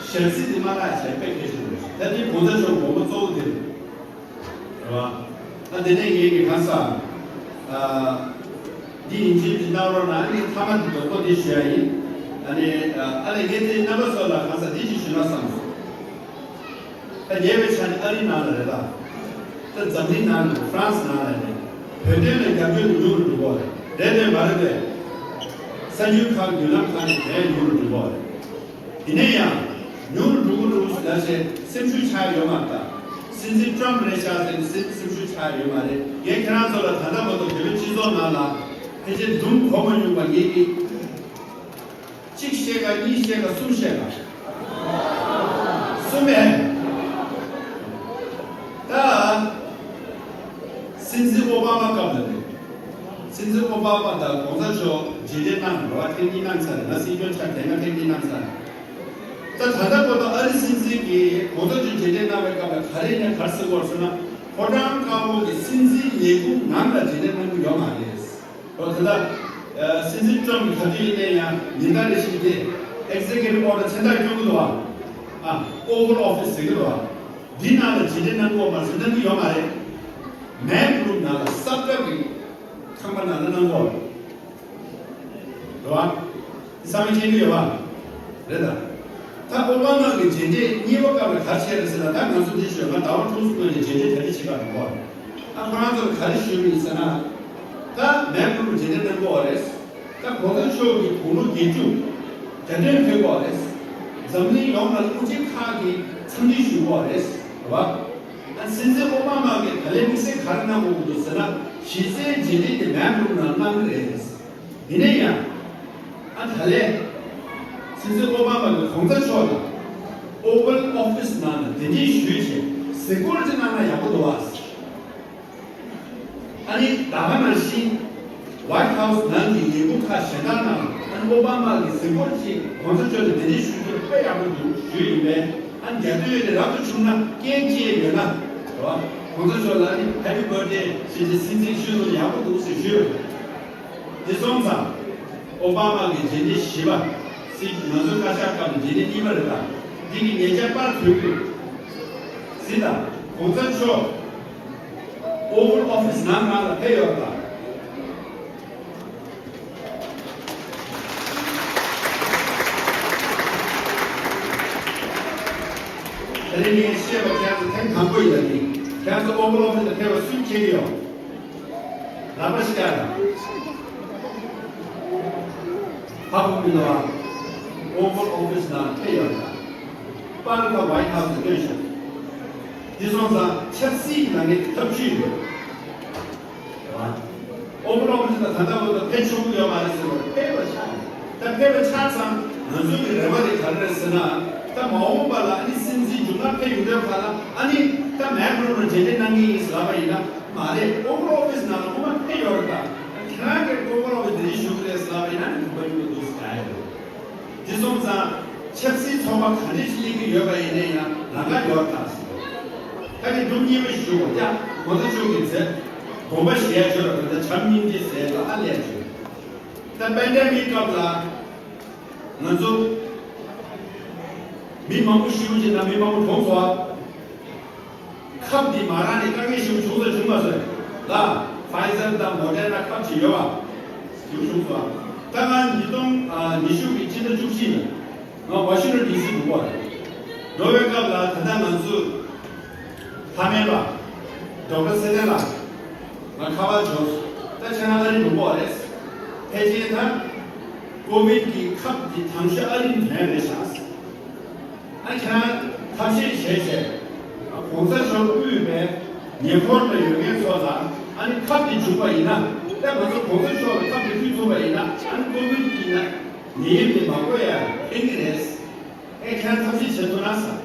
ཞབས་ཕྱི་འདི་མ་བརླག་བྱས་དཔེ་གལ་ཆེན་པོ་རེད། ད་འདི་གོང་ས་མཆོག་དགོངས་པ་གཙོ་བོ་དེ་རེད། རེད་བ། ད་དེ་ནས་ངེད་ཀྱི་གང་ཟག་ཨ་འདི་ཡིན་གཅིག་འདི་གནང་རོགས་གནང་། ཨ་ནི་མཐའ་མ་འདི་རྡོག་པོ་འདི་ཞུ་ཡ་ཡིན། ཨ་ནི་ཨ་ནི་ངས་དེ་རྣམ་པ་ཚོ་ལ་གང་ཟག་འདི་ཅིག་ཞུ་ན་བསམ་སོང་། ད་ཉེ་བའི་ཆར་ནས་ཨ་རིའི་ནང་ལ་རེད་ད། ད་འཛམ་གླིང་ནང་ལ་ཧྥ་རན་སི་ནང་ལ་ནས་བོད་དོན་ལ་རྒྱབ་སྐྱོར་ཉུང་རུ་འགྲོ་གི་རེད། རེད་དེ་མ་རེད་པས། གསར་འགྱུར་ཁག་བརྒྱུད་ལམ་ཁག་ནས་དེ་ཉུང་རུ་འགྲོ་གི་རེད། ཡིན་ན་ཡང་ཉུང་རུ་འགྲོ་གི་འདུག་ཟེར་ཞེས་སེམས་ཤུགས་ཆག་ཡོད་མ་རེད་ད། སྲིད་འཛིན་ཊམ་རེད་ཤག་ཟེར་ནས་སེམས་སེམས་ཤུགས་ཆག་ཡོད་མ་རེད། ངས་ཁྱེད་རང་ཚོ་ལ་ད་ལྟ་བར་དུ་བོད་པའི་སྤྱི་ཚོགས་ནང་ལ་ཕལ་ཆེར་འཛུམ་གོ་མ་མྱོང་བ་ངེད་ཀྱིས། གཅིག་བཤད་ག་གཉིས་བཤད་ག་གསུམ་བཤད་ག་གསུམ་མེད། ད་སྲིད་འཛིན་ཨོ་བྷ་མ་སྐབས་ལ་རེད། སྲིད་འཛིན་ཨོ་བྷ་མ་དང་གོང་ས་མཆོག་མཇལ་འཕྲད་གནང་རོགས་ཐེངས་གཉིས་གནང་ཚར་རེད། ང་སྲིད་སྐྱོང་ཆགས་དེ་སྔ་ཐེངས་གཉིས་གནང་ཚར་རེད། ད་ད་ལྟ་བར་དུ་ཨ་རི་སྲིད་འཛིན་གྱིས་གོང་ས་མཆོག་མཇལ་འཕྲད་གནང་བའི་སྐབས་ལ་ག་རེ་ནས་ག་རེ་ཟེར་དགོས་ཟེར་ན་ཕོ་བྲང་དཀར་པོ་གི་སྲིད་འཛིན་ལས་ཁུངས་ནང་ལ་མཇལ་འཕྲད་གནང་གི་ཡོད་མ་རེད། འོ་དེ་ལ་ སྲིད་འཛིན་ཊམ་གྱི་ག་དུས་ཡིན་ནའི་ཡང་ཉིན་ལྟར་རེ་བཞིན་དེ་ཨེག་ཛེ་ཀུ་ཊིབ་ཨོར་ཌར་མཚན་རྟགས་སྐྱོན་གྱི་འདུག་བ། ཨ། ཨོ་ཝལ་ཨོ་ཕི་སི་ཟེར་གྱི་འདུག་བ། འདི་ནང་ལ་རྗེས་འདེད་གནང་དགོས་མ་རེད་ཟེར་གནང་གི་ཡོད་མ་རེད། མེག་རུམ་ནང་ལ་གསར་བཀྲ་གི་ཁང་པ་ནང་ལ་གནང་དགོས་རེད་བ། འདི་ཚང་མས་མཁྱེན་གྱི་ཡོད་བ། རེད་ད། ད་ཨོ་བྷ་མ་གི་རྗེས་འདེད་གཉིས་པ་སྐབས་ལ་ག་རེ་བྱས་རེད་ཟེར་ན། ད་ང་ཚོ་འདི་ཞོལ་ང་ཟླ་བ་དྲུག་སྔོན་ནས་རྗེས་འདེད་གྲ་སྒྲིག་བྱེད་པ་རེད་གོ། ད་ཁོ་རང་ཚོ་ལ་ག་རེ་ཞུས་ཡིན་ཟེར་ན། ད་མེག་རུམ་རྗེས་འདེད་གནང་དགོས་རེད། ད་གོང་ས་མཆོག་གི་དགུང་ལོ་བརྒྱད་ཅུ་གྱ་སྟོན་ཕེབས་དགོས་རེད། འཛམ་གླིང་ཡོངས་ལ་དབུ་ཁྲིད་ཁག་གིས་འཚམས་འདྲི་ཞུ་དགོས་རེད། རེད་བ། ཨ། སྲིད་འཛིན་ཨོ་བྷ་མ་གིས་ད་ལན་དམིགས་བསལ་ག་རེ་གནང་དགོས་ཀྱི་འདུག་ཟེར་ན། གཞི་རྩའི་རྗེས་འདེད་དེ་མེག་རུམ་ནང་གནང་གི་རེད། ཡིན་ན་ཡང་། ཨ། ད་ལན་སྲིད་འཛིན་ཨོ་བྷ་མ་གིས་གོང་ས་མཆོག་ལ་ཨོ་ཝལ་ཨོ་ཕི་སི་ནང་ལ་གདན་འདྲེན་ཞུས་བྱས་གཟིགས་སྐོར་ཅིག་གནང་ན་ཡག་པོ་འདུག་ཨ། ཨ་ནི་ད་ག་ནང་བཞིན་ཝའིཊ་ཧའུ་སི་ནང་གི་ལས་ཁུངས་ཁག་གཞན་དག་ནང་ཨ་ནི་ཨོ་བྷ་མ་གིས་གཟིགས་སྐོར་ཅིག་གོང་ས་མཆོག་ལ་གདན་འདྲེན་ཞུ་རྒྱུ་དཔེ་ཡག་པོ་འདུག་ཞུས་ཡིན་པས། ཨ་ནི་རྒྱ་སྟོད་ནས་རབ་ཏུ་བྱུང་ན་རྐྱེན་ཅི་ཡོད་ན་རེད་བ། གོང་ས་མཆོག་ལ་ཨ་ནི་ཧེ་པི་བར་ཐི་ཌེ་ཞེས་བྱས་སྲིད་འཛིན་ཞུས་སོང་ན་ཡག་པོ་འདུག་ཟེར་ཞུས་པ་རེད། དེ་སོང་ཙང་ཨོ་བྷ་མ་གི་རྗེས་འདེད་བཞི་པ། སྲིད་ང་ཚོའི་བཀའ་ཤག་སྐབས་ཀྱི་རྗེས་འདེད་གཉིས་པ་རེད་ད། འདི་གི་ཉེ་ཆར་པར་ཐོན་དུས། གཟིགས་དང་། གོང་ས་མཆོག་ཨོ་ཝལ་ཨོ་ཕི་སི་ནང་ནང་ལ་ཕེབས་ཡོད་པ། དེ་རིང་ངས་བཤད་པ་ཁྱེད་ཚོ་ཐེངས་དང་པོ་ཡིན་ལ་ནི། ཁྱེད་ཚོ་ཨོ་ཝལ་ཨོ་ཕི་སི་ལ་ཕེབས་པ་སུས་མཁྱེན་གྱི་ཡོད། ལག་པ་ཤར། ཧ་གོ་མི་འདུག་ཨ། ཨོ་ཝལ་ཨོ་ཕི་སི་ནང་ཕེབས་ཡོད་ད། པར་ཁ་ཝའིཊ་ཧའུ་སི་ལ་བཏོན་ཤག་འདི་སོང་ཙང་ཆབ་སྲིད་ནང་གི་ཐབས་ཇུས་ཡོད། རེད་བ། ཨོ་ཝལ་ཨོ་ཕི་སི་ལ་ད་ལྟ་བར་དུ་ཕེབས་ཆོག་གི་ཡོད་མ་རེད་ཟེར་བ་ཕེབས་པ་ཆགས་ཡོད། ད་ཕེབས་པ་ཆགས་ཙང་ང་ཚོ་གི་རེ་བ་དེ་ག་རེ་རེད་ཟེར་ན། ད་མ་འོངས་པ་ལ་ཨ་ནི་སྲིད་འཛིན་མཇུག་སྒར་ཕེབས་ཡོང་དུས་ཁ་ལ་ཨ་ནི་ད་མེག་རུམ་ལ་རྗེས་འདེད་གནང་གི་ཡིན་ཟེར་ལབ་པ་ཡིན་ན། མ་རེད། ཨོ་ཝལ་ཨོ་ཕི་སི་ནང་ལ་སྔོན་མ་ཕེབས་ཡོད་རེད་ད། ཁྱེད་རང་གིས་ཨོ་ཝལ་ཨོ་ཕི་སི་འདིར་ཞུགས་རེད་ཟེར་ལབ་པ་ཡིན་ན་ཨ་ནི་གོམ་པ་མཉམ་དུ་འདུག་ཟེར་ག་ཡོད་རེད། དེ་སོང་ཙང་ཆབ་སྲིད་ཚོགས་པ་ག་འདྲ་ཞིག་སླེབས་ཀྱི་ཡོད་པ་ཡིན་ན་ཡང་ལམ་ཁ་ཡོད་རེད་ད་ཟེར། ད་ནི་འབྲུ་གཉིས་པ་ཞུ་བ་ཡ། གོང་ས་མཆོག་གི་མཛད་དགོངས་པ་བཞེས་ཡ་ཆོས་ལ་ད་བྱམས་སྙིང་རྗེ་ཟེར་ལ་ཨ་ལས་ཆོས། ད་པེན་ཌེ་མིག་སྐབས་ལ་ང་ཚོ་མི་མང་པོ་ཤི་བོ་ཅིག་དང་མི་མང་པོ་གྲོངས་སོང་བ། ཁབ་འདི་མ་རག་ནས་དཀའ་ངལ་ཞེ་པོ་བྱུང་ས་བྱུང་མ་སོང་ལ། ཕའི་ཛར་དང་མོ་ཌེར་ན་ཁབ་ཅིག་ཡོད་པ། ཞེ་པོ་བྱུང་སོང་། ད་ང་ཉིས་སྟོང་ཉི་ཤུ་གི་ཕྱི་ཟླ་བཅུ་གཅིག་ནས་ང་ཝ་ཤིང་ཊོན་ཌི་སི་འགྲོ་གི་ཡོད་རེད། འགྲོ་བའི་སྐབས་ལ་ད་ལྟ་ང་ཚོ་ཕ་མེས་པ་ཌོག་ཊར་སེ་ལེ་ལགས་ང་ཁ་པར་འབྱོར་སོང་། ད་ཁྱེད་རང་ཨ་རི་འགྲོ་གི་ཡོད་རེད། ཕལ་ཆེར་ད་ཀོ་བིཌ་ཀྱི་ཁབ་འདི་དང་ཤོས་ཨ་རི་ནས་ཐོན་རེད་ཤག་ཨ་ཁྱེད་རང་ཐབས་ཤེས་བྱས་བྱས། གོང་ས་མཆོག་དབུས་པའི་ཉེ་འཁོར་དུ་ཡོད་མཁན་ཚོ་ལ་ཨ་ནི་ཁབ་དེ་བྱུང་བ་ཡིན་ན། ད་ང་ཚོ་གོང་ས་མཆོག་ལ་ཁབ་དེ་ཕུལ་ཐུབ་པ་ཡིན་ན་ཨ་ནི་ཀོ་བིཌ་ཀྱི་ན་ནད་ཡམས་དེ་མ་འགོས་ཡ་ཕན་གྱི་རེད། ཨེ་ཁྱེད་རང་ཐབས་ཤེས་བྱེད་ཐུབ་ན་ཟེར།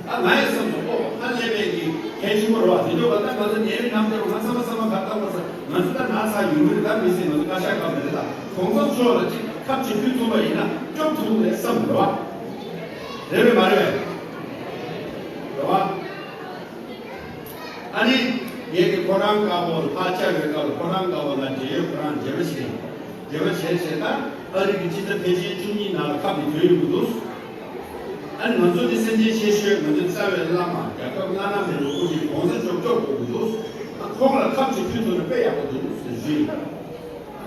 ཨ་ང་ཡི་བསམ་སོང་། ཨོ་ཧ་ལས་པའི་གི་གལ་ཆེན་པོ་རེད་བ། དེ་འདྲ་བ་ད་ང་ཚོ་ནད་རིགས་ནམ་དེ་བ་ང་ཚང་མ་ཚང་མ་ག་ལྟ་བ་ཟེར། ང་ཚོ་ད་ན་ཚ་ཡོང་གི་རེད། ད་མི་སྲིད། ང་ཚོ་བཀའ་ཤག་སྐབས་རེད། ད་གོང་ས་མཆོག་ལ་ཅིག་ཁབ་ཅིག་ཕུལ་ཐུབ་པ་ཡིན་ན་སྐྱོབ་ཐུབ་རེད་བསམ་རེད་བ། རེད་པས་མ་རེད་པས། རེད་བ། ཨ་ནི་ངས་ཀྱི་ཁོ་རང་དཀར་པོ་ལ་ཕར་བཅར་བའི་སྐབས་ལ་ཁོ་རང་དཀར་པོ་ལ་འབྲེལ་ཡོད་ཁོ་རང་འབྲེལ་བ་བྱས། འབྲེལ་བ་བྱས་བྱས་ད་ཨ་རི་གི་སྤྱི་ཟླ་ཕལ་ཆེར་བཅུ་གཉིས་ནང་ལ་ཁབ་དེ་ཐོན་ཡོང་གི་འདུག་ཨ་ནི་ང་ཚོ་འདི་སེམས་ཅན་ཆེ་ཤོས་ང་ཚོའི་རྩ་བའི་བླ་མ་རྒྱལ་ཁབ་བླ་ན་མེད་པའི་སྐུ་ཞབས་གོང་ས་མཆོག་སྐྱོབ་དགོས་ཀྱི་འདུག་ཨ་ཁོང་ལ་ཁབ་ཅིག་ཕུལ་ཐུབ་ན་དཔེ་ཡག་པོ་འདུག་ཟེར་ཞུས་ཡིན།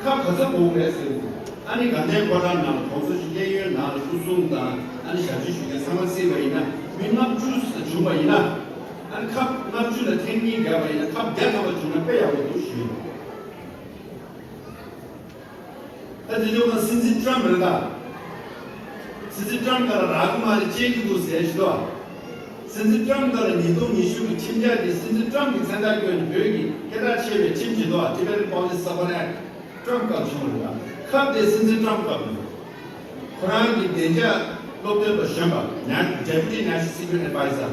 ཁབ་ག་ཚོད་དགོས་རེད་ཟེར་དུས། ཨ་ནི་དགའ་ལྡན་ཕོ་བྲང་ནང་གོང་ས་མཆོག་གཡས་གཡོན་ནང་ལ་སྐུ་སྲུང་དང་ཨ་ནི་ཞབས་ཕྱི་ཞུ་མཁན་ཚང་མ་བརྩིས་པ་ཡིན་ན་མི་ལྔ་བཅུ་ཙམ་བྱུང་བ་ཡིན་ན། ཨ་ནི་ཁབ་ལྔ་བཅུ་ལ་ཐེངས་གཉིས་བརྒྱབ་པ་ཡིན་ན་ཁབ་བརྒྱ་ཐམ་པ་བྱུང་ན་དཔེ་ཡག་པོ་འདུག་ཞུས། ད་དེ་དུས་ང་སྲིད་འཛིན་ཊམ་རེད་ད། སྲིད་འཛིན་ཊམ་སྒང་ལ་རག་གི་མ་རེད་ཅེས་ཀྱི་འདུག་ཟེར་ཞུ་དོ། སྲིད་འཛིན་ཊམ་སྒང་ལ་ཉིས་སྟོང་ཉི་ཤུ་གི་ཁྲིམས་འཆར་དེ་སྲིད་འཛིན་ཊམ་གྱི་མཚན་རྟགས་བཀོད་ནས་བོད་ཀྱི་སྐད་གྲགས་ཆེ་བའི་ཁྲིམས་ཅིག་འདུག Tibetan Police Support Act ཊམ་སྐབས་བྱུང་རེད་ད། ཁབ་དེ་སྲིད་འཛིན་ཊམ་སྐབས་རེད། ཁོ་རང་གི་བདེ་འཇགས་སློབ་སྟོན་པ་གཞོན་པ་Deputy National Security Advisor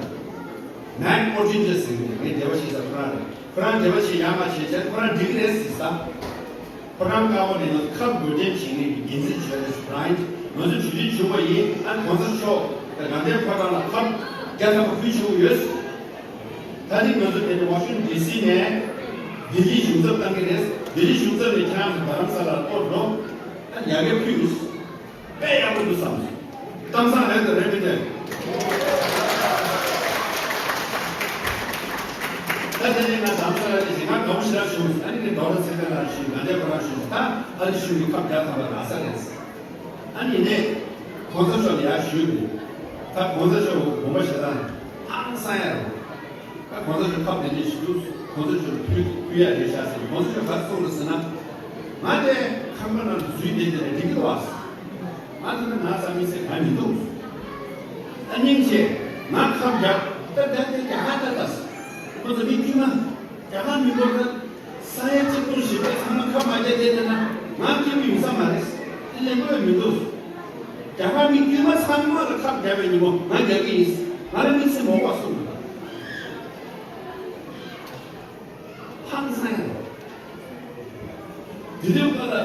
Matt Pottinger ཟེར་གྱི་རེད། ངས་འབྲེལ་བ་བྱེད་ས་ཁོ་རང་རེད། ཁོ་རང་འབྲེལ་བ་བྱེད་ཡག་མ་བྱེད་བྱས་ཁོ་རང་འགྲིག་གི་རེད་ཟེར་ས། ཁོ་རང་དཀར་པོ་ནས་ང་ཚོ་ཁབ་འགོད་འདྲེན་བྱེད་མཁན་གྱི་འགན་འཛིན་བྱས་རེད་ཟེར། ཁོ་རང་ང་ཚོ་གྲོས་མཐུན་བྱུང་བ་ཡིན། ཨ་གོང་ས་མཆོག་དང་དགའ་ལྡན་ཕོ་བྲང་ལ་ཁབ་བརྒྱ་ཐམ་པ་ཕུལ་ཆོག་གི་ཡོད། ད་ནི་ང་ཚོ་དེ་ནས་ཝ་ཤིང་ཊོན་ཌི་སི་ནས་ལྡི་ལི་ཡོང་ཐབས་གཏང་གི་རེད། དེ་རིང་བཞུགས་ཚར་ནས་ཁྱེད་རང་ཚོ་རྡ་རམ་ས་ལར་གཏོར་འགྲོ། ཨ་ཉ་རྒན་ཕུད་ཡོང་། དཔེ་ཡག་པོ་འདུག་བསམ། གཏམ་བཟང་རེད་དང་རེད་མི་འདྲ། ད་དེ་ནས་ང་རྡ་རམ་ས་ལ་དེ་བཞིན་ང་དགའ་པོ་ཞེ་དྲག་བྱུང་། ཨ་ནི་ངས་ཌོག་ཊར་ཚེ་བརྟན་ལགས་ཞུས། ང་འདྲའི་ཁོ་རང་ཞུས། ད་ཨ་ནི་ཞུས་ནས་ཁབ་རྒྱག་ཐུབ་པ་རག་ས་རེད། ཨ་ནི་ནས་གོང་ས་མཆོག་ལ་ཡར་ཞུས་ནས། ད་གོང་ས་མཆོག་དགོངས་པ་བཞེས་སྟངས་ཧང་སང་ཡ་རེད། ད་གོང་ས་མཆོག་ཁབ་དེ་འདྲས་ཞུ། གོང་ས་མཆོག་ཕུལ་ཕུལ་ཡ་རེད་ཤག་ཟེར། གོང་ས་མཆོག་ག་རེ་གསུངས་རེད་ཟེར་ན། ང་དེ་ཁང་པ་ནང་དུ་འཛུལ་བསྡད་དེ་ནས་འགྲིག་གི་འདུག་བ། ང་ཚོ་ནི་ང་ཚ་མི་ཚེ་གང་མི་འདུག་ད་སྙིང་རྗེ། ང་ཁབ་རྒྱག་ད་ད་དེ་རྒྱ་གར་ད་ད་ཟེར། ཁོ་ཚོ་མི་དཀྱུས་མ་རྒྱ་གར་མི་འབོར་ད། ས་ཡ་གཅིག་སྟོང་བཞི་བརྒྱ་ཚང་མ་ཁབ་མ་རྒྱག་བསྡད་ན་ང་སྐྱིད་པོ་ཡོང་ས་མ་རེད། དེ་ལས་དགོས་མི་འདུག་རྒྱ་གར་མི་དཀྱུས་མ་ཚང་མ་ལ་ཁབ་རྒྱག་པའི་ཉིན་མོ་ང་རྒྱག་གི་ཡིན། ང་ལ་དམིགས་བསལ་མོ་བ་གསུངས་འདུག་ཧང་སང་ཡ། དེ་དུས་ཀ་ལ་ཨ་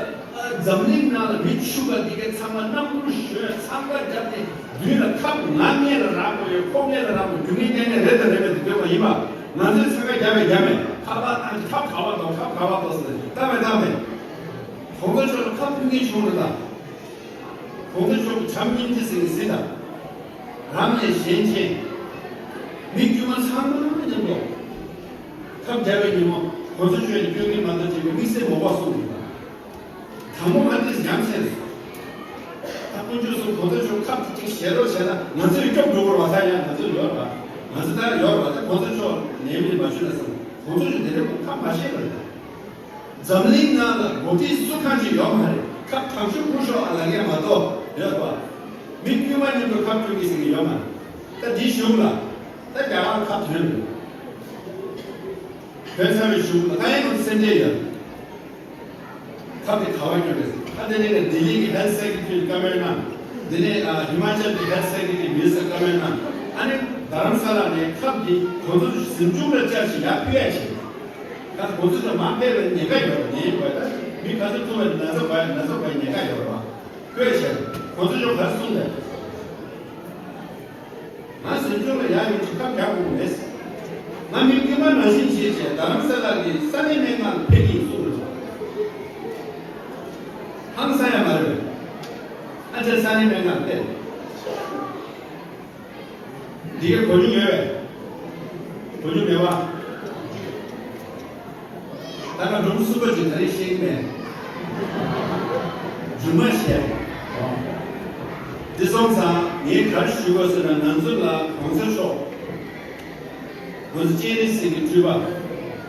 འཛམ་གླིང་ནང་ལ་མི་ཕྱུག་པ་དེ་གའི་ཚང་མ་གནམ་གྲུ་ཞོན་འཚང་ཁ་བརྒྱབ་ནས་མདུན་ལ་ཁབ་ང་སྔས་ལ་རག་དགོས་ཡོད། ཁོ་སྔས་ལ་རག་དགོས། རྒྱུ་མཚན་ངེས་ངེས་རེད་དང་རེད་མེད་དེ་འདོད་པ་ཡིན་པ། ང་ཚོས་འཚང་ཁ་བརྒྱབ་པས་བརྒྱབ་མེད། ཁ་པར་བཏང་། ཁབ་ག་པར་འདུག་ཁབ་ག་པར་འདུག་ཟེར་ནས་བཏང་མེད་བཏང་མེད། གོང་ས་མཆོག་ལ་ཁབ་ཕུལ་མཁན་བྱུང་རེད་ད། གོང་ས་མཆོག་གི་བྱམས་སྙིང་རྗེ་ཟེར་མཁན་ཟིན་དང་། རང་ནས་གཞན་མཁྱེན། མི་དཀྱུས་མ་ཚང་མ་མཉམ་དུ་ཁབ་རྒྱག་པའི་ཉིན་མོ་གོང་ས་མཆོག་ནས་སྐྱོན་གྱི་མ་གཏོགས་བྱས་པའི་དམིགས་བསལ་མོ་བ་གསུངས་འདུག་དང་པོ་ང་འདིར་ཡང་ཆེན། ད་དཀོན་མཆོག་གསུམ་གོང་ས་མཆོག་ཁབ་ཅིག་བཞེས་རོགས་བྱས་ན་ང་ཚོས་སྐྱོབ་འགྲོ་དགོས་པ། ད་ཡང་ང་ཚོ་ཡོད་རེད་པ། ང་ཚོ་ད་ཡོད་རེད་པ། ད་གོང་ས་མཆོག་ནས་མི་མ་ཞུ་ན་བསམ། གོང་ས་མཆོག་དེ་འདྲ་ཁོ་ཁབ་མ་བཞེས་པ་རེད། འཛམ་གླིང་ནང་ལ་འགོ་ཁྲིད་སུ་གང་ཅིག་ཡོད་མ་རེད། ཁབ་དང་ཤུ་ཁུ་ཤོག་ཨ་ལ་ངས་མ་གཏོགས་ཡོད་པ། མི་དཀྱུས་མ་མཉམ་དུ་ཁབ་སྤྲོད་ཀྱི་ཟེར་གྱི་ཡོད་མ་རེད། ད་འདི་གཞུང་ལ་ད་རྒྱ་གར་ཁབ་ཐོན་རེད། བོད་ཚང་མའི་གཞུང་ལ་ད་ཡང་ང་ཚོ་སེམས་ཁྲལ་ཡོད། ཁབ་དེ་ག་བ་ཉོས་རེད། ཨ་དེ་ནས་ལྡི་ལི་གི་Health Secretary་བཀའ་མོལ་གནང་། དེ་ནས་ཨ་ཧི་མ་ཅལ་གྱི་Health Secretary་Minister་བཀའ་མོལ་གནང་། ཨ་ནི་རྡ་རམ་ས་ལ་ནས་ཁབ་དེ་གོང་ས་མཆོག་གཟིམ་ཆུང་ལ་བཅར་ཞིག་ཡར་ཕུལ་ཡ་བྱས། ད་གོང་ས་མཆོག་མར་ཕེབས་པའི་ཉེན་ཁ་ཡོད་རེད། ཉེན་ཡོད་པ་ད་མི་ག་ཚོད་ཐུག་པའི་ན་ཚ་བ་ན་ཚ་བའི་ཉེན་ཁ་ཡོད་རེད་བ། ཕུལ་ཡ་བྱས། གོང་ས་མཆོག་ག་རེ་གསུངས་རེད། ང་གཟིམ་ཆུང་ལ་ཡར་ཡོང་ཅིག་ཁབ་རྒྱག་དགོས་མེད། ང་མི་དཀྱུས་མ་ནང་བཞིན་བྱས་བྱས་རྡ་རམ་ས་ལ་གི་ས་གནས་སྨན་ཁང་ལ་ཕེབས་ཀྱི་ཡིན་གསུངས་རེད། ཧང་སང་ཡ་མ་རེད། ཨ་ཅག་ས་གནས་སྨན་ཁང་ལ་ཕེབས། འདི་གའི་གོ་རྒྱུ་ཡོད་པས། གོ་རྒྱུ་མེད་པ། ད་ང་སྒྲུང་གསུམ་པ་ཅིག་ད་རེས་བཤད་ཀྱི་མེད། རྒྱུ་མ་བཤད། འདི་སོང་ཙང་ངས་ག་རེ་ཞུ་དགོས་ཟེར་ན། ང་ཚོ་ལ་གོང་ས་མཆོག་གོང་ས་སྤྱན་རས་གཟིགས་ཀྱི་སྤྲུལ་པ་རེད་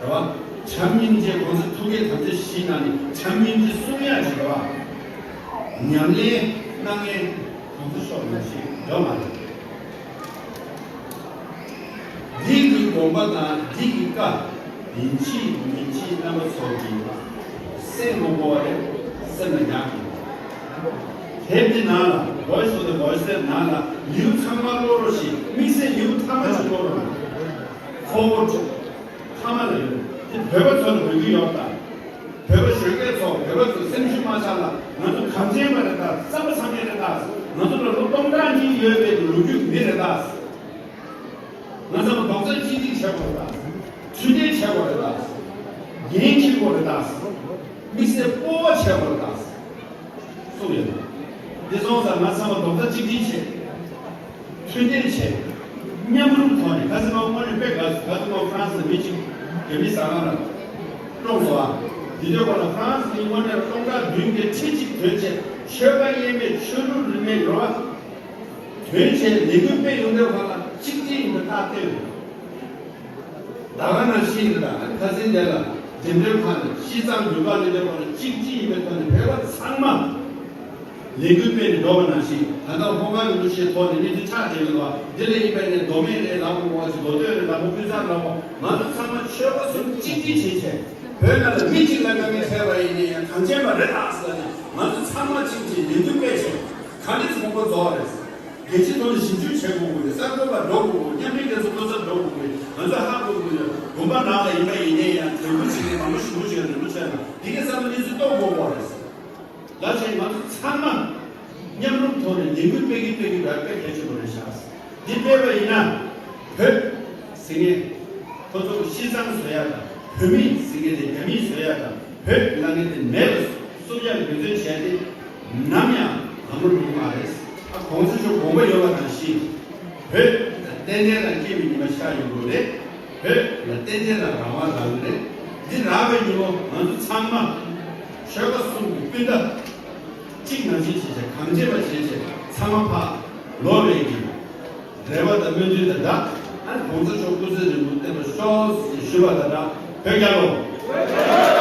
བ། བྱམས་སྙིང་རྗེ། གོང་ས་ཐུགས་བསྐྱེད་དམ་བཅའ་བཞིའི་ནང་ནས་བྱམས་སྙིང་རྗེ་གསུང་ཡག་ཅིག་རེད་བ། ཉམས་ལེན་གནང་མཁན་གོང་ས་མཆོག་ནང་བཞིན་ཡོད་མ་རེད། འདི་གི་དགོངས་པ་དང་འདི་གི་བཀའ་ཡིན་གཅིག་མིན་གཅིག་རྣམ་པ་ཚོ་གི་སེམས་ལ་གོ་བ་རེད། སེམས་ལ་ཉར་དགོས། དེབ་འདི་ནང་ལ། Voice of the Voiceless་ནང་ལ་ལེའུ་ཚང་མ་ཀློག་རོགས་ཞེས། དམིགས་བསལ་ལེའུ་མཐའ་མ་ཅིག་ཀློག་རོགས་གནང་། Foreword་མཐའ་མ་ལ་ཡོད། དེ་བོད་པ་ཚོ་ལ་འོས་ཀྱི་ཡོད་དང་། བོད་པ་གཞོན་སྐྱེས་ཚོ། བོད་པ་ཚོ་སེམས་ཤུགས་མ་ཆག་ལ། ང་ཚོ་གངས་ཅན་པ་རེད་ད། བསམ་པ་བཟང་ངན་རེད་ད། ང་ཚོ་ལ་ལོ་སྟོང་ཕྲག་གཉིས་ཡོད་པའི་ལོ་རྒྱུས་ཀྱི་མི་རེད་ད། ང་ཚང་མ་རྡོག་རྩ་གཅིག་སྒྲིལ་བྱེད་དགོས་རེད་ད། མཐུན་སྒྲིལ་བྱེད་དགོས་རེད་ད། འགན་འཁྱེར་དགོས་རེད་ད། དམིགས་བསལ་སྤོབས་པ་བྱེད་དགོས་རེད་ད། གསུངས་ཡོད། འདི་སོང་ཙང་ང་ཚང་མ་རྡོག་རྩ་གཅིག་སྒྲིལ་བྱེད། མཐུན་སྒྲིལ་བྱེད། མཉམ་རུབ་ཐོག་ནས། ཁ་སང་ང་དངོས་གནས་དཔེ་དགའ་སོང་། ཁ་སང་ང་ཧྥ་རན་སི་ལ་མི་གཅིག་རྒྱ་མི་ཟ་ཁང་ལ་བཀྲོངས་སོང་ཨ། དེ་དུས་ཁོ་ལ་ཧྥ་རན་སི་གི་དངོས་གནས་སྟོང་ཕྲག་བདུན་གྱི་ཁྲི་གཅིག་ཐོན་བྱས། ཆོལ་ཁ་དབྱེ་མེད། ཆོས་ལུགས་རིས་མེད་ཡོད་རེད་བ། ཐོན་བྱས་ལས་འགུལ་སྤེལ་ཡོང་དུས་ཁོ་ལ་གཅིག་སྒྲིལ་ཡིན་པའི་རྟགས་བསྟན། ད་ག་ནང་བཞིན་རེད་ད། ཁ་སང་དེ་ལ་འགྲེམས་སྟོན་ཁང་ནས་སྤྱི་གཙང་འདུས་པ་ལས་དེ་བར་གཅིག་སྒྲིལ་ཡིན་པའི་ཐོག་ནས་བོད་པ་ཚང་མ་ལས་འགུལ་སྤེལ་ནས་འགྲོ་བ་ནང་བཞིན། ད་ལྟ་ཧོང་ཀང་གི་གླུ་གཞས་ཐོག་ནས་གནས་ཚུལ་ཆགས་བསྡད་ཡོད་པ། འདི་ལ་ཡིན་པ་ནས་མདོ་སྨད་རེད་ལབ་དགོས་པ་ཞིག་མདོ་སྟོད་རེད་ལབ་དགོས། ཀུན་བཟང་ལབ་དགོས། ང་ཚོ་ཚང་མ་ཆོལ་ཁ་གསུམ་གཅིག་སྒྲིལ་བྱས་བྱས། བོད་ནང་ལ་མི་གཅིག་ལ་དཀའ་ངལ་འཕྲད་པ་ཡིན་ན་ཡང་གངས་ཅན་པ་རེད་ད་ཟེར་ནས། ང་ཚོ་ཚང་མ་གཅིག་སྒྲིལ་ལས་འགུལ་སྤེལ་བྱས། ག་འདྲས་གོང་བུ་རྫོགས་རེད། རྒྱལ་སྤྱིའི་ཐོག་ནས་ཞིབ་འཇུག་བྱེད་དགོས་ཀྱི་རེད། གསར་འགོད་པ་འགྲོ་དགོས་ཀྱི་རེད། མཉམ་འབྲེལ་རྒྱལ་ཚོགས་སྐུ་ཚབ་འགྲོ་དགོས་ཀྱི་རེད། ང་ཚོས་ཧ་གོ་དགོས་ཀྱི་རེད། དགོན་པ་ནང་ལ་ཡིན་པ་ཡིན་ནའི་ཡང་དྲན་སྐུལ་བྱེད་མཁན་མང་པོ་ཞེ་པོ་ཅིག་རེད་མོད། བྱས་ན་འདི་གའི་བསམ་བློ་གནས་ཚུལ་རྟོགས་དགོས་པ་རེད། ལ་བྱས་ང་ཚོ་ཚང་མ་མཉམ་རུབ་ཐོག་ནས་ལས་འགུལ་སྤེལ་གྱི་སྤེལ་གྱི་རེད། དཔེ་གལ་ཆེན་པོ་རེད་ཤག་འདི་སྤེལ་བ་ཡིན་ན་བོད་ཟེར་མཁན་ཁོ་ཚོ་གི་སྤྱི་བཏང་བཟོ་ཡག་དང་། བོད་མི་ཟེར་མཁན་དེ་རྒྱ་མི་བཟོ་ཡག་དང་། བོད་ལབ་མཁན་དེ་མེད་པ་སུབ་ཡག་འབད་བརྩོན་བྱས་ཏེ་ནམ་ཡང་ལམ་ལྷོང་མ་རེད། ཨ་གོང་ས་མཆོག་དགོངས་པ་ཡོད་པ་ནང་བཞིན་བོད་ལ་རྟེན་འབྲེལ་དང་སྐྱེས་པའི་ཉི་མ་ཤར་ཡོང་གི་རེད། བོད་ལ་རྟེན་འབྲེལ་དང་རང་དབང་རག་གི་རེད། འདི་རག་པའི་ཉིན་མོ་ང་ཚོ་ཚང་མ་ཆོལ་ཁ་གསུམ་གྱི་སྤུན་ཟླ་གཅིག་ནང་བཞིན་བྱས་བྱས་གང་བྱས་པ་བྱས་བྱས་ཚང་མ་ཕར་ལོག་པའི་གི་རེ་བ་དང་སྨོན་འདུན་དང་སྦྲགས། ཨ་ནི་གོང་ས་མཆོག་སྐུ་ཚེ་རིང་པོ་བརྟན་པར་ཤོག་ཞེས་ཞུ་བ་དང་སྦྲགས། བོད་རྒྱལ་ལོ།